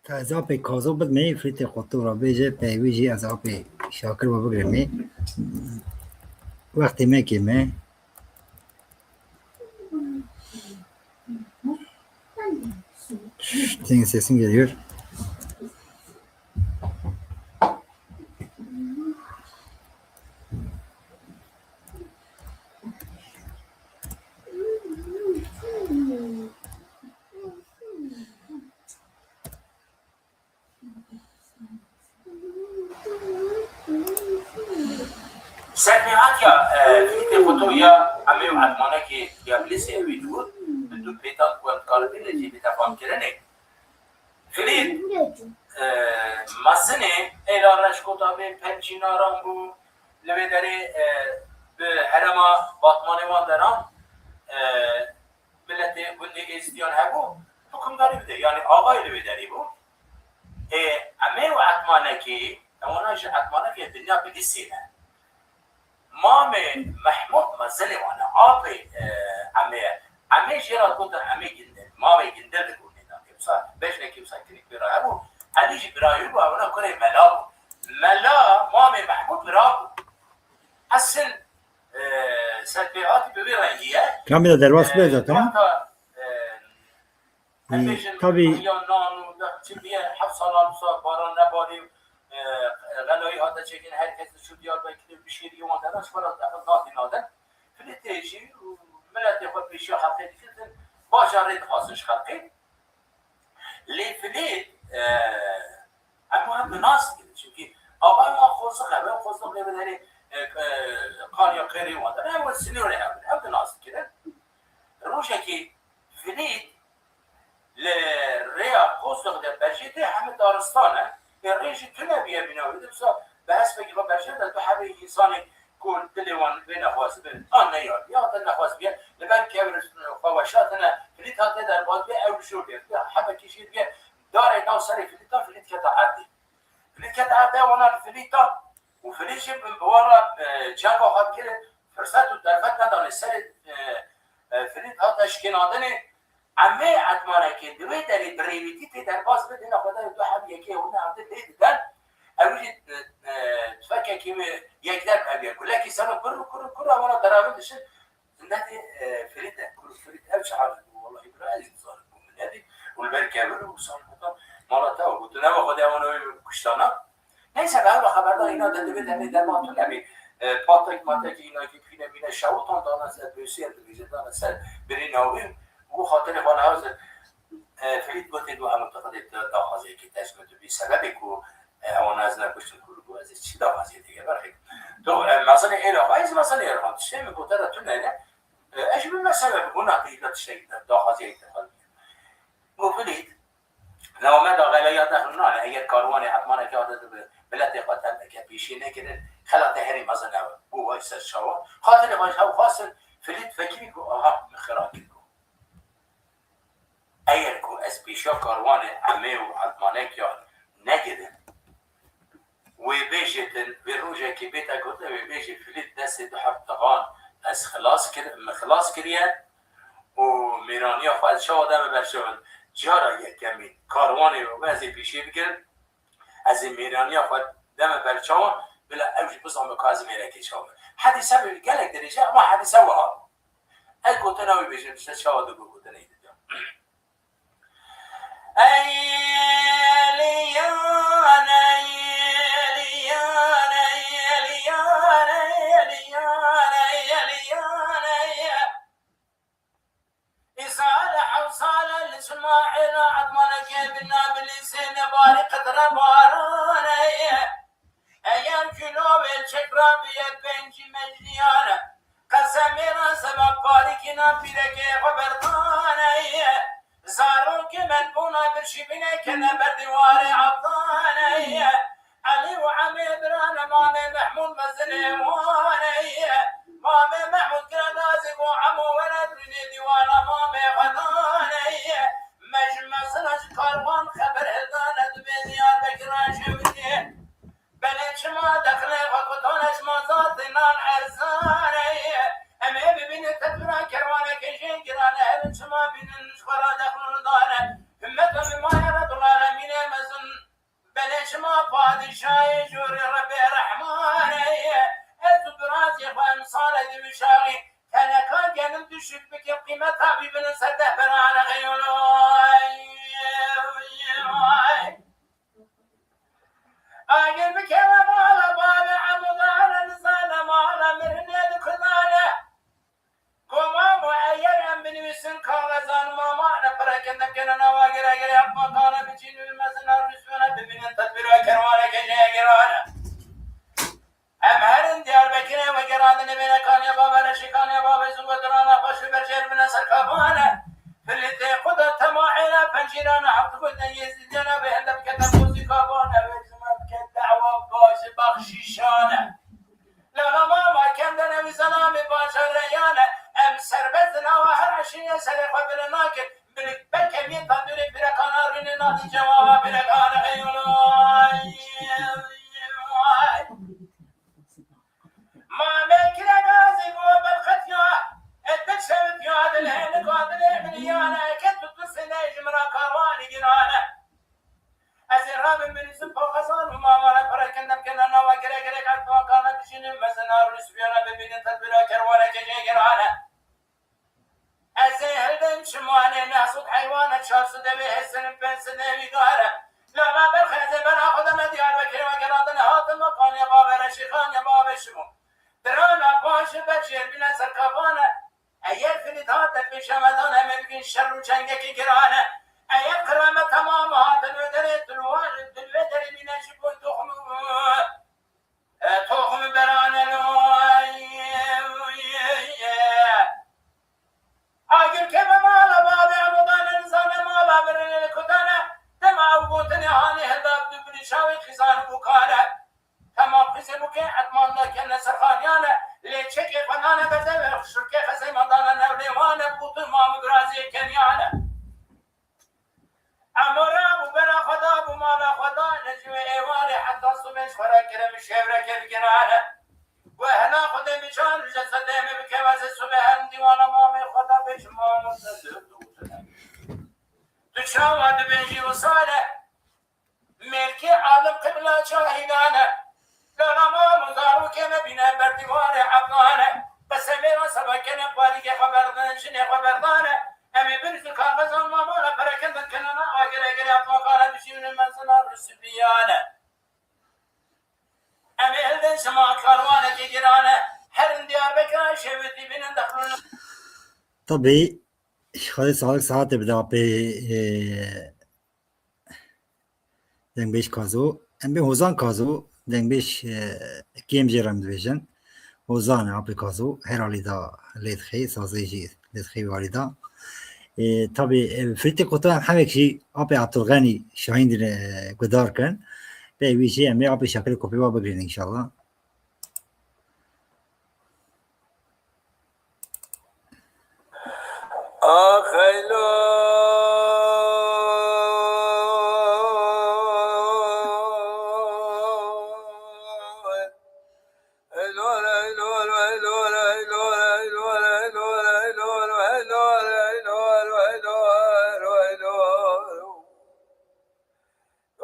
Ta ez apê kazo bidimê, Fîlîtê xwe tu re bêje, peyvê jî ez apê Şakir ve bigirime. Wextê me kêm e. Senin sesin geliyor. Serpêhatiya, e, Fîlîtê Xwetû ya Emê û Etmanekê ya Bilîsê ew ê digot, bi du pêtan ku em dikaribîne jî bête famkirinê. Fîlît, e, mezinê êla reşkota bê pemcî naran bû, li vê derê, e, bi herêma Batmanê wan deran, e, miletê gundê Êzidiyan hebû, hukimdarî bide. Yanî axayê li wê derê bû. Ê, Emê û Etmanekî, ewana ji Etmanekê dinya Bilîsê ne. Mamê Mehmûd mezinê wan e, apê, e, Emê ye. Emê jê re gotin Emê Gindil. Mamê Gindil digotin. Wisa bejnekî wisa kinik wê re hebû. Elî jî birayê bû, ewana kurê Mela bû. Mela, mamê Mehmûd bira bû. Esil, e, serpêhatî bi vî rengî ye. Kamî de derbas E, be zaten. Wexta, e, Em Ee, bêjin, tabii. Hemiya nan û de çi bûye, heft salan wisa baran nebarî, e, xelayî hate çêkirin, her kes diçû Diyarbekirê û bişêrî wan deran, ji xwe re ev natî nadin. Filîtê jî û miletê xwe pêşiya xelkê dikirin, bajarê dixwazin ji xelkê. Lê Filît, e, hemû hem bi nas dikirin. Çimkî avayê wan xozix e, ve xozix lê bi derê, e, e, qaliya qêrê wan de, ew sînorê hev in, ew bi nas dikirin. Rojekê Filît li rêya Qozix de berjê tê hemî daristan e. Ê rê jî tune bûye mîna wê de. Wisa bi hespekî xwe berjê de du hebê însanê ku dilê wan bê nexwazibin, an neyar, ya te nexwazibî ye. Li ber kevir xwe weşatine, Filît hate derbas bê, ew li jor bê. Hebekî jê bûye darê nav serê Filîta, Filît kete erdê. Filît kete erdê, wana li Filîta û Filît jî bi wan re, e, cenga xwe dikir, firset û derfet nedane serê, e, e, Filît hate şikênandinê. Emê Etmanekê di wê derê bi rêwîtî tê derbas be, dêne xwe de du heb yekê hûn erdê lê diden. Ew jî, e, e, tufekekî wê yekder bi hev ye. Gulekî seno kurr û kurr û kurr, ewana deravin dişin. Zindetê, e, Firît e. Kurr Firît ev çi hal bû? Wallahî bira ez nizanim bû min nedî. Û li ber kevir û salbûka mala te û gotin, ew xwedê ewana wê kuştana. Neyse, be hewla xeberdan îna de divê demê derman tune bî. E, patek matek îna ki pîne mîne şewitan dane ser dosiyê dibêje dane ser birîna wî û xatirê xwe hazir. E, Filît gotin ku em teqidê daxwaziyekê ters me tu bî sebebê ku, e, ewana ez nekuştin ku, ku ez ê çi daxwaziyê dike berxê. Tu, e, mezinê êla xwe, ez mezinê êla xwe. Tiştê min ku te re tune ne. E, ez jî bime sebeb bûna te îla tiştekî daxwaziyekê te xwe. Got Filît, Lewme da xeleya te nane, eger karwanê hetmaneke hate dibe, miletê xwe tendeke pêşî nekirin, xelatê herî mezin ew e. Bû vay ser çawa? Xatirê xwe ji hev xwestin, Filît fekirî ku aha, min xira kir ku. Eger ku ez pêşiya karwanê Emê û Etmanekiya negirim, Wê bêjêtin, vê rojekê bête gotin, wê bêjê Filît destê du heb tixan ez xilas kir, min xilas kiriye û mêraniya xwe ez çawa deme ber çawan. Cara yekemîn karwanê we ez ê pêşê bigirim, ez ê mêraniya xwe deme ber çawan, bila ew jî bizane ka ez mêrekê çawa me. Hedîse bi gelek dirêj e, ama hedîse wiha bû. Ez gotina wî bêjim, işte çawa digot gotina wî didiyam. Ey Eliyan, ey Eliyan, ey Eliyan, ey Eliyan, ey Eliyan, ey. Îsal hewsale li çima êla etmaneke bina bilîsê nebarî qetre baran ey. Eger kilo wê çek rabiye pêncî mecliyan e. Qesemê re seba parîkîna pîrekê xwe berdan ey. Zarokê min bona birşîbîne kene ber dîwarê abdan ey. Elî û Emê birane mamê Mehmûd mezinê wan ey. Mamê Mehmûd kire nazî got Emo were dûnê dîwara mamê xwe dan ey. Me ji mezina ji karwan xeber hildane dibê Diyarbekir re şewitê. Belê çima dexilê xwe kutan e, ji ma zatê nan erzan e. Tekin demkene nava gire gire yapma tane biçîn û mezina rüzgara bibînin tedbîra kerwaneke jê girane. Em herin Diyarbekirê vegerandine bêne kaniye bavere şikaniye bavê zû ve dirana xweş û berjêr bine ser kabane. Filîtê xwe de tema êne pencîrane heft xwe de yê zîndene ve hende bikete pozî kabane ve zû ve bike dawa baş baxşîşane. Lala mama kendene wî zelamê bajarê yane. Em serbest di nava her eşînê serê xwe bile nakin. Bilî belke mî tandurê pirekana rûnê nadî cewaba pirekana eyolay. Mame kirega zî bo belxetiya. Et bir şevit ya dilhênik adilê min yane. Eke tu tu sene ji min ra karwanî girane. Ez ê rabim binîsim paxezan û mavana pirekindem kena nava gere gere kartwakana dijînim mezina rûspiyana bibînin tedbîra kerwaneke jêgirane. Ez ê hildim çimanê neh sud heywane çar sud evê hêsinim pênc sud evî gare. Lala berxe ez ê bera xwe deme Diyarbekirê vegerandine hatim me kaniye bavere şîxaniye bavê şimo. Dirana paşi ber jêrbîne serkapane. Eger filît hate pêşemedan em ê bikin şer û çengekî giran e. Eger qirame temam hatin wê derê dilwar, dilvê derê mîne ji bo toxum û, e, toxum berane lo. Agir keve mala bavê amodane nizane mala birine kutane. Dema ew gotinê hanê hilda bi binîşawê xîzan û bûkane. Hema xizê bûkê etman da kene serxaniyane, lê çekê xwe nane berde ve xişirkê xezê mandane newlê wane bûtin mam û biraziyê keniyane. Amora bû bera xwe da, bû mala xwe da, ne ji wê êvarê heta sibê ji xwe re kirem şevreke biginane. Wê hela Xwedê biçan, ji sedê min bikeve zê sibê her dîwana mamê xwe da bêjim, mamo te dûtine. Tu çawa dibêjî wisale? Mêrkê alim qibla cahilane. Lala mam û zarokê me bîne ber dîwarê Efgane. Bes em ê re sebekene parîkê xwe berdin, jinê xwe berdane. Em ê bin ji kaxezan mamana perekendin kenana agere gere Efgane dijînin mezina Rusibiyane. Em ê hildin şima karwanekê girane. Herin Diyarbekir'a şevitî bînin dexlûnin. Tabii, Xwedê sağlık saate bide apê, e, Dengbêj Kazo. Em bê Hozan Kazo, dengbêj, e, kêm jê re em dibêjin. Hozan e apê Kazo, her alî da lê dixê, sazê jî lê dixê wî alî da. E, tabî, e, filîtê kota em hevek jî apê Abdulxenî Şahîn din, e, guhdar kirin. Pey wî jî em ê apê Şakirê Kopê wa bigirîn înşallah. Axeylo.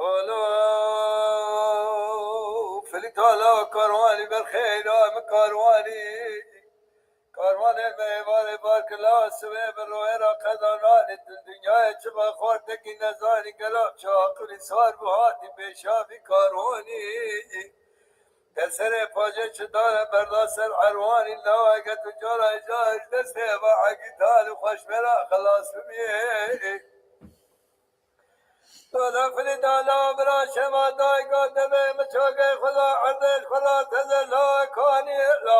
Alo, filît ala karwanî berxêra min karwanî. Karwanê me êvarê bar kila sibê bi royê ra qeda nanê tu dinyayê çi be xwartekî nezanî gela çi aqilî sar bi hatî pêşa vî karwanî. Te serê pacê çi dare berda ser erwanî lawa ke tu cara îcar ji destê ve egî talî xweş bera xelas bibî. Dada filî dala bira şema dayka devê min çagê xwe da erdê xwe da teze la kanî la.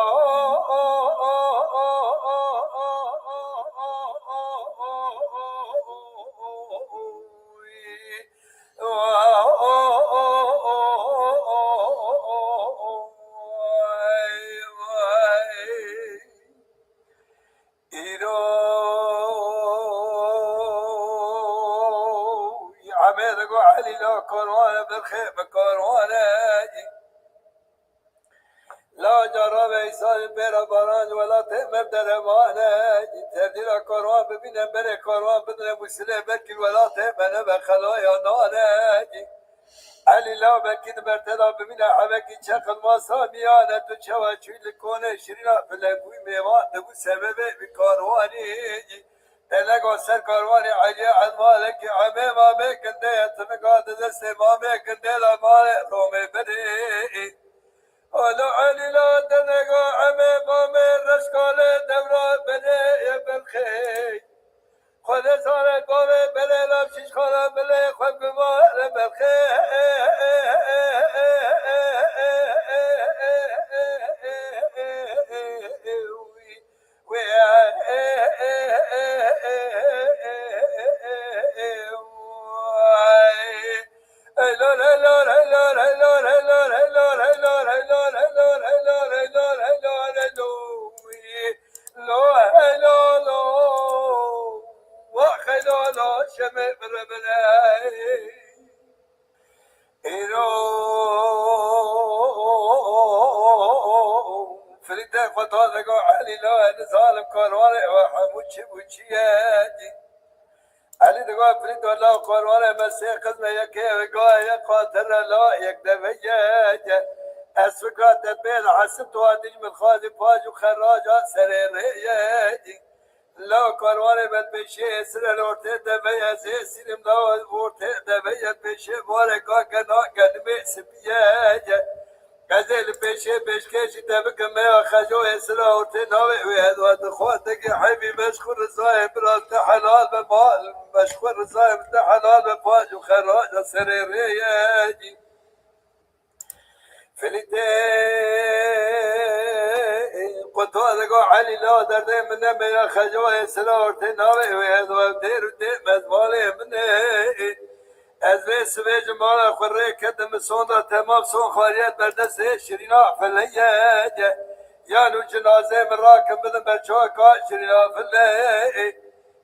Îro Emê digo Elî la karwane berxê bi karwane. La cara ve îsal bêra baran welatê me deremane. Tevdîra karwan bibîne berê karwan bidine musilê belkî welatê me nebe xelaya nane. Elî la belkî di berte de bibîne evekî çeqil masa miyane tu çewe çûyî li konê şirîna filebûyî mêvan dibû sebebê bi karwanî. Telega ser karwanê Eliyê Elmalekî emê mamê gindê ye tinika di destê mamê gindê de malê Romê birê. Ala Elî la tenega emê mamê reşkalê dewra binê ye berxê. Xwedê sare bavê belê lav şîşxana bilê xwe gumare berxê. Wê Îro Firîdê xwe da digo Elî la, Elî zalim karwanê we hemû çi bû çi ye? Elî digo Firîdo la, karwanê me sê qizme, yekê ew e, gayê ye qatir e la, yek deve ye. Ez fikra te pê dihesim, tu adîj min xwazî pac û xeraca serê rê ye. La karwanê me pêşê sire li ortê deveye zê sîrim la ortê deveye pêşê vareka gena genimê sipiye ye. Ez ê li pêşê pêşkêşî te bikim meya xecoyê sira ortê navê wê hedwa dixwatekî hevî meşxur rizayê biraz te helal be mal meşxur rizayê te helal be pac û xeraca serê rê ye. Filîtê quto digo Elî la derdê min ne meya xecoyê sira ortê navê wê edo ev dêr û dê mezmalê min ê. Ez vê sibê ji mala xwe rê ketim min sonda temam son xwariyet berdestê şirîna fileye. Yan û cinazê min rakim bidin ber çaka şirîna fileyê.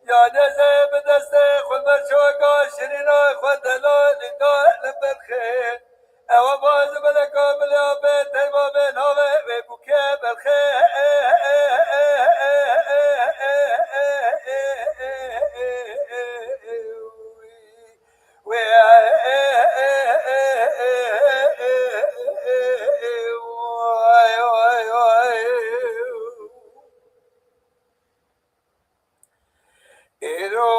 Yan ez ê bi destê xwe ber çaka şirîna xwe delalî da li berxê. Ewa bazı meleka milya be teyma be nave ve buke berxe. Ve Êro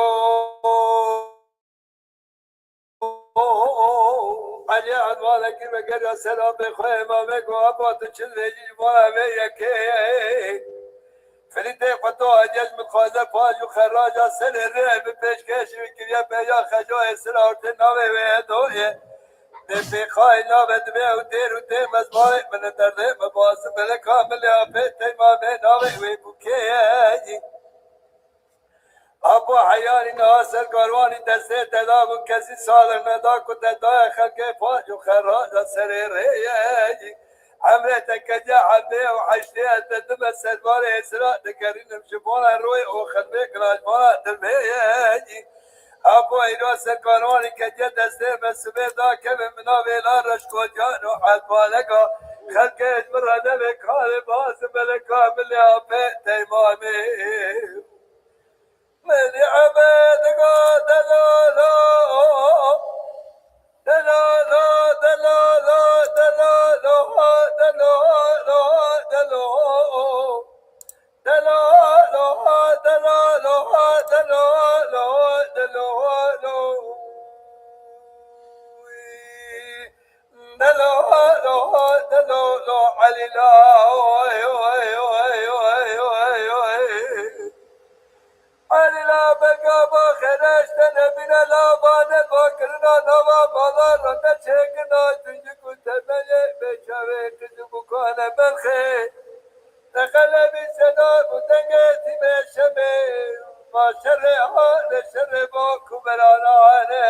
Elî Edvanekî vegeriya ser apê xwe, Emamê ku apa tu çi dibêjî ji mala vê yekê? Filîtê xwe tu hatiye ji min dixwaze pac û xeraca serê rê min pêşkêşî min kiriye, peya xecayê sira ortê navê wê edo ye. Dê pêxayî nabe divê ew têr û têr mezmarê min e, derdê min bazim beleka min lê apê teyma vê navê wê bûkê ye. Apo heyalî niha ser karwanî destê te da bû, kesî salix neda ku te daye xelkê pac û xeraca serê rê ye. Emrê te kediye hebê û heştê ez te dime serbarê êsira digerînim ji bona royê û xelbê kirajmana dilbê ye. Apo îro ser karwanî kediye destê me sibê da kevin mina vêla reşkocan û elbaleka xelkê ji min re nebe karê bazim beleka min lê apê teymamê. Medi Ahmed ga delalo, delalo, delalo, delalo, delalo, delalo, delalo, delalo, delalo, delalo, delalo, delalo, delalo, Elî la, oy, oy, oy. Elî la, belka ba xêreş te nebîne la, ba ne ba kirina nava mala ra ne çêkina, tujik û temelê bê çavê qij û bukane berxê. Te qelemî seda û dengê tîmê şemê, ma şerê hane şerê ba kuberana hane.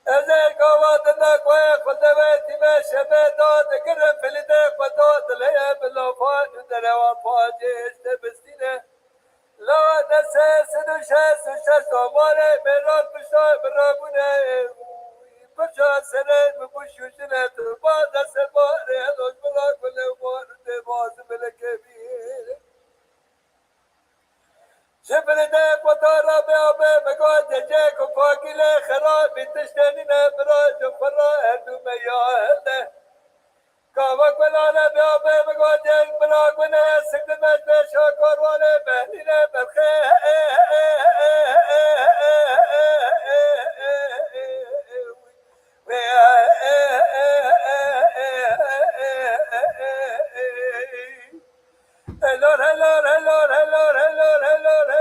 Ez ê gava dina guhê xwe devê tîmê şemê da digirim, filîdê xwe da dileyê min lafan û derewan pacê ji te bistîne. La destê sed û şêst û şeş tomarê mêran pişta min rabûne. Pirça serê min bû şûşine, tu ba destê barê helo ji min ra gule û bar û dê bazim bilekê bî. Ji birîndê qutara be abe, me got, cecek û pakîlê xerabî tiştê nîne, bira ji xwe re her du me ya hilde. Kava gulane be abe, me got, yek bira gune, sikdime pêşa karwanê me nîne berxê. Helal, helal, helal, helal, helal, helal, helal.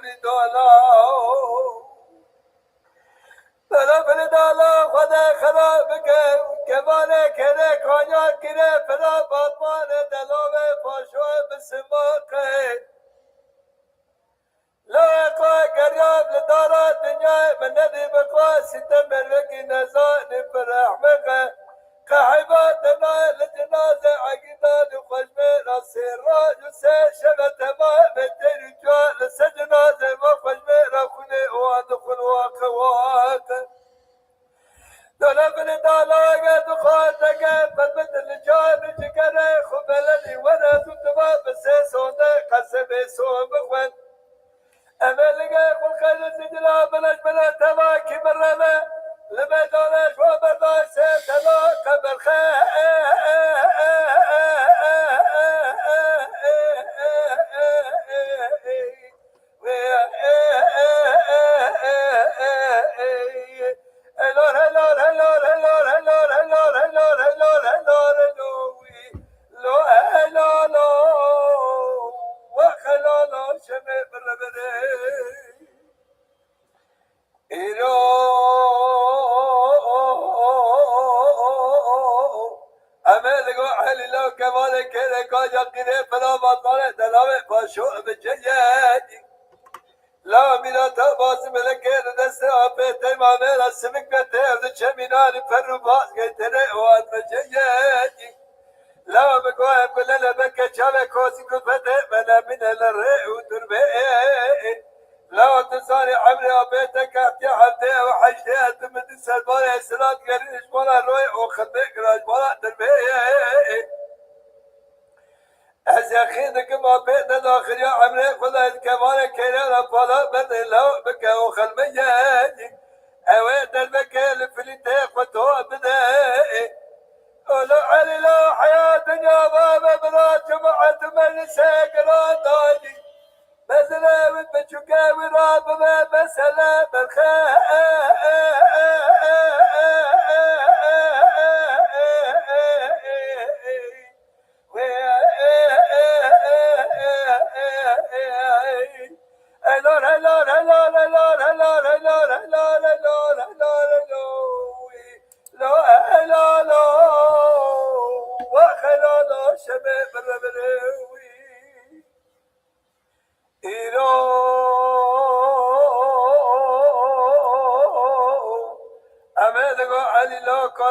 bilî dala. Dala bilî dala, Xwedê xera bike, kevanê kêrê kanya kire, fira batmanê delavê paşoyê bi simaqê. Lewê xwe geriyam li dara dinyayê, min nedî bi xwe sîte mervekî nezanî bi rehmê xwe. Qehîba tenayê li cinazê egîda li xwe ji mêra sê roj û sê şeve temamê têr û cuwa li ser cinazê ve xwe ji mêra xwînê wan dixwin waqe waqe. Dole binê dala eger dixwazege, pir bidin li can û cigerê xwe beledî were zû diva bi sê sonde qesebê son bixwin. Em ê ligê xwe xêr û zîndira bileş bile tevakî bireve, li meydanê ji wan berdayê sê tela qeberxe. Îro em ê li go Elî Law kevalê kêrê kaca qîrê felavat vane delavê paşo bi ceyekî. Law mîra te bazî melekê li destê apê teyma mêra simik ve tê ev di çemînanî ferrû bazgê tenê wan bi ceyekî. Law bi go em gule lebeke çavê kozî kulfetê melemîne li rê û turbê. Lawa tu zanî emrê apê te kehtiye heftê ew heştê etim di serbarê silat gerî ji bala royê û xilbê gira ji bala dirbê. Ez yexîn dikim apê te daxiriya emrê xwe de di kevanê kêre re pala berdê law bike û xilmeyê. Ew ê derbeke li filîtê xwe to bide. Olo Elî la heya dinya bave bira cemaet meclisê giran dayî. Mezine wî biçûke wî ra bibe mesele berxe.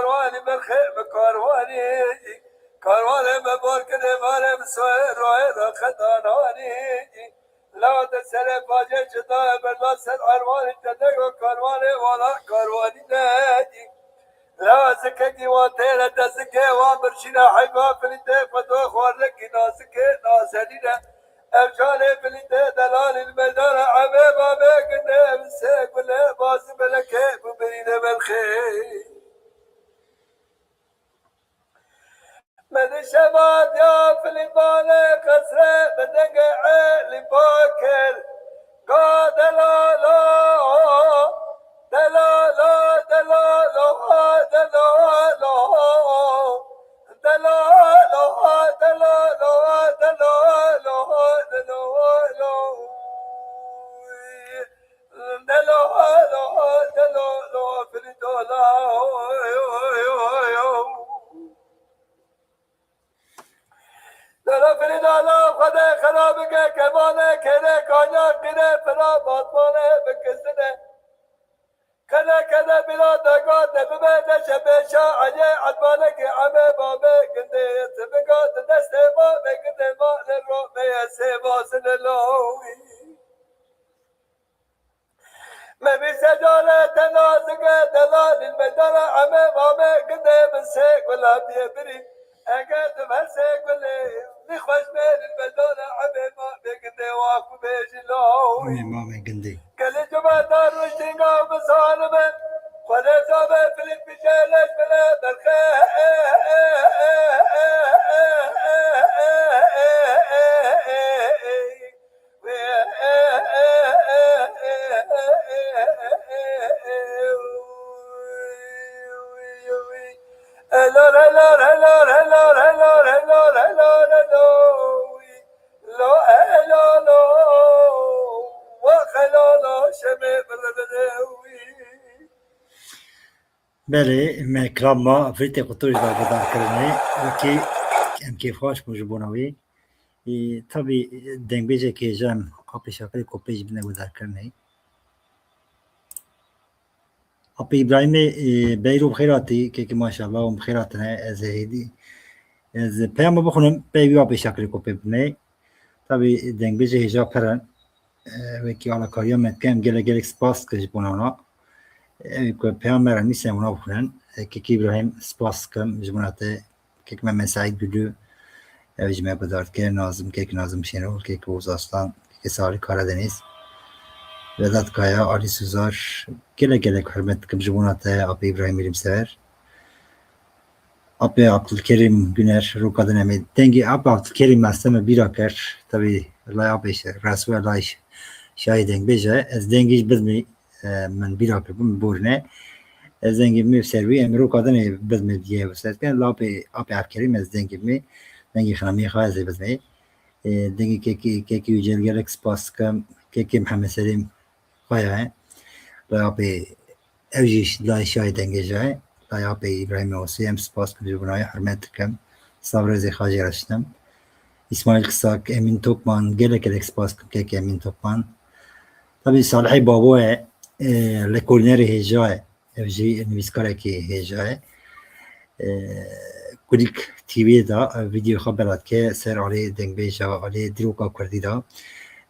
Karwanî berxê bi karwanî, karwanê me bar kirê varê bi soyê royê re xedananî. Lawa te serê pacê cida berda ser erwanî te nego karwanê wala karwanî ne. Lawa zikekî wan têre te zikê wan birçîne heyva filî tê xwe do xwardekî nazikê nazenîne. Ev canê filî tê delalî li meydana emê bavê ginde bi sê gule bazî belekê bibirîne belxê. Medi şebat ya filî bale qesre bi dengê Elî Bakir. Ga delalo, delalo, delalo, ha delalo. Delalo, ha delalo, ha delalo, ha delalo. Delo, delo, delo, delo, filî dola, oy, oy, oy, oy, oy. Delo, filî dola, Xwedê xera bike, kevane, kêrê, kanya, qîrê, fira, batmane, bikizine. Kele, kele, bila, dega, te bibe, deşe, beşa, ayê, etmanekê, eme, babê, gindê, tibiga, di destê, babê, gindê, ma, le, ro, meye, sê, bazine, lawî. Me bî sedare te nazike delalî, me dara eme mame ginde min sê gula biyê birî. Eger tu her sê gulê min xweş bê, me dara eme mame ginde wa xwe bêjî law. Eme mame ginde. Gelê cuma dar ruştînga bizanime. Xwedê zabe filît biceleş bile derxe. Belê, me kilam ma Afrîtê Qutuj da guhdar kirinê. Wekî em kêfxweş bûn ji bona wî. Ê, tabî, dengbêjekê hêja em Apê Şakirê Kopê jî bine guhdarkirinê. Apê Îbrahîmê, ê, Beyro bi xêr hatî, kekê maşallah, hûn bi xêr hatine, ez hêdî. Ez peyama bixwînim, pey wî Apê Şakirê Kopê bine. Tabî, dengbêjê hêja pir in. Ê, wekî alakariya me dikim, gelek gelek spas dikim ji bona wana. Ê, ku peyama me re nîse wana bixwînin. Ê, kekê Îbrahîm, spas dikim ji bona te. Kek Mehmet Saîd Gülü, ew jî me guhdar dike, Nazim, kek Nazim Şenol, kek Oğuz Aslan, kek Salih Karadeniz, Vedat Kaya, Ali Suzar, gelek gelek hurmet dikim ji bona te, Apê Îbrahîm Îlimsever. Apê Abdülkerim Güner, roka din em ê dengê Apê Abdülkerim me bîra kir. Tabî, lay Apê Resul, lay şahê dengbêj e. Ez dengê jî bidimê, e, min bîra kiribû, min borîne. Ez dengê min ser wî, em roka dinê bidimê diye wisa dikin. La Apê, Apê Evkerîm, ez dengê min, dengê xinamiyê xwe ez ê bidimê. E, dengê kekî, kekî Yücel gelek spas dikim. Kekî Mihemed Selîm Kaya ye. La Apê, ew jî lay şahê dengê jî ye. La Apê Îbrahîmê Osî, em spas dikim ji bona wî, hurmet dikim. Sabrê zê xajê re şitim. Îsmaîl Kisak, Emîn Tokman, gelek gelek spas dikim kekê Emîn Tokman. Tabî Salihê Babo ye, e, lekolînerê hêja ye. Ev jî nivîskarekî hêja ye. E, Kulîk T V'yê de, e, vîdyoyê xwe bela dike ser alê dengbêja, alê dîroka kurdî de.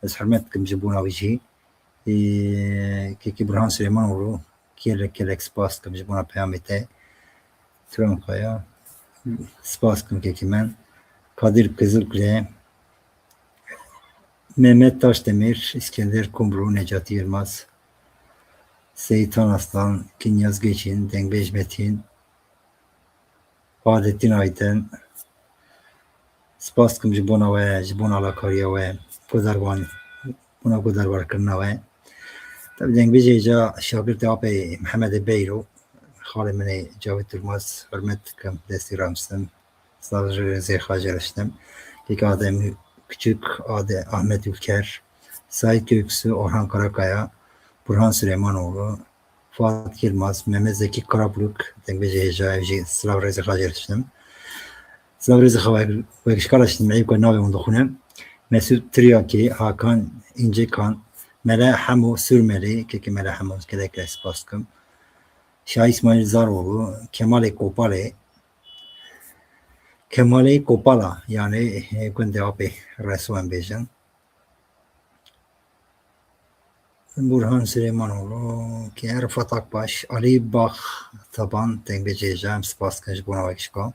Ez hurmet dikim ji bona wî jî. E, kekî Burhan Süleymanoglu, gelek gelek spas dikim ji bona peyamê te. Turan Kaya, spas dikim kekî min. Kadir Kizilkule, Mehmet Taşdemir, İskender Kumru, Necati Yılmaz, Seyit Han Aslan, Kinyaz Geçin, Dengbêj Metin, Fahrettin Aydın, spas dikim ji bona we, ji bona alakariya we, guderwan, bona guderwarkirina we. Tabî dengbêjê ca şagirtê apê Mihemedê Beyro, xalê min ê Cavit Durmaz, hurmet dikim, destî ramstim. Sazê xwe jê re şitim. Kek Adem Küçük, Ade-, Ahmet Ülker, Sait Göksu, Orhan Karakaya, Burhan Süleymanoğlu, Fuat Yilmaz, Mehmet Zeki Karabuluk, dengbêjê hêja, ev jî silav rêzê xwe jê re şitim. Silav rêzê xwe wek-, wekîşka re şitim, eyb ku navê wan dixwînim. Mesut Tiryakî, Hakan İncekan, Mele Hemo Sürmeli, kekê Mele Hemo, gelek gelek spas dikim. Şah İsmail Zaroğlu, Kemalê Kopalê, Kemalê Kopala, yani, e, gundê apê Reso em bêjin. Burhan Süleymanoğlu, ki Rıfat Akbaş, Ali Bah Taban, tengbê cêja, em spas dikin ji bona wekişka.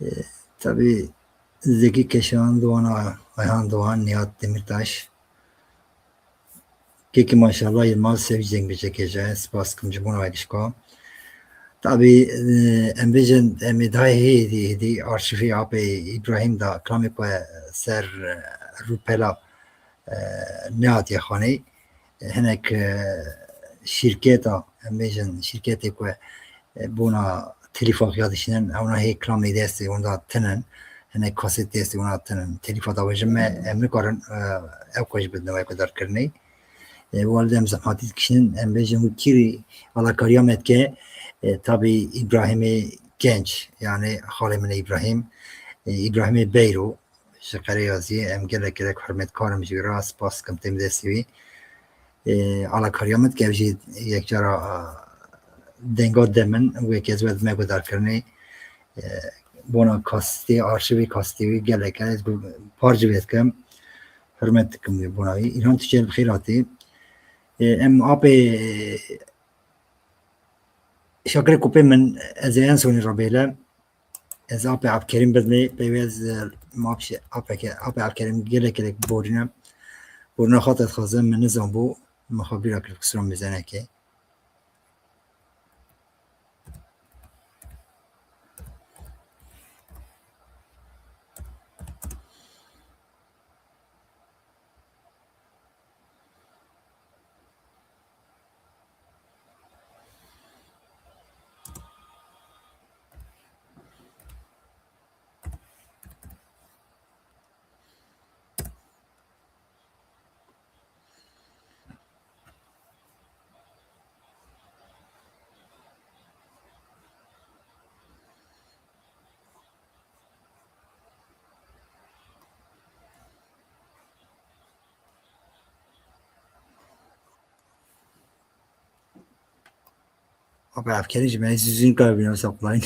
E, tabi Zeki Keşan, Doğan A-, Ayhan Doğan, Nihat Demirtaş, Kekî maşallah Yilmaz Sevinç deng bêje kêje, spas dikim ji bona wekişka. Tabî, e, em bêjin, em ê dayê hê hêdî, hêdî arşîvê apê Îbrahîm da kilamê ku ser, e, rûpela, e, nehatiye xanê. Hinek, e, şîrketa, em bêjin, şîrketê ku, e, bona telîfa xuya dişînin, ewna hê kilamê destê wan da tinin, hinek kaset destê wan da tinin. Telîfa da wê ji me, em nikarin, e, ew ku ji bin ew guhdarkirinê. E, walidê em zehmetî dikişînin, em bêjin wî kîrî alakariya me dike, e, tabî Îbrahîmê Genç, yani xalê min e Îbrahîm, e, Îbrahîmê Beyro, ji Qereyaziyê, em gelek gelek hurmetkarim ji wî re, spas dikim têm destê wî. E, alakariya min dike, ev jî yekcara, e, denga de min, wê kes wê me guhdarkirinê, e, bona kasîtê, arşivê kasîtê wî gelek e, ez gu-, par ji vê dikim, hurmet dikim wê bona wî. Îlhan tu jê re bi xêr hatî. E, em apê Şakirê Kopê min, ez ê en sonî re bêle. Ez apê Abkerîm bidinê, peyvê ez, e, mapşê apeke, apê Abkerîm gelek gelek borîne. Borîna xwe te dixwazim, min nizan bû, min xwe bîra kir, qisira mêzenekê. Abi, Abkerîm ji me zûzûn kar bîne, wisa qulayî.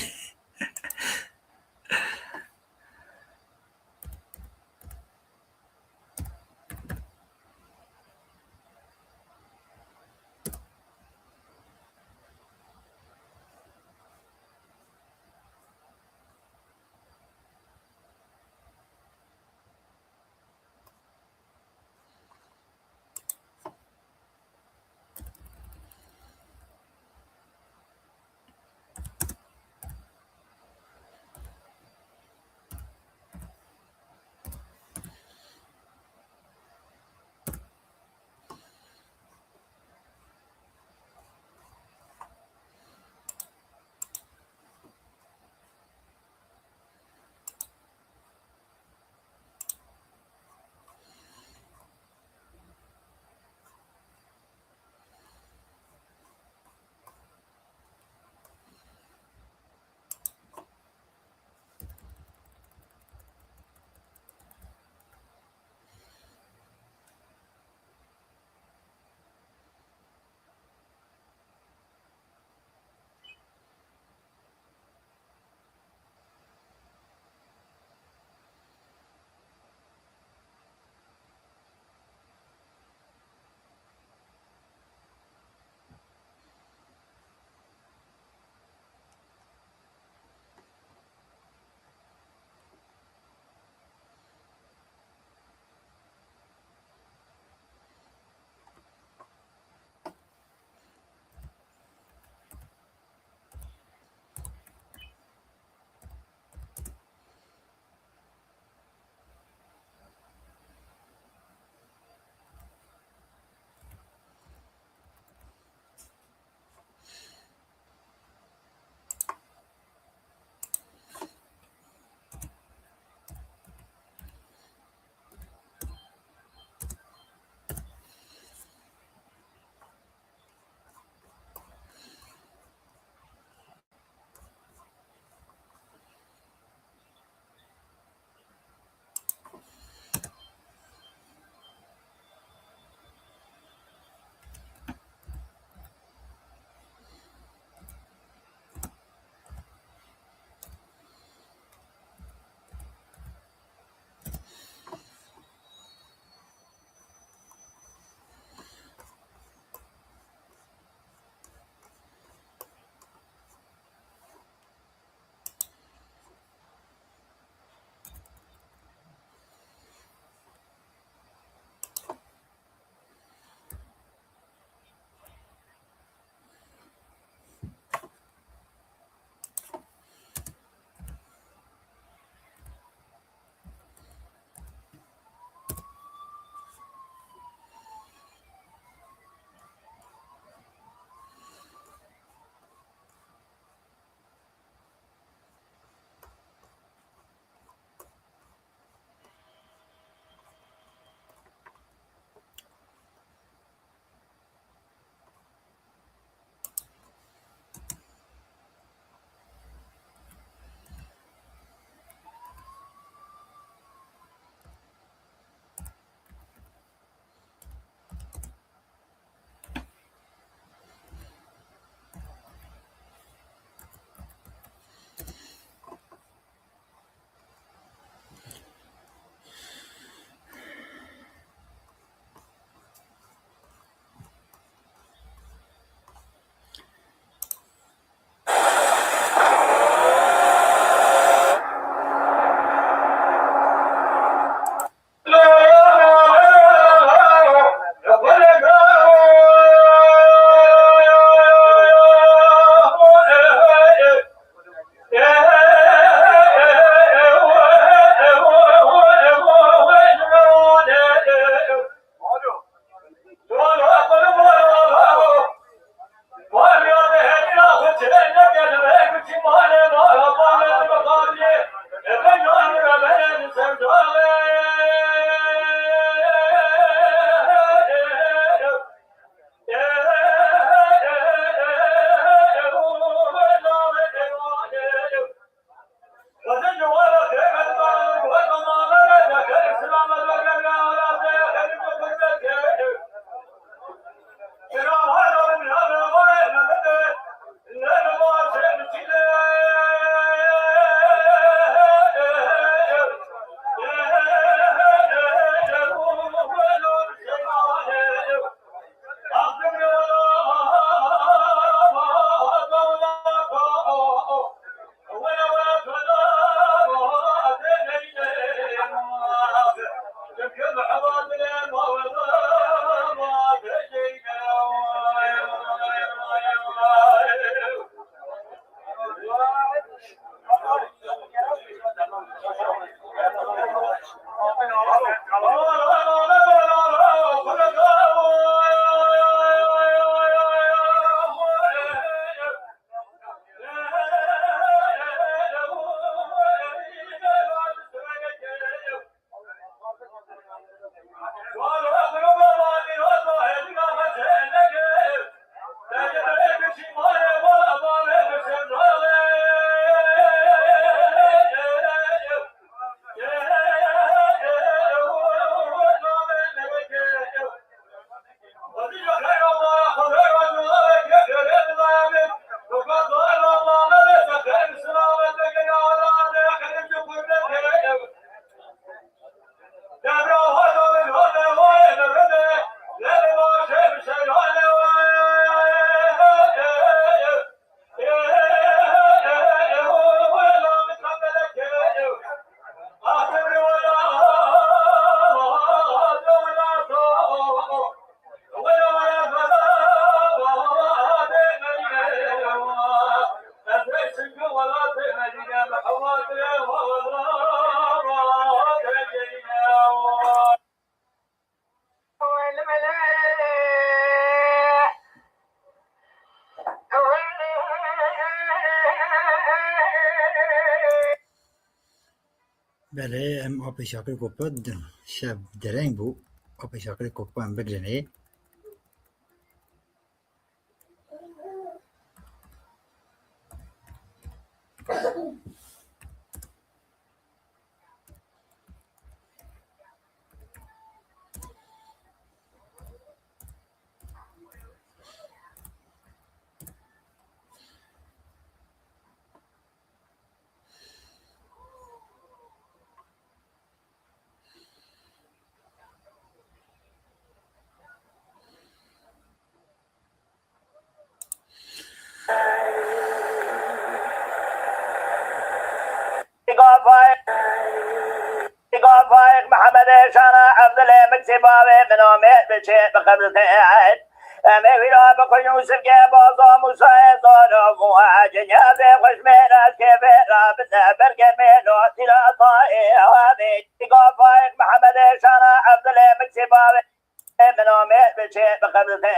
Belê, em apê şakirê ku pir di-, şev dereng bû, apê şakirê ku em bigirînê. Faîq, Faîq Mehemedê Şana Evdilê Miksî bavê min omê bi çê bi qebzê. Em ê wî ra bikin Yûsif ke baza Mûsayê zana bû. Ecinya bê xweş mêra ke vê ra bide berke mêlo tîla tayê havê. Faîq Mehemedê Şana Evdilê Miksî bavê. Min omê bi çê bi qebzê.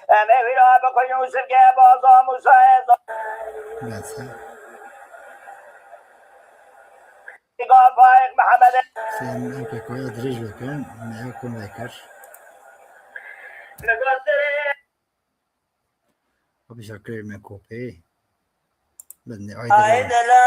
Em ê wî ra bikin Yûsif ke baza Mûsayê zana. Neyse. Faîq Mehemedê. Sen em pêkoya dirêj bikin, me ew kom vekir. Abi şakirê me kopê. Bidinê, ay dela.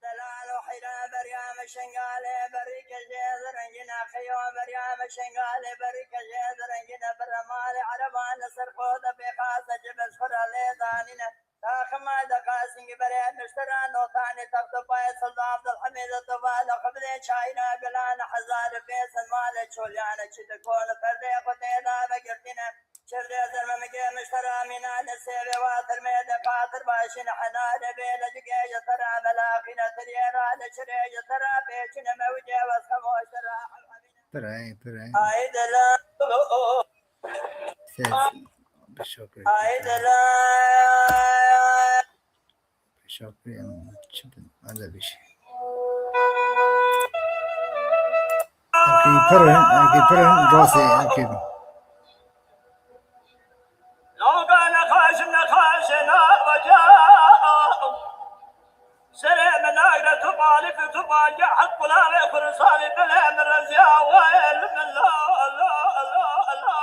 Delal û hîre berya me şengalê berî kejê zirengîne, xeyo berya me şengalê berî kejê zirengîne, bire malê ereban li ser xwe de pêxase cibes xwe re lê danîne. Taxima de qasingî berê miştera notanê, textopayê Sultan Abdulhamîd, toba li xibdê çayîna gilana hezar û pênc sed malê çoliyane çi dikon û perdê xwe tê de vegirtîne. Çirdê zermemikê miştera mînane sêvê wa tirmê de qatir başîne henare bê lecikê ji tera belaqîne tiriyê ra li çirê ji tera pêçîne mewicê wes xemoş tera hemhemîne. Pirayê, pirayê. Ay dela. Ses. Teşekkür ederim. Ay dela. Teşekkür ederim. Çıkın. Öyle bir şey. Ekî pir in, ekî pir in, rastê ekî. Lawka nexweş, nexweş, nabaca. Serê min nagre tu malî, tu malî, heq kulawê xurisalî, dilê min reziya wayê li min la, la, la, la.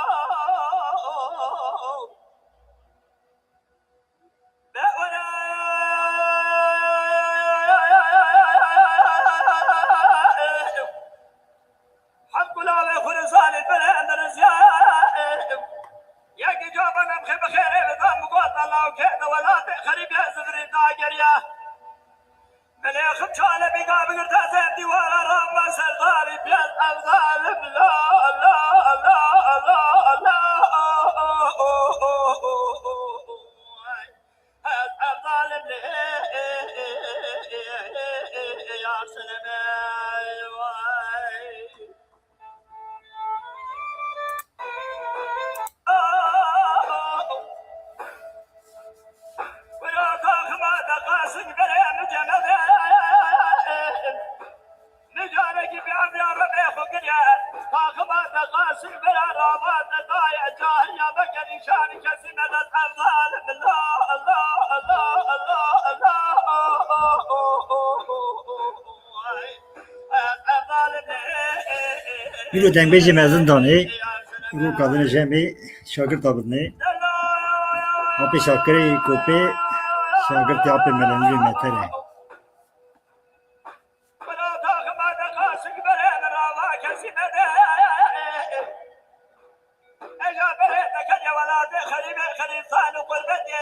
Hemkula ve xwe zanî bire min ziya. Yekî caran em xê bi xêrê bi dan bi gota lawkê de welatê xerîbê zivirî dageriya. Melê xim çale bîga bigirta zê dîwara rama serdarî piyaz ev zalim la, la, la, la, la. Nicarekî bi evra rebê xwe kiriye. Taxima te qasim bira rava te daye. Cahil ya veke nîşanî kesî medet ev zalim. Allah, Allah, Allah, Allah, Allah. Oh, oh, oh, oh, oh, oh, oh. Ev, ev zalim. Îro dengbêjê mezin danê. Îro kadinê jemê şagirta bidinê. Apê Şakirê Kopê, şagirtê apê Melenurê Meterê. Bira taxima de qaşik bere, rava kesî nede. Eja bere te kece welatê xerîbê xerîsan û qurbetê.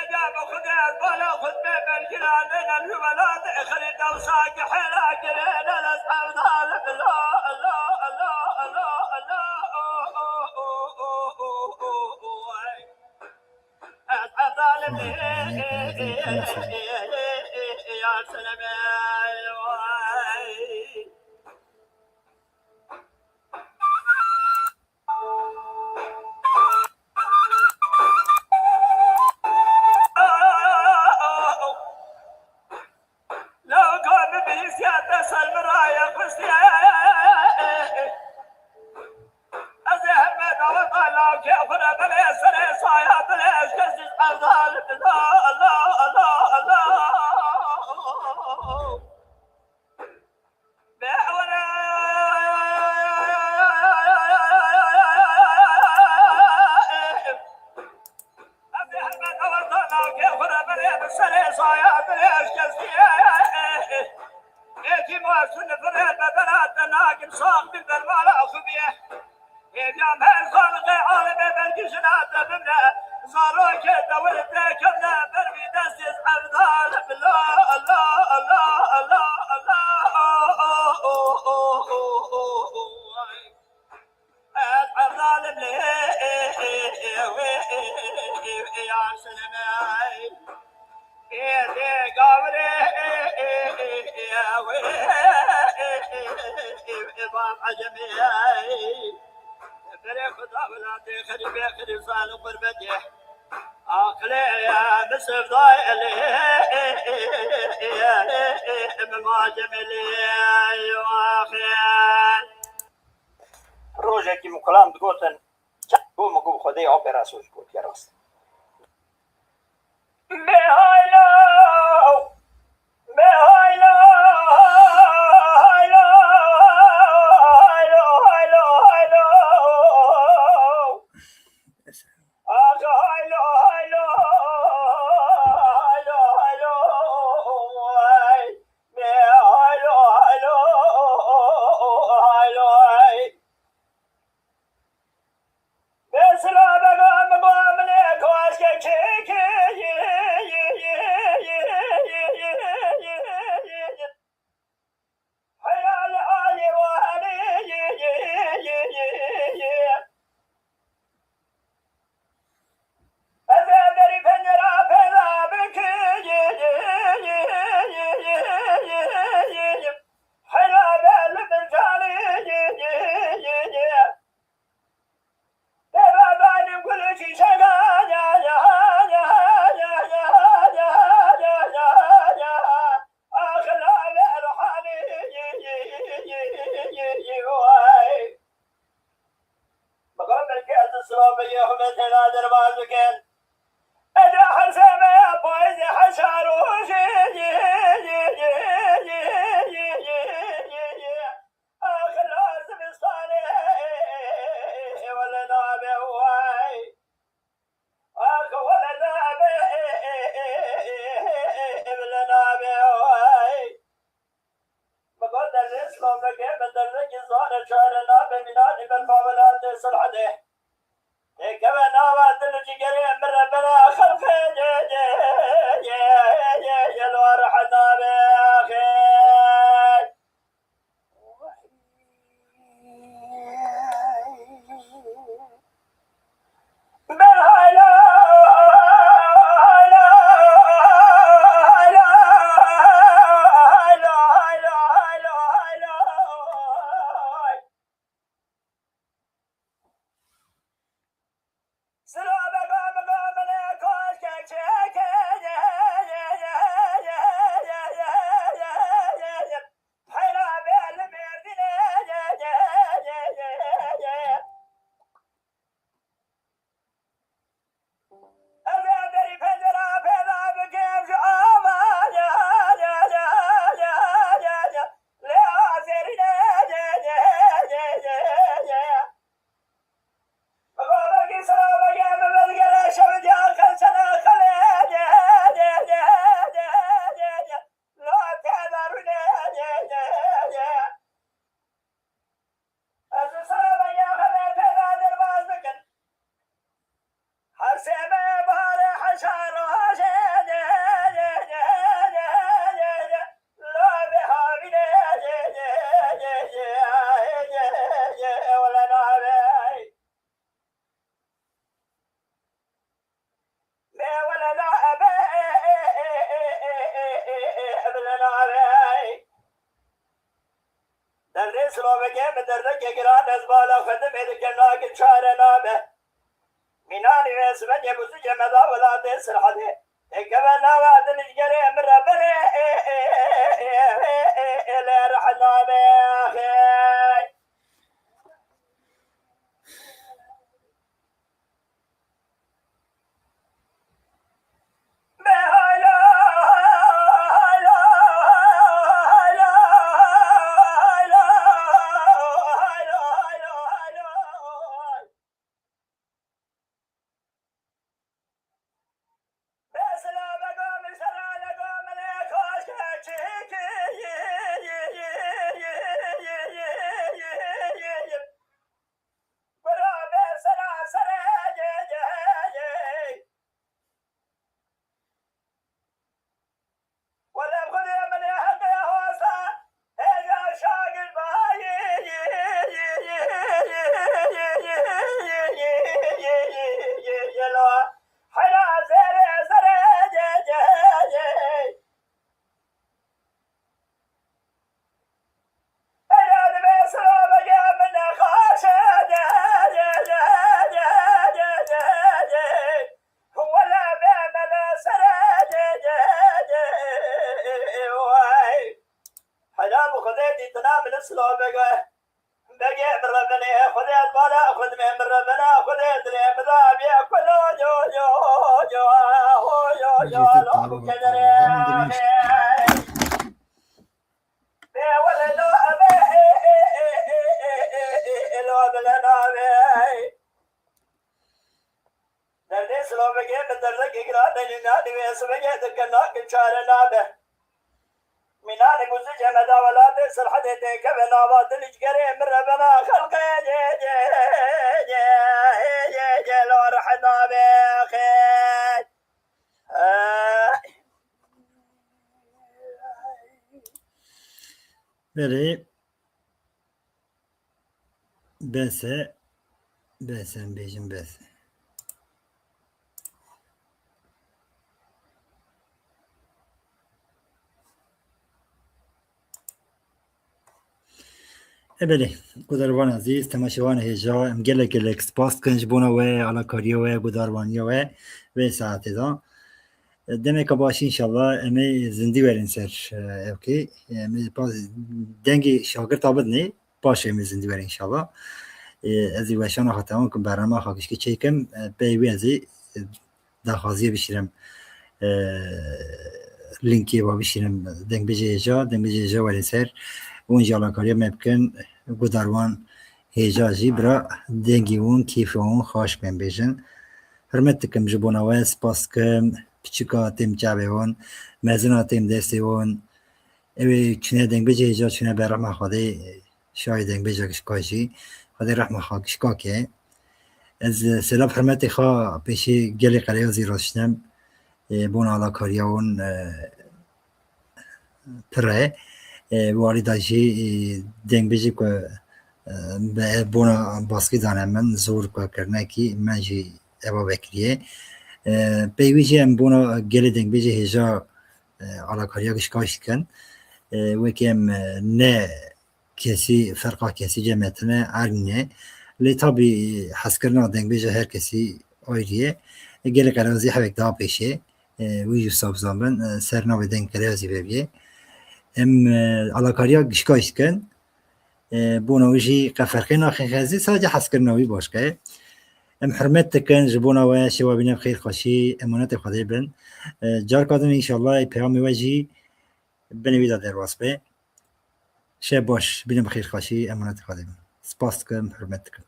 Eja bi Xwedê ez bala xutbê bergirane ne li welatê xerî dewsa gihera girêne ez evdal bila. Lewka min bihîstiye te ser min raye xistiye. Ez ê heme daweta lawkê xwe re belê serê saya dilê ez kesî evdal bila. Allah, Allah, Allah. Hêviya me xalqê alemê belkî jina te bimre, zarokê dewir têkevne ber wî destê evdal bila. Allah, Allah, Allah, Allah. Oh, oh, oh, oh, oh, oh, oh. Ez evdalim lê wê yar sineme. Ê dê gavre wê bab ecemê. Berê Xuda welatê xerîbê xerîb zal û qurbetê. Aqilê min sevdayê lê min macemê lê. Rojekî min kulam digotin, çend bû min got Xwedê apê reso ji gotiye rast. Bê haylo, bê haylo, haylo, haylo, haylo, haylo. Ax, haylo, haylo, haylo, haylo, ay. Bê haylo, haylo, haylo, ay. Mixabin ke ez silavekê xwe têna derbas bikin. Ede heseme ya payzê heşa rojê. Axir zivistanê wele nabe way. Axir wele nabe, wele nabe way. Min got derrê silavekê, min derrekî zane çare nabe mînanî ber bawelatê Sirhedê. Têkeve nava dil û cigerê min re bere xelqê yê lo rehet nabe axê. Derrê silavekê min derreke giran ez bala xwe dimê dikim nakin çare nabe. Mînanî wê sibekê bû zû cemeda welatê Sirhedê. Têkeve nava dilî digerê min re berê lê rehet nabe axê. Hela bi Xwedê dîtina min silav bege. Begê min re binê, Xwedê ez bala xwe dimê min re bena, Xwedê dilê min de abiye kulo yo yo yo ho yo yo lo bu kedere. Bê wele lo ebe e e e e e e e lo bile nabe. Derdê silavekê bi derdekê giran e, nîna divê sibekê dike nakin çare nabe. Mînanê ku zicê me da welatê Sirhedê têkeve nava dilî cigerê min re bena xelqê cê cê cê cê cê lo rehet nabe xê. Belê. Bes e. Bes e, em bêjin bes e. E belê, guhdarvan ezîz, temaşevan hêja, em gelek gelek spas dikin ji bona we, alakariya we, guhdarvaniya we vê saetê de. Demeke baş înşallah em ê zindî werin ser, e, ewkê. Em ê pas dengê şagirta bidinê. paşê em ê zindî werin înşallah. E, ez ê weşana xwe temam kim, bernama xwe gişkî çêkim. E, pey wî ez ê, e, daxwaziyê bişîrim. E, linkê wa bişîrim. Dengbêjê hêja, dengbêjê hêja werin ser. Hûn jî alakariya me bikin. Guhdarwan hêja jî bira dengê hûn, kêfê hûn xweş bên bêjin. Hurmet dikim ji bona we, spas dikim. Piçika têm çavê hûn, mezina têm destê hûn. Ew ê çûne dengbêjê hêja, çûne ber rehma Xwedê, şayê dengbêja gişka jî. Xwedê rehma xwe gişka ke. Ez, e, selav hurmetê xwe pêşî gelê Qereyazî re dişînim. E, bona alakariya hûn, e, pir e. E, warî da jî, e, dengbêjê ku, e, be-, bona baskî dane min, zor ku kirinekî, min jî eva vekiriye. E, pey wî jî em bona gelê dengbêjê hêja, e, alakariya gişka jî dikin. E, wekî em, e, ne kesî, ferqa kesî cem me tine, erg nîne. Lê tabî hezkirina dengbêja her kesî ayrî ye. E, gelê Qerewazî hevek daha pêşê. E, wî jî wisa bizan bin, e, ser navê Deng Qerewazî vebiyê. Em, e, alakariya gişka jî dikin. E, bona wî jî qe ferqê naxin xezî, sadece hezkirina wî başka ye. Em hurmet dikin, ji bona we şewa bîne bi xêr xweşî, emanetê Xwedê bin. E, carka din înşallah peyamê we jî binê wî de derbas be. Şev baş, bîne bi xêr xweşî, emanetê Xwedê bin. Spas dikim, hurmet dikim.